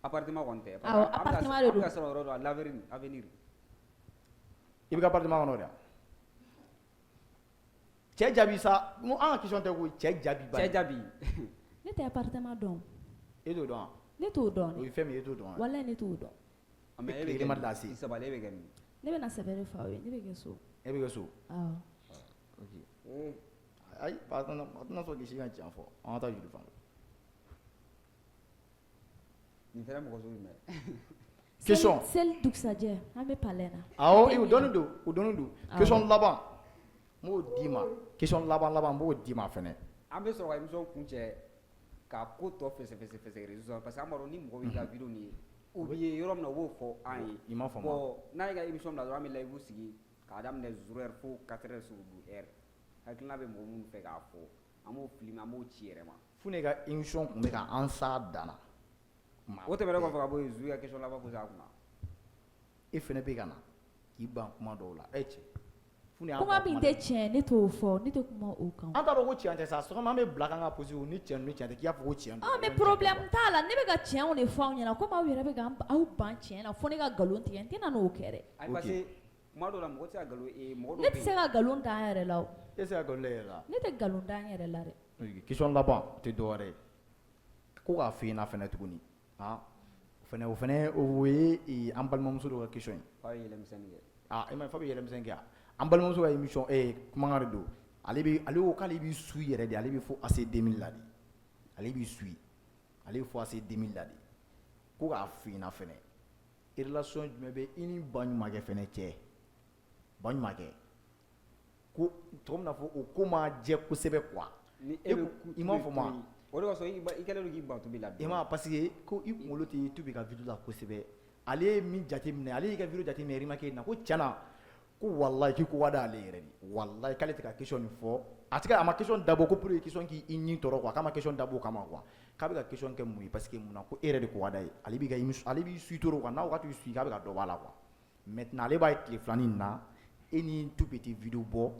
Appartement kɔni tɛ. Awɔ, appartement de An bɛ don. ka sɔrɔ yɔrɔ dɔ la, l'avenir, avenir. I bɛ ka appartement kɔnɔ de wa? Cɛ jaabi sa, n ko an ka question tɛ koyi, cɛ jaabi ba. Cɛ jaabi. Ne tɛ appartement dɔn. E t'o dɔn wa? Ne t'o dɔn O dɛ. ye fɛn min ye, e t'o dɔn wa? Walayi, ne t'o dɔn. Mais e E bɛ tile kɛ ma min? lase. I sabali, e bɛ kɛ min? Ne bɛna sɛbɛ de fɔ aw ye, ne bɛ kɛ so. E bɛ kɛ so. Awɔ. Ok. Ayi, a tɛna sɔn k'i si ka tiɲɛ fɔ. An ka taa joli fan fɛ. Nin fɛnɛ mɔgɔ sugu jumɛn? Question. Seli dugusajɛ, an bɛ palais na. Awɔ, o dɔnnen don, o dɔnnen don. Awɔ. Question laban, n b'o d'i ma. Question laban laban, n b'o d'i ma fɛnɛ. An bɛ sɔrɔ ka émission kuncɛ ka ko tɔ fɛsɛfɛsɛ fɛsɛ réseau sanfɛ parce que an b'a dɔn ni mɔgɔ b'i ka vidéo nin ye, u b'i ye yɔrɔ min na, u b'o fɔ an ye. I m'a faamu. Bon, n'a y'i ka émission bila dɔrɔn, an bɛ live sigi k'a daminɛ 0h fo 4h sur heure. Hakilina bɛ mɔgɔ minnu fɛ k'a fɔ, an b'o filmer, an b'o ci yɛrɛ ma. Fune ka émission tun bɛ ka an s'a dan na. O tɛmɛnen kɔfɛ ka bɔ yen, Zu ka question laban posé a kunna. E fɛnɛ bɛ ka na k'i ban kuma dɔw la. E cɛ. Fune y'an Kuma ban min la. tɛ tiɲɛ, ne t'o fɔ, ne tɛ kuma o kan. An t'a dɔn ko tiɲɛ tɛ sa, sɔgɔma an bɛ bila k'an ka poser o ni tiɲɛ ni tiɲɛ tɛ, k'i y'a fɔ ko tiɲɛ don. Ah, mais problème t'a la, ne bɛ ka tiɲɛw de fɔ aw ɲɛna, komi aw yɛrɛ bɛ ka aw ban tiɲɛ na, fo ne ka nkalon tigɛ, n tɛna n'o kɛ dɛ. Ayi, parce que kuma dɔw la mɔgɔ tɛ se ka nkalon, mɔgɔ dɔw Ne bɛ tɛ se yen. ka nkalon da an yɛrɛ la o. E se ka nkalon da i yɛrɛ la. Ne tɛ nkalon da n yɛrɛ la dɛ. Question laban o tɛ dɔwɛrɛ ye ko k'a f'i ɲɛna fɛnɛ tuguni han o fɛnɛ o ye an balimamuso dɔ ka question ye. F'a bɛ yɛlɛmisɛnnin kɛ. Ah e ma ye f'a bɛ yɛlɛmisɛnnin kɛ an balimamuso ka émission kumakan de don ale bɛ ale ko k'ale b'i suit yɛrɛ de ale bɛ fo AC 2000 la de ale b'i suit ale bɛ fo AC 2000 la de ko k'a f'i ɲɛna fɛnɛ relation jumɛn bɛ i ni baɲumankɛ fɛnɛ cɛ baɲumankɛ ko tɔgɔ bɛna fɔ o ko ma jɛ kosɛbɛ quoi ni e bɛ i m'a fɔ ma o de kosɔn i kɛlen don k'i ban Tobi la i ma parce que ko i kunkolo tɛ Tobi ka vidéo la kosɛbɛ ale ye min jateminɛ ale y'i ka vidéo jateminɛ remarqué na ko tiɲɛna ko walahi k'i ko ka d'ale yɛrɛ de walahi k'ale tɛ ka question nin fɔ a tɛ a ma question dabɔ ko pour que question k'i ni tɔɔrɔ quoi k'a ma question dabɔ o kama quoi k'a bɛ ka question kɛ mun ye parce que munna ko e yɛrɛ de ko ka d'a ye ale b'i ka ale b'i suit trop quoi n'a ko k'a t'i suit k'a bɛ ka dɔ bɔ a la quoi maintenant ale b'a ye tile filanin na e ni Tobi tɛ vidéo bɔ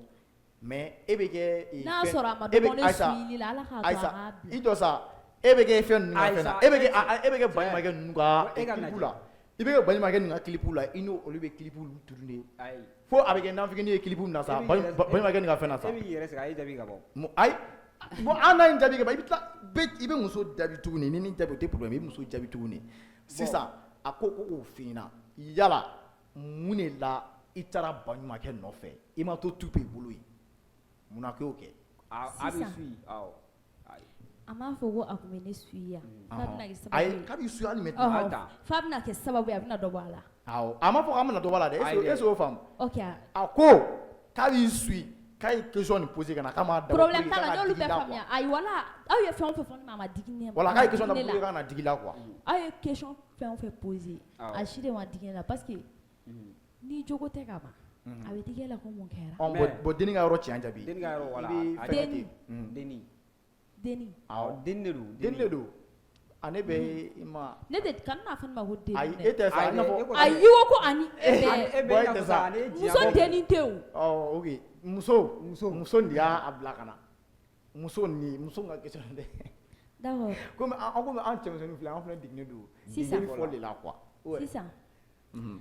mais e bɛ kɛ n'a sɔrɔ a ma dɔ bɔ ne suivili la Ala k'a to a k'a bila i jɔ sa e bɛ kɛ fɛn ninnu ka fɛn na e bɛ kɛ e bɛ kɛ baɲumankɛ ninnu ka clip la i bɛ kɛ baɲumankɛ ninnu ka clip la i n'o olu bɛ clip tourner fo a bɛ kɛ nafiginin ye clip na sa baɲumankɛ ninnu ka fɛn na sa e b'i yɛrɛ sɛgɛn a ye jaabi ka bɔ ayi bon an n'a ye jaabi kɛ i bɛ tila i bɛ muso jaabi tuguni ni jaabi o tɛ problème i bɛ muso jaabi tuguni sisan a ko ko k'o f'i ɲɛna yala mun de la i taara baɲumankɛ nɔfɛ i ma to Tobi bolo yen munna k'o kɛ a bɛ suit awɔ a m'a fɔ ko a tun bɛ ne suit yan k'a bɛna kɛ sababu ayi k'a b'i suit hali maintenant f'a bɛna kɛ sababu ye a bɛna dɔ bɔ a la awɔ a m'a fɔ k'a bɛna dɔ bɔ a la dɛ est-ce que o faamu ok a ko k'a b'i suit k'a ye question nin poser ka na k'a m'a dabɔ problème t'a la n y'olu bɛɛ faamuya ayi wala aw ye fɛn o fɛn fɔ ne ma a ma digi ne la voilà k'a ye question dabɔ pour que k'a na digi la quoi aw ye question fɛn o fɛn poser a si de ma digi ne la parce que ni jogo tɛ ka ban a bɛ digi e la ko mun kɛra bon denni ka yɔrɔ tiɲɛ jaabi denni ka yɔrɔ voilà denni denni awɔ denni de don denni de don a ne bɛ i ma ne tɛ kana n'a fɔ ne ma ko denni ayi e tɛ sa i n'a fɔ ayi i ko ko ani e bɛɛ bon e tɛ sa muso denni tɛ o ɔ ok muso muso nin y'a bila ka na muso nin muso ka question dɛ d'accord komi an komi an cɛmisɛnnin filɛ an fana degunnen don sisan fɔli de la quoi sisan n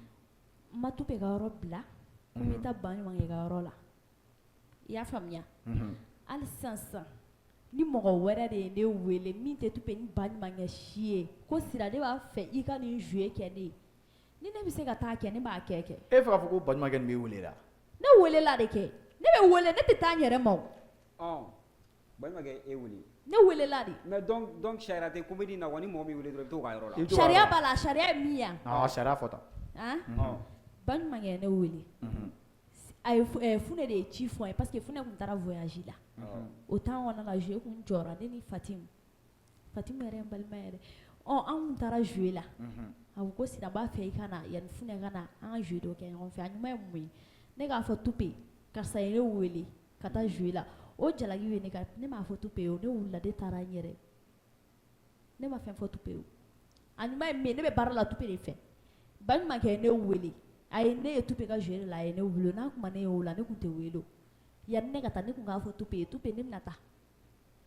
ma Tobi ka yɔrɔ bila ko n bɛ taa baɲumankɛ ka yɔrɔ la i y'a faamuya hali sisan sisan ni mɔgɔ wɛrɛ de ye ne wele min tɛ Tobi ni baɲumankɛ si ye ko Sira ne b'a fɛ i ka nin jouer kɛ ne ye ni ne bɛ se ka taa kɛ ne b'a kɛ kɛ e fɛ k'a fɔ ko baɲumankɛ nin b'e wele la ne welela de kɛ ne bɛ wele ne tɛ taa n yɛrɛ ma o baɲumankɛ e wele ne welela de mais donc sariya tɛ comédie na wa ni mɔgɔ min wele dɔrɔn i bɛ t'o ka yɔrɔ la sariya b'a la sariya ye min ye ah sariya fɔ tan han baɲumankɛ ye ne wele a ye Funɛ de ye ci fɔ n ye parce que Funɛ tun taara voyage la o temps kɔnɔna la jouer kun jɔra ne ni Fatimu Fatimu yɛrɛ ye n balima yɛrɛ ɔ an kun taara jouer la a ko ko Sira n b'a fɛ i ka na yanni Funɛ ka na an ka jouer dɔ kɛ ɲɔgɔn fɛ a ɲuman ye mun ye ne k'a fɔ Tupe karisa ye ne wele ka taa jouer la o jalaki bɛ ne kan ne m'a fɔ Tupe ye o ne wulila ne taara n yɛrɛ ne ma fɛn fɔ Tupe ye a ɲuman ye min ye ne bɛ baara la Tupe de fɛ baɲumankɛ ye ne wele a ye ne ye Tupe ka jouer la a ye ne wele n'a tun ma ne ye o la ne tun tɛ wele o yanni ne ka taa ne tun k'a fɔ Tupe ye Tupe ne bɛna taa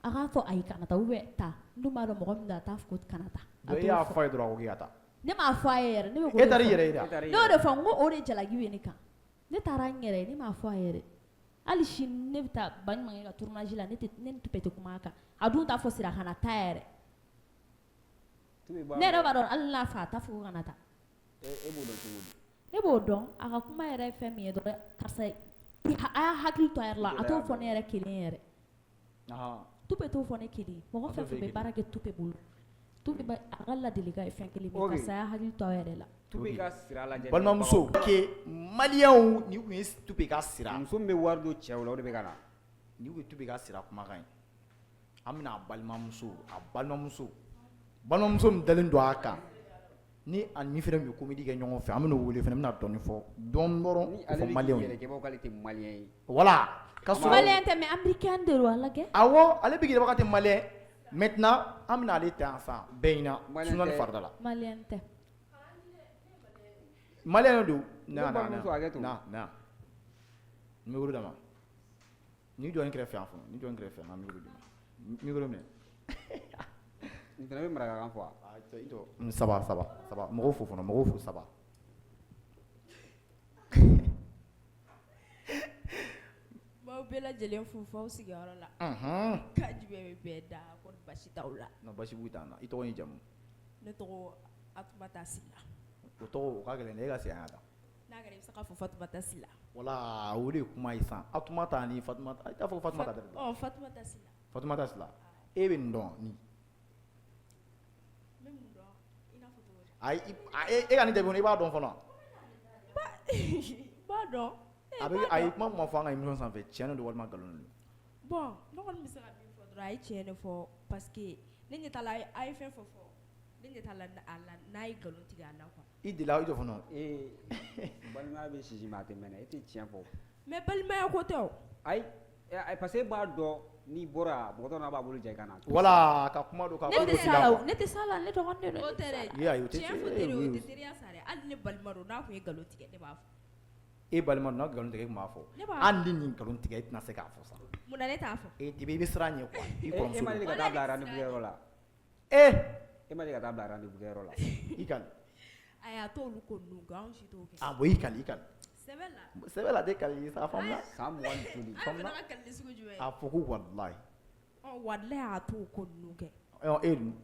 a k'a fɔ ayi kana taa ou bien taa n dun b'a dɔn mɔgɔ min don a t'a fɔ ko kana taa donc e y'a fɔ a ye dɔrɔn a ko k'i ka taa ne m'a fɔ a ye yɛrɛ ne bɛ k'o e taara i yɛrɛ ye de ne y'o de fɔ n ko o de jalaki bɛ ne kan ne taara n yɛrɛ ye ne m'a fɔ a ye dɛ hali sini ne bɛ taa baɲumankɛ ka tournage la ne tɛ ne ni Tupe tɛ kuma a kan a dun t'a fɔ Sira kana taa yɛrɛ ne yɛrɛ b'a dɔn hali n'a fɔ a t'a fɔ ko kana taa e b'o dɔn cogo di ne b'o dɔn a ka kuma yɛrɛ ye fɛn min ye dɔrɔn karisa a y'a hakili to a yɛrɛ la a t'o fɔ ne yɛrɛ kelen yɛrɛ Tupe t'o fɔ ne kelen mɔgɔ fɛn fɛn bɛ baara kɛ Tupe bolo Tupe bɛ a ka ladilikan ye fɛn kelen min karisa y'a hakili to a yɛrɛ la Tupe ka sira lajɛ balimamuso ke maliyɛnw nin tun ye Tupe ka sira muso min bɛ wari don cɛw la o de bɛ ka na nin tun ye Tupe ka sira kumakan ye an bɛna a balimamuso a balimamuso balimamuso min dalen don a kan ni a ni fɛnɛ bɛ comédie kɛ ɲɔgɔn fɛ an bɛn'o wele fɛnɛ bɛna dɔɔni fɔ dɔɔni dɔrɔn ni ale fɔ maliyɛnw bɛ k'i yɛrɛ kɛ b'a fɔ k'ale tɛ maliyɛn ye voilà ka sɔrɔ maliyɛn tɛ mais américain de don a lajɛ awɔ ale bɛ k'i yɛrɛ k'a tɛ maliyɛn maintenant an bɛna ale ta yan sisan bɛɛ ɲɛna suna ni farida la maliyɛn tɛ maliyɛn de don Ne balimamuso hakɛ to. na na micro d'a ma ni jɔ n kɛrɛfɛ yan fɔlɔ ni jɔ n kɛrɛfɛ n ka micro d'i ma micro minɛ nin fana bɛ marakakan fɔ wa i jɔ saba saba saba mɔgɔw fo fɔlɔ mɔgɔw fo saba N b'aw bɛɛ lajɛlen fo f'aw sigiyɔrɔ la. Ka jumɛn bɛ bɛɛ da ko basi t'aw la? Non, basi foyi t'an na. I tɔgɔ ni jamu? Ne tɔgɔ Atumata Sila. O tɔgɔ o ka gɛlɛn dɛ, e ka segin a kan. N'a kɛra i bɛ se k'a fɔ Fatumata Sila. Wala, o de ye kuma ye sisan. Atumata ni Fatumata, i t'a fɔ Fatumata dɛ. Ɔ, Fatumata Sila. Fatumata Sila. E bɛ nin dɔn nin? N bɛ mun dɔn? I n'a fɔ cogo di? Ayi, e ka nin jaabi i b'a dɔn fɔlɔ. N b'a dɔn. A bɛ a ye kuma fɔ an ka émission sanfɛ, tiɲɛ don walima nkalon don? Bon, ne kɔni bɛ se ka min fɔ dɔrɔn, a ye tiɲɛ de fɔ parce que ne ɲɛ t'a la, a ye fɛn fɛn fɔ, ne ɲɛ t'a la a la n'a ye nkalon tigɛ a la quoi. I delila i jɔ fɔlɔ. Ee, balimaya bɛ sisi mais a tɛ mɛnɛ, e tɛ tiɲɛ fɔ. Mais balimaya ko tɛ o. Ayi, parce que e b'a dɔn n'i bɔra yan, mɔgɔ t'a b'a bolo ja i kan na. Wala ka kuma don ka Ne tɛ s'a s'a la. la, ne tɛ s'a la, ne dɔgɔnin de don. O tɛ dɛ. Ayi, o tɛ. Tiɲɛ fɔ teri, o tɛ teriya sa dɛ. Hali ne balima don, n'a tun ye nkalon tigɛ, ne b'a fɔ. E balima don, n'a nkalon tigɛ, e tun b'a fɔ. Ne b'a fɔ. Hali ni nin nkalon tigɛ, e tɛna se k'a fɔ sa. Munna ne t'a fɔ? E i bɛ siran a ɲɛ quoi. I E kɔrɔmuso ma deli don. ka taa bila rendez-vous kɛyɔrɔ la? E! E ma deli ka taa bila rendez-vous kɛyɔrɔ la? I kali. Ayi, a t'olu ko ninnu kɛ, anw si t'o kɛ. Ah bon, i kali, i kali. Sɛbɛ la. Sɛbɛ la tɛ kali sa, faamuya. San 20 ni joli. An fana ka kalili sugu jumɛn ye? A fɔ ko walayi. Ɔ, walayi a t'o ko ninnu kɛ. Ɔ, e dun?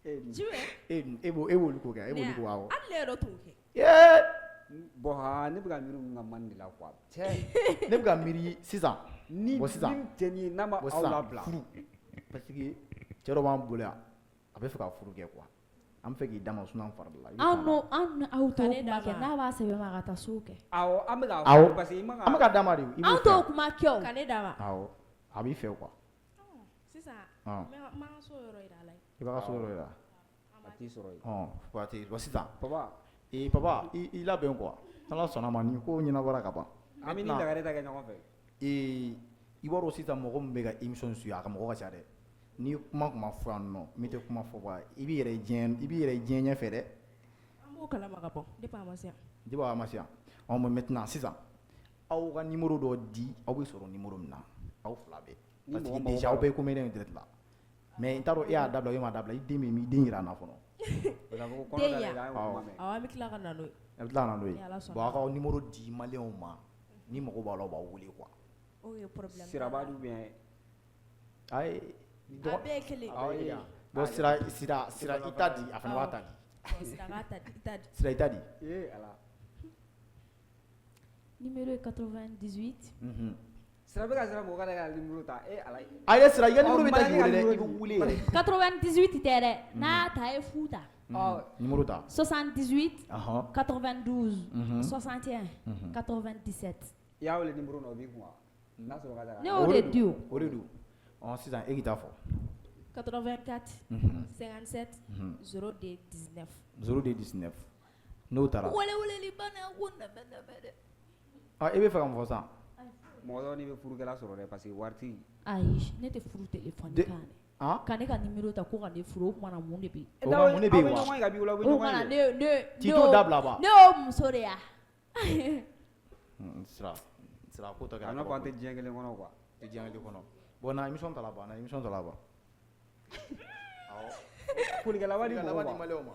E dun? Jumɛn? E dun, e b'o e b'olu ko kɛ, e b'olu ko awɔ. Hali ne yɛrɛ t'o kɛ. Ee! Bon haa, ne bɛ ka miiri ninnu ka mani de la quoi. Cɛ. Ne bɛ ka miiri sisan. Ni Bon sisan. ni cɛ ni n'a ma Bon aw sisan, labila. furu. Parce que cɛ dɔ b'an bolo yan, a bɛ fɛ ka furu kɛ quoi. An bɛ fɛ k'i d'a ma sinon an fari la. Anw n'o anw ni aw t'o Ka ne kuma d'a kɛ, ma. n'a b'a sɛbɛn ma ka taa so kɛ. Awɔ, an bɛ k'a Awɔ. fɔ parce que i man ka. An bɛ ka d'a ma de. I b'o Anw fɛ. t'o kuma kɛ o. Ka ne d'a ma. Awɔ, a b'i fɛ quoi. Sisan, Ɔn. n bɛ n ka so yɔrɔ yira a la. I b'a ka so yɔrɔ yira. A t'i sɔrɔ yen. Ɔn, bon sisan. Papa. Ee papa, i labɛn quoi. N'Ala sɔnna ma nin ko ɲɛnabɔra ka ban. An bɛ ni lagare ta kɛ ɲɔgɔn fɛ. Ee, i b'a dɔn sisan mɔgɔ min bɛ ka émission suit, a ka mɔgɔ ka ca dɛ. N'i ye kuma fɔ yan nɔ, min tɛ kuma fɔ quoi, i b'i yɛrɛ diɲɛ, i b'i yɛrɛ diɲɛ ɲɛfɛ dɛ. An b'o kalama ka bɔ depuis a ma se yan. Depuis a ma se yan. Ɔ mais maintenant sisan, aw ka numéro dɔ di, aw bɛ sɔrɔ numéro min na, aw fila bɛɛ. Ni Parce que mɔgɔ mago déjà aw b'a la. bɛɛ ye comédien ye direct la. Mais n t'a dɔn e y'a dabila ou e m'a dabila, i den bɛ yen, i den yira an na fɔlɔ. Parce que ko kɔnɔ Den dayɛlɛ, ya. an y'o kuma mɛn. Awɔ, an bɛ tila ka na n'o ye. A bɛ tila ka na n'o ye. Ni Ala sɔnna. Bon aw ka numéro di maliyɛnw ma, ni mɔgɔ b'a la, u b'aw wele quoi. Ok, problème t'a la. Siraba ou bien. Ayi. A bɛɛ ye kelen. A bɛɛ ye kelen. Bon Sira Sira Sira i ta di, a fana b'a ta di. Awɔ, Sira k'a ta di, i ta di. Sira i ta di. Ee Ala. Numéro ye 98. Sira bɛ ka siran mɔgɔ kana ka numéro ta. E Ala. Ayi Sira, i ka numéro bɛ ta Ɔ, k'i wele dɛ, Mali i ka bɛ wele yɛrɛ. 98 tɛ dɛ. N'a y'a ta a ye fu ta. Numéro ta. 78. Ɔhɔn. 92. 61. 97. I y'a wele numéro na o b'i kun wa? N'a sɔrɔ ka taa. Ne y'o de di o. O de don. Ɔ sisan e k'i ta fɔ. 84. 57. 02 19. 02 19. N'o taara. Wele weleli banna ko nɛmɛ nɛmɛ dɛ. Ah, e bɛ fɛ ka mun fɔ sisan? Mɔgɔ dɔ n'i bɛ furukɛla sɔrɔ dɛ parce que wari tɛ yen. Ayi, ne tɛ furu téléphone kan dɛ. Han? Ka ne ka numéro ta ko ka ne furu, o tuma na mun de bɛ yen? O tuma mun de bɛ yen Aw bɛ wa? ɲɔgɔn ye kabi o la, aw bɛ O ɲɔgɔn tuma na ye. ne T'i t'o dabila ba? Ne y'o muso de ya. Sira Sira ko tɔ kɛra A n'a fɔ an kabako tɛ ye. diɲɛ kelen kɔnɔ quoi. Tɛ diɲɛ kelen kɔnɔ. Bon na émission ta laban, na émission ta laban. Awɔ. Folikan laban di Folikan mɔgɔw laban di ma. maliyɛnw ma.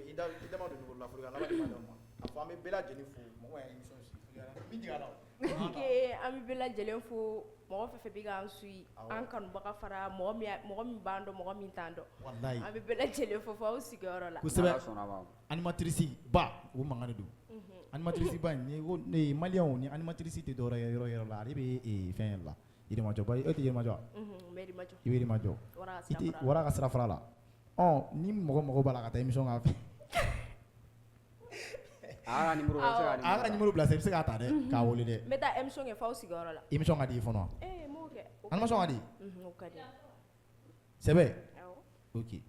I da i dama don numéro la, folikan laban di maliyɛnw ma. A fɔ an bɛ bɛɛ lajɛlen fo, mɔgɔ y'a émission suit. Folikan laban, min jigin a la o. Ok, an bɛ bɛɛ lajɛlen fo, mɔgɔ fɛn fɛn bɛ k'an suit, an kanubaga fara mɔgɔ min mɔgɔ min b'an dɔn, mɔgɔ min t'an dɔn. Walayi. An bɛ bɛɛ lajɛlen fo fo aw sigiyɔrɔ la. Kosɛbɛ. N'Ala sɔnna ma. Animatrice ba, o mankan de don. Animatrice ba in, ni ko ne ye maliyɛnw ni animatrice tɛ dɔwɛrɛ ye yɔrɔ yɔrɔ la, ale bɛ fɛn yɛrɛ la. Yirimajɔ ba, e tɛ Yirimajɔ wa? N bɛ Yirimajɔ. I bɛ Yirimajɔ. Wara ka I tɛ sira fara la. Wara ka sira fara la. Ɔ, ni mɔgɔ mago b'a la ka taa émission k'a fɛ. A y'a ka numéro bila, i bɛ se k'a A y'a ka numéro ta. numéro bila sisan, i bɛ se k'a ta dɛ, k'a wele dɛ. N bɛ taa émission kɛ f'aw sigiyɔrɔ la. Émission ka di i fɔlɔ wa? Ee n b'o kɛ. Animation ka di? O ka di. Sɛbɛ? Awɔ. Ok.